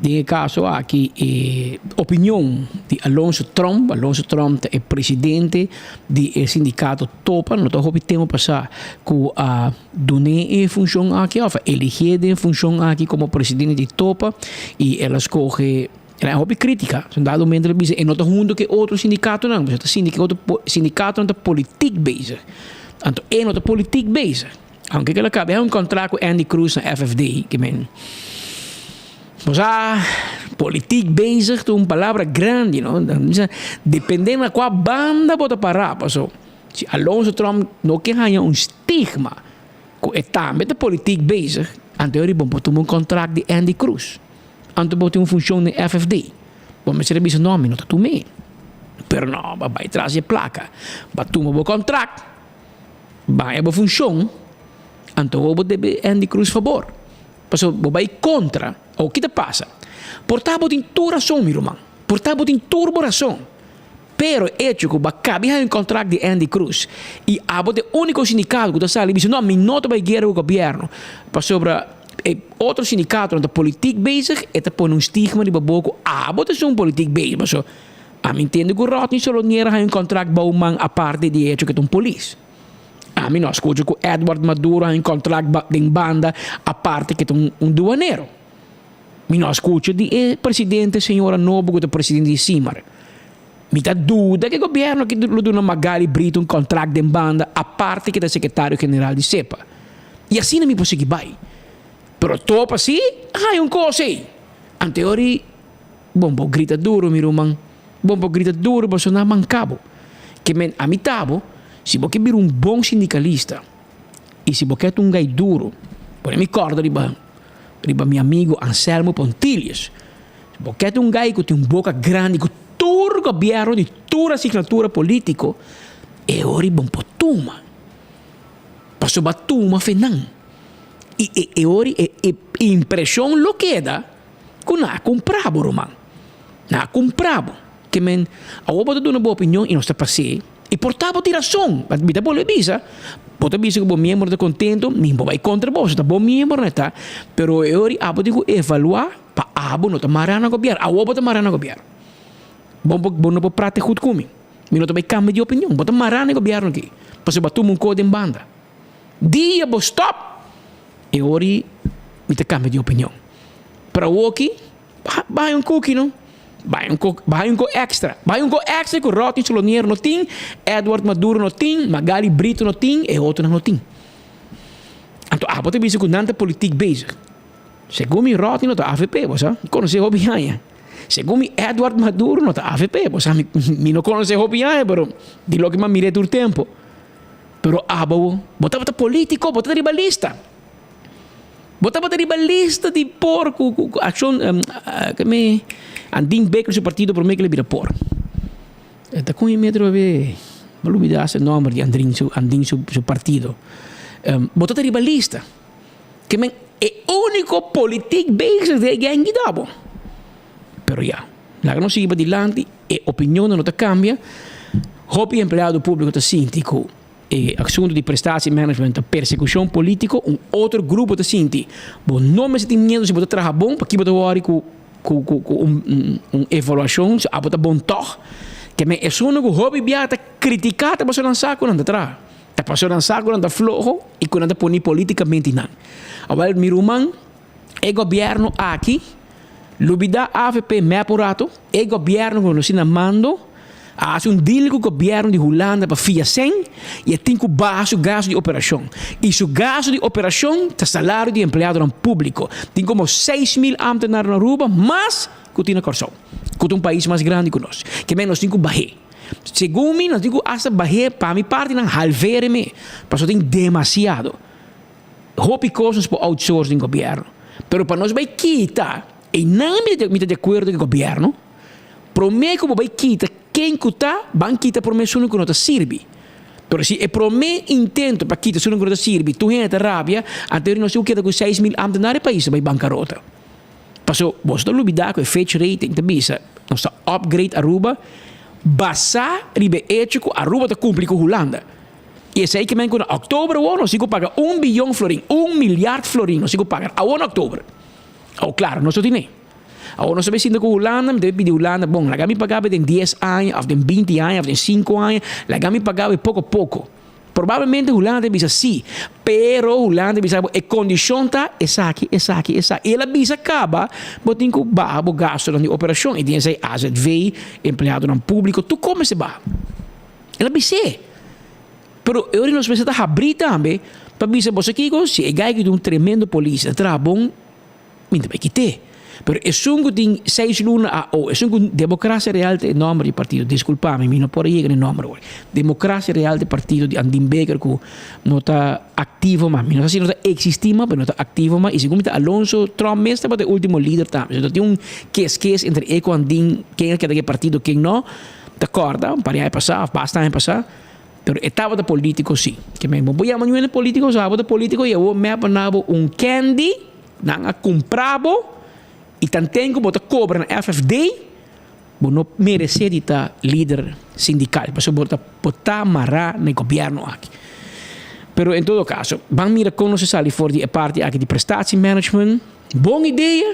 Den e kaso aki e opinion di Alonso Tromp, Alonso Tromp ta e presidente di e sindikato Topa, no ta hopi tempu pasá ku a dun'é e funshon aki òf a eligié den e funshon aki komo presidente di Topa i el a skohe, el a hopi krítika, un dado momento el a bisa e no ta huntu ku e otro sindikatonan, pasobra ta sinti ku e otro sindikatonan ta politiek bezig, anto e no ta politiek bezig. Aunke ke lo kabe un kontrakt ku Andy Cruz na FFD, ke men bo sa politiek bezig ta un palabra grandi no, depende na kua banda bo ta para paso si Alonso Tromp no ke haña un stigma ku e tambe ta politiek bezig anto bo por tuma un kontrakt di Andy Cruz anto bo tin un funshon den FFD bo mester a bisa no mi no ta tum'é pero no bo a bai tras di e plaka bo a tuma bo kontrakt. Baña bo funshon, anto bo debe Andy Cruz fabor. Pasobra bo bai kontra, o ki ta pasa? Por ta bo tin tur rason mi ruman, por ta bo tin tur bo rason, pero echo ku bo a kabi haña un kontrakt di Andy Cruz i abo ta e úniko sindikato ku ta sali bisa no mi no ta bai guera ku gobièrnu pasobra e otro sindikatonan ta politik bezig, e ta pone un stigma riba bo ku abo ta esun politik bezig pasobra Ami ntende ku Rodney Solonier a haña un kontrakt bou man aparte di e hecho ku e ta un polis. Ami no a skucha ku Edward Maduro a haña un kontrakt den banda aparte ku e ta un duanero. Mi no a skucha di e presidente señora nobo ku ta presidente di Simar. Mi ta duda ku e gobièrnu aki lo duna Magali Brito un kontrakt den banda aparte ku e ta sekretario general di SEPA. I asina mi por sigui bai. Pero topa si a haña un kos ei. Anteori. Bon bo grita duro mi ruman. Bon bo grita duro pasobra nan a manka bo. Ke men ami ta bo, si bo ke bira un bon sindikalista i si bo ke ta un gai duro, pone mi kòrda riba riba mi amigo Anselmo Pontilius, si bo ke ta un gai ku tin un boka grandi ku tur gobièrnu di tur asignatura polítiko, e ora bon por tuma. Pasobra bo a tuma fe nan. I e ora e impreshon lo keda. Ku nan a kumpra bo, ruman. Nan a kumpra bo. Ke men, awor bo ta duna bo opinion i nos ta pas'é, i por ta bo tin rason. Mi ta bolbe bisa, bo ta bisa ku bo miembro ta kontentu, mi bo bai kontra bo, si ta bo miembro no ta. Pero e ora abo tin ku evaluá pa abo no ta mará na gobièrnu. Awor bo ta mará na gobièrnu. Bo bo no por prate gut ku mi. Mi no ta bai kambia di opinion. Bo ta mará na e gobièrnu aki, pasobra bo a tuma un kos den banda. Dia bo stòp, e ora mi ta kambia di opinion. Pero awoki, baha un koki no. Baha un ko, baha un ko extra. Baha un ko extra ku Rodney Solonier no tin, Edward Maduro no tin, Magali Brito no tin, e otronan no tin. Anto abo ta bisa ku nan ta politiek bezig. Segun mi Rodney no ta avp, bo sa. Mi konosé hopi aña. Segun mi Edward Maduro no ta avp, bo sa. Mi, mi no konosé hopi aña, pero di loke mi a mir'é tur tempo. Pero abo, bo tabata politico, bo tabata riba lista. Bo tabata riba lista di por ku ku akshon keme Andin Baker su partido prome ke lo bira por. Ta kon e metro awe bo lubida hasta e nomber di Andrin su Andin su su partido. Bo tabata riba lista. Ke men e uniko politiek bezig den e genki ta bo. Pero ya, laga nos sigui padilanti, e opinionnan no ta kambia. Hopi empleado públiko ta sinti ku. E asuntu di prestatie management ta persekushon polítiko, un otro grupo ta sinti bo no mester tin miedu si bo ta traha bon, paki bo ta wòri ku ku ku ku un un evaluashon si abo ta bon tòg. Ke men esun ku hopi bia ta kritiká ta pasobra nan sa ku nan ta traha, ta pasobra nan sa ku nan ta floho i ku nan ta poni polítikamente nan. Awèl mi ruman e gobièrnu aki lubidá avp mep un ratu, e gobièrnu ku nos tin na mando a hasi un deal ku gobièrnu di Hulanda pa fia sèn i e tin ku baha su gastu di operashon. I su gastu di operashon ta salario di empleadonan públiko. Tin komo 6000 ámtenar na Aruba mas ku tin na Kòrsou, ku ta un pais mas grandi ku nos. Ke men nos tin ku bah'é. Segun mi nos tin ku asta bah'é pa mi parti nan halvere me, pasobra tin demasiado. Hopi kos nos por outsource den gobièrnu, pero pa nos bai kita einan mi ta mi ta di akuerdo ku e gobièrnu, promé ku bo bai kita ken ku ta, ban kita promé esun ku no ta sirbi. Pero si e promé intento pa kita esun ku no ta sirbi tur hende ta rabia, anto nos tin ku keda ku 6000 ámtenar e pais ta bai bankarota. Paso boso ta lubidá ku e Fitch Rating ta bisa nos ta upgrade Aruba basá riba e echo ku Aruba ta kumpli ku Hulanda. I esei ke men ku na òktober awor nos tin ku paga un biyon florin, un milyard florin nos tin ku paga awor na òktober. Awor klaro, nos no tin ei. Awor nos ta bay sinta cu Hulanda, mi ta bay pidi Hulanda, bon, laga mi paga den dies aña of den binti aña of den cinco aña, laga mi paga poco poco. Probablemente Hulanda ta bisa si, pero Hulanda ta bisa bo e condicion ta esaki, esaki, esaki. El a bisa caba, bo tin cu baha bo gastonan di operacion y den esey AZV, empleadonan publico, tur cos mester baha. El a bis'é. Pero e ora nos mester ta habrí tambe pa bisa boso kiko, si e guy ki ta un tremendo polis, ta traha bon, mi ta bai kit'é. Pero esun ku tin seis luna a o esun ku Democracia Real ta e nomber di partido, disculpa mi, mi no por a yega na e nomber awor. Democracia Real ta e partido di Andin Baker ku no ta activo mas. Mi no sa si no ta existi mas, pero no ta activo mas. Y segun mi ta Alonso Tromp mes tabata e ultimo lider tambe. So ta tin un kes kes entre e ku Andin, ken a keda ku e partido, ken no. Ta corda un par di aña pasa of basta aña pasa. Pero e tabata politico si. Ke men bo por yama ñuende politico, so abo ta politico y awor mep a nabo un candy. Nan a kumpra bo i tanten ku bo ta kobra na FFD, bo no meresé di ta lider sindikal pasobra bo ta bo ta mará na e gobièrnu aki. Pero en todo kaso, ban mira kon nos a sali for di e parti aki di prestatiemanagement. Bon idea,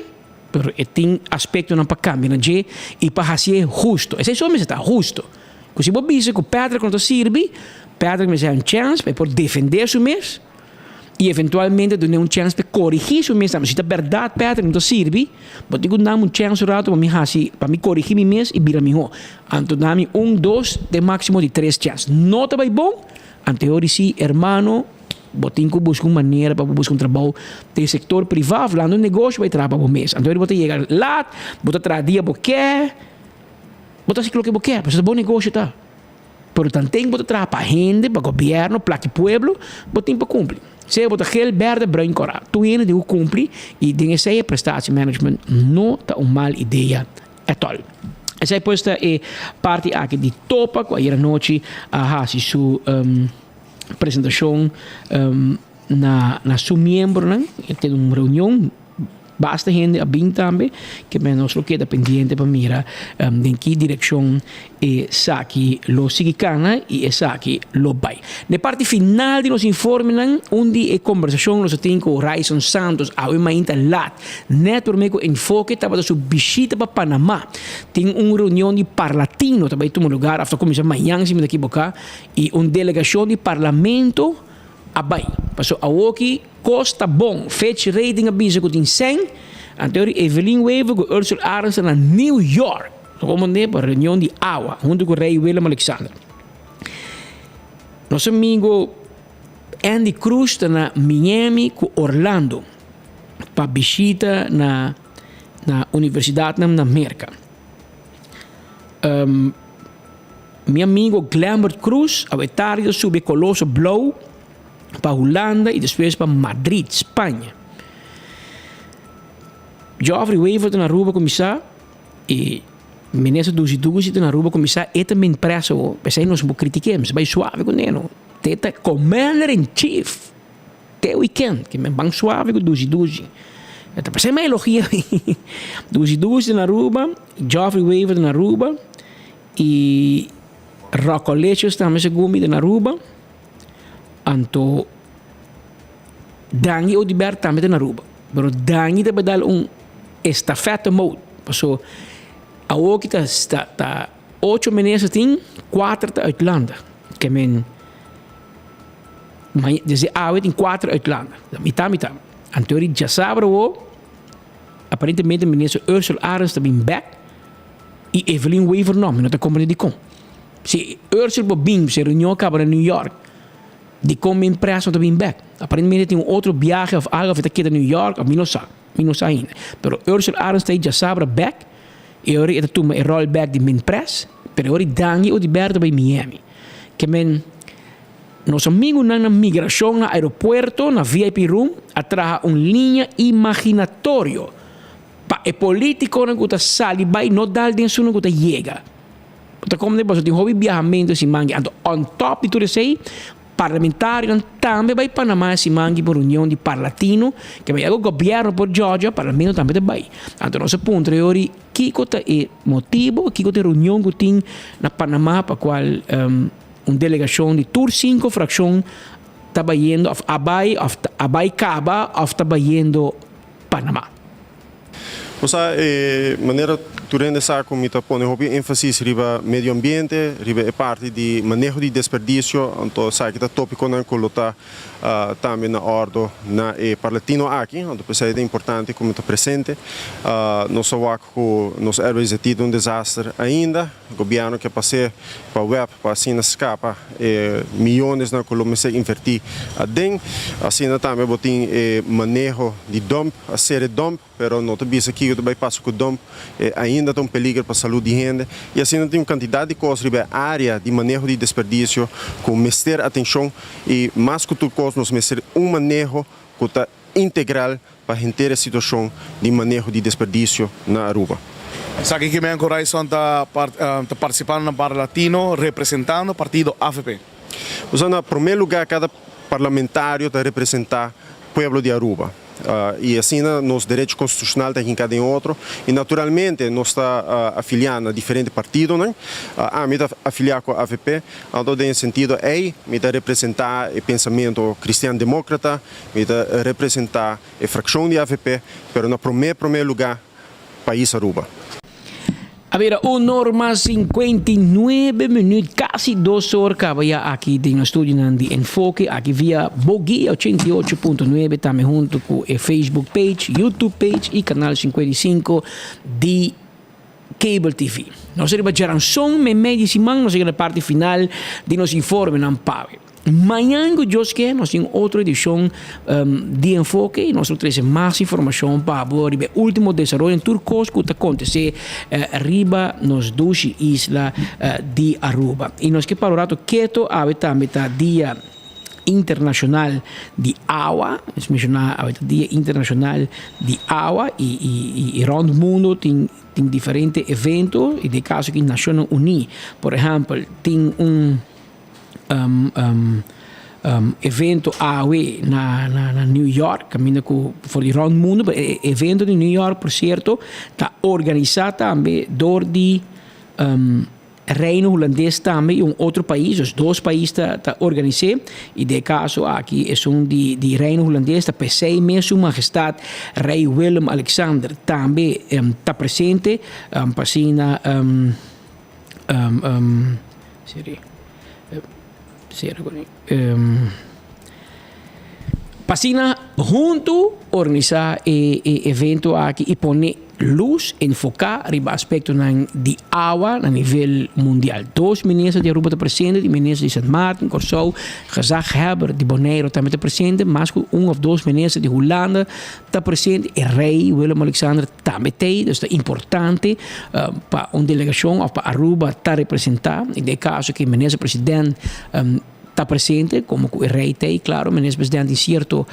pero e tin aspektonan pa kambia na dje i pa hasié husto. Esei so mester ta, husto. Ku si bo bisa ku Patrick no ta sirbi, Patrick mester haña un chèns pa e por defendé su mes. i eventualmente dun'é un chèns pa e korigí su mes tambe. Si ta bèrdat Patrick no ta sirbi, bo tin ku duna mi un chèns un ratu pa mi hasi, pa mi korigí mi mes i bira mihó. Anto duna mi un, dos, te máksimo di tres chèns. No ta bai bon, anto e ora si, hermano, bo tin ku buska un manera pa bo buska un trabou den sektor privá òf lanta un negoshi pa e traha pa bo mes. Anto e ora bo ta yega lat, bo ta traha dia bo ke, bo ta hasi loke bo ke, pasobra ta bo negoshi ta. Pero tanten bo ta traha pa hende, pa gobierno, plaki pueblo, bo tin pa cumpli. Sea bo ta geel, berde, bruin, cora. Tur hende tin cu cumpli y den esey e prestatiemanagement no ta un mal idea at all. Esey pues ta e parti aki di Topa cu ayer anochi a haci su presentacion na na su miembronan. E tin un reunion. Basta hende a bin tambe, ke men nos lo keda pendiente pa mira den ki direkshon esaki lo sigui kana i esaki lo bai. Na e parti final di nos informenan, un di e kombersashon nos a tin ku Ryson Santos awe mainta lat, nèt promé ku Enfoke tabata su bishita pa Panamá. Tin un reunion di Parlatino ta bai tuma lugar òf ta kuminsá mañan si mi no ta kiboká, i un delegashon di Parlamento a bai. Pasobra awoki kos ta bon. Fitch Rating a bisa ku tin sèn. Anto ori Evelyn Wever ku Ursula Arends ta na New York. No komo ne pa reunion di awa huntu ku Rei Willem Alexander. Nos amigo Andy Cruz ta na Miami ku Orlando pa bishita na na universidatnan na Merka. Mi amigo Glembert Cruz awe tardi ta subi e Coloso Blou pa Hulanda y despues pa Madrid, Spaña. Geoffrey Wever ta na Aruba cuminsa y Minister Dusi Dusi ta na Aruba cuminsa e ta min preso awo. P'esey nos no por critique, mester bay suave cu neno. Te ta Commander in Chief te weekend ke men ban suave cu Dusi Dusi. E ta p'esey mi a elogia Dusi Dusi ta na Aruba, Geoffrey Wever ta na Aruba. Y Rockolicious tambe segun mi ta na Aruba. Anto Dangui Oduber tambe ta na Aruba. Pero Dangui ta bedal un estafeta mode. Paso awoki ta ta ta ocho minister tin, kuater ta uit landa. Ke men desde awe tin kuater uit landa. Mita mita. Anto di djasabra awo aparentemente minister Ursula Arends ta bin bek. I Evelyn Wever no, mi no ta comprende dikon. Si Ursula por bin, si e reunion a caba na New York, dikon mi empresa no ta bin bek? Aparentemente tin un otro biahe of algo of e ta keda New York of mi no sa, mi no sa ainda. Pero Ursula Arends ta e djasabra bek i ora e ta tuma e rol bek di Minpres, pero e ora Dangui Oduber ta bai Miami. Ke men nos amigunan na migracion na aeropuerto, na VIP room, a traha un liña imaginatorio. Pa e politiconan cu ta sali bay no dal den esunnan cu ta yega. Bo ta comprende pasobra tin hopi biahamento e siman aki. Anto on top di tur esey, parlamentarionan tambe bay Panama e siman aki pa un reunion di Parlatino, ke bay algo gobierno por Georgia, parlamento tambe ta bay. Anto nos a puntra e ori kico ta e motibo, kico ta e reunion cu tin na Panama pa cual un delegacion di tur cinco fraccion ta bayendo of a bay of a bay caba of ta bayendo Panama. Bo sa, e manera tur hende sa ku mi ta pone hopi énfasis riba medio ambiente, riba e parti di maneho di desperdisio, anto esaki ta tópikonan ku lo ta tambe na òrdo na e Parlatino aki, anto p'esei ta importante ku mi ta presente. Nos a wak ku nos RWZT ta un desaster ainda, gobièrnu ke pas'é pa web pa asina skapa e miyonesnan ku lo mester invertí aden. Asina tambe bo tin e maneho di dump, a sera e dump. Pero no ta bisa kiko ta bai pasa ku dump, e ainda ta un peliger pa salud di hende. I asina tin un kantidat di kos riba e área di maneho di desperdisio ku mester atenshon i mas ku tur kos nos mester un maneho ku ta integral pa henter e situashon di maneho di desperdisio na Aruba. Esaki ki men ku Ryçond ta ta partisipando na Parlatino representando partido avp. Osea na promé lugá kada parlamentario ta representá pueblo di Aruba. I asina nos derecho konstitushonal ta hinká den otro. I naturalmente nos ta afiliá na diferente partidonan. Ami ta afiliá ku avp, anto den e sentido ei mi ta representá e pensamentu kristian demókrata, mi ta representá e frakshon di avp, pero na promé promé lugá pais Aruba. A bira un or mas 59 minuut, casi dos or caba ya aki den nos studionan di Enfoke, aki via Boguia 88.9, tambe hunto cu e Facebook page, YouTube page y canal 55 di Cable TV. Nos riba djaranson meimei di siman nos yega na parti final di nos informenan pawe. Mañan ku Dios ke nos tin otro edishon di Enfoke i nos lo trese mas informashon pa bo riba e ultimo desaroyo en tur kos ku ta kontesé riba nos dushi isla di Aruba. I nos ke para un rato keto, awe tambe ta dia internashonal di awa, nos menshoná awe ta dia internashonal di awa i rònt mundu tin tin diferente evento i den e kaso aki Nashonnan Uní por ehèmpel tin un evento awe na na New York kaminda ku for di rònt mundu pero e evento di New York por sierto ta organisá tambe dor di Reino Hulandes tambe i un otro pais dus dos pais ta ta organis'é i den e kaso aki esun di di Reino Hulandes ta p'esei mes su Mahestat Rei Willem Alexander tambe ta presente pa asina Pa asina huntu organisá e evento aki i pone lus enfoká riba aspektonan di awa na nivel mundial. Dos minister di Aruba ta presente, di minister di Sint Maarten, Kòrsou, gezaghebber di Boneiru tambe ta presente, mas ku un òf dos minister di Hulanda ta presente, e rei Willem Alexander Tambe t'ei, dus ta importante pa un delegacion of pa Aruba ta representa, den e caso cu e minister president ta presente, como cu e rey t'ei, claro, minister president tin cierto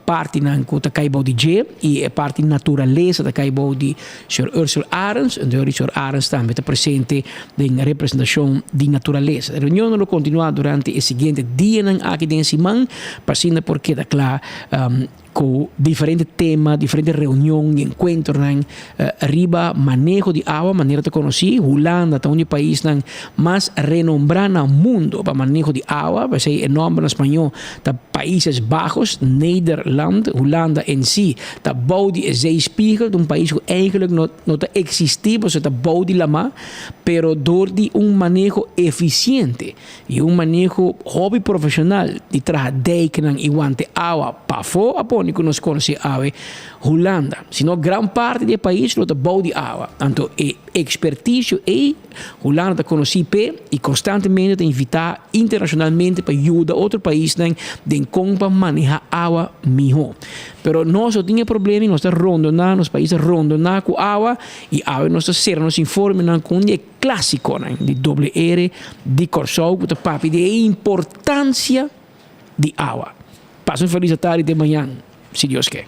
partinan cu ta cay bou di dje y e parti naturalesa ta cay bou di señor Ursel Arends, entonces señor Arends tambe ta presente den representacion di naturalesa. E reunionnan lo continua durante e siguiente dianan aki den e siman pa asina por keda cla. Ku diferente tema, diferente reunion i enkuentronan riba maneho di awa manera ta konosí. Hulanda ta un di e paisnan mas renombrá na mundu pa maneho di awa. P'esei e nòmber na spañó ta Países Bajos, Nederland. Hulanda en si ta bou di e zeespiegel, ta un pais ku eigenlik no no ta eksistí pasobra ta bou di lamá, pero dor di un maneho efisiente I un maneho hopi profesional di traha dijknan i wante awa pafó a pone ku nos konosé awe Hulanda. Sino gran parti di e pais lo ta bou di awa. Anto e ekspertisio ei Hulanda ta konosí p'e i konstantemente ta invitá internashonalmente pa yuda otro paisnan den kon pa manehá awa mihó. Pero nos no tin e problema i nos ta rondoná, nos pais ta rondoná ku awa i awe nos ta sera nos informenan ku un di e Klásikonan di doble R di Kòrsou ku ta papia di e importansia di awa. Pasa un felis atardi te mañan, si Dios ke.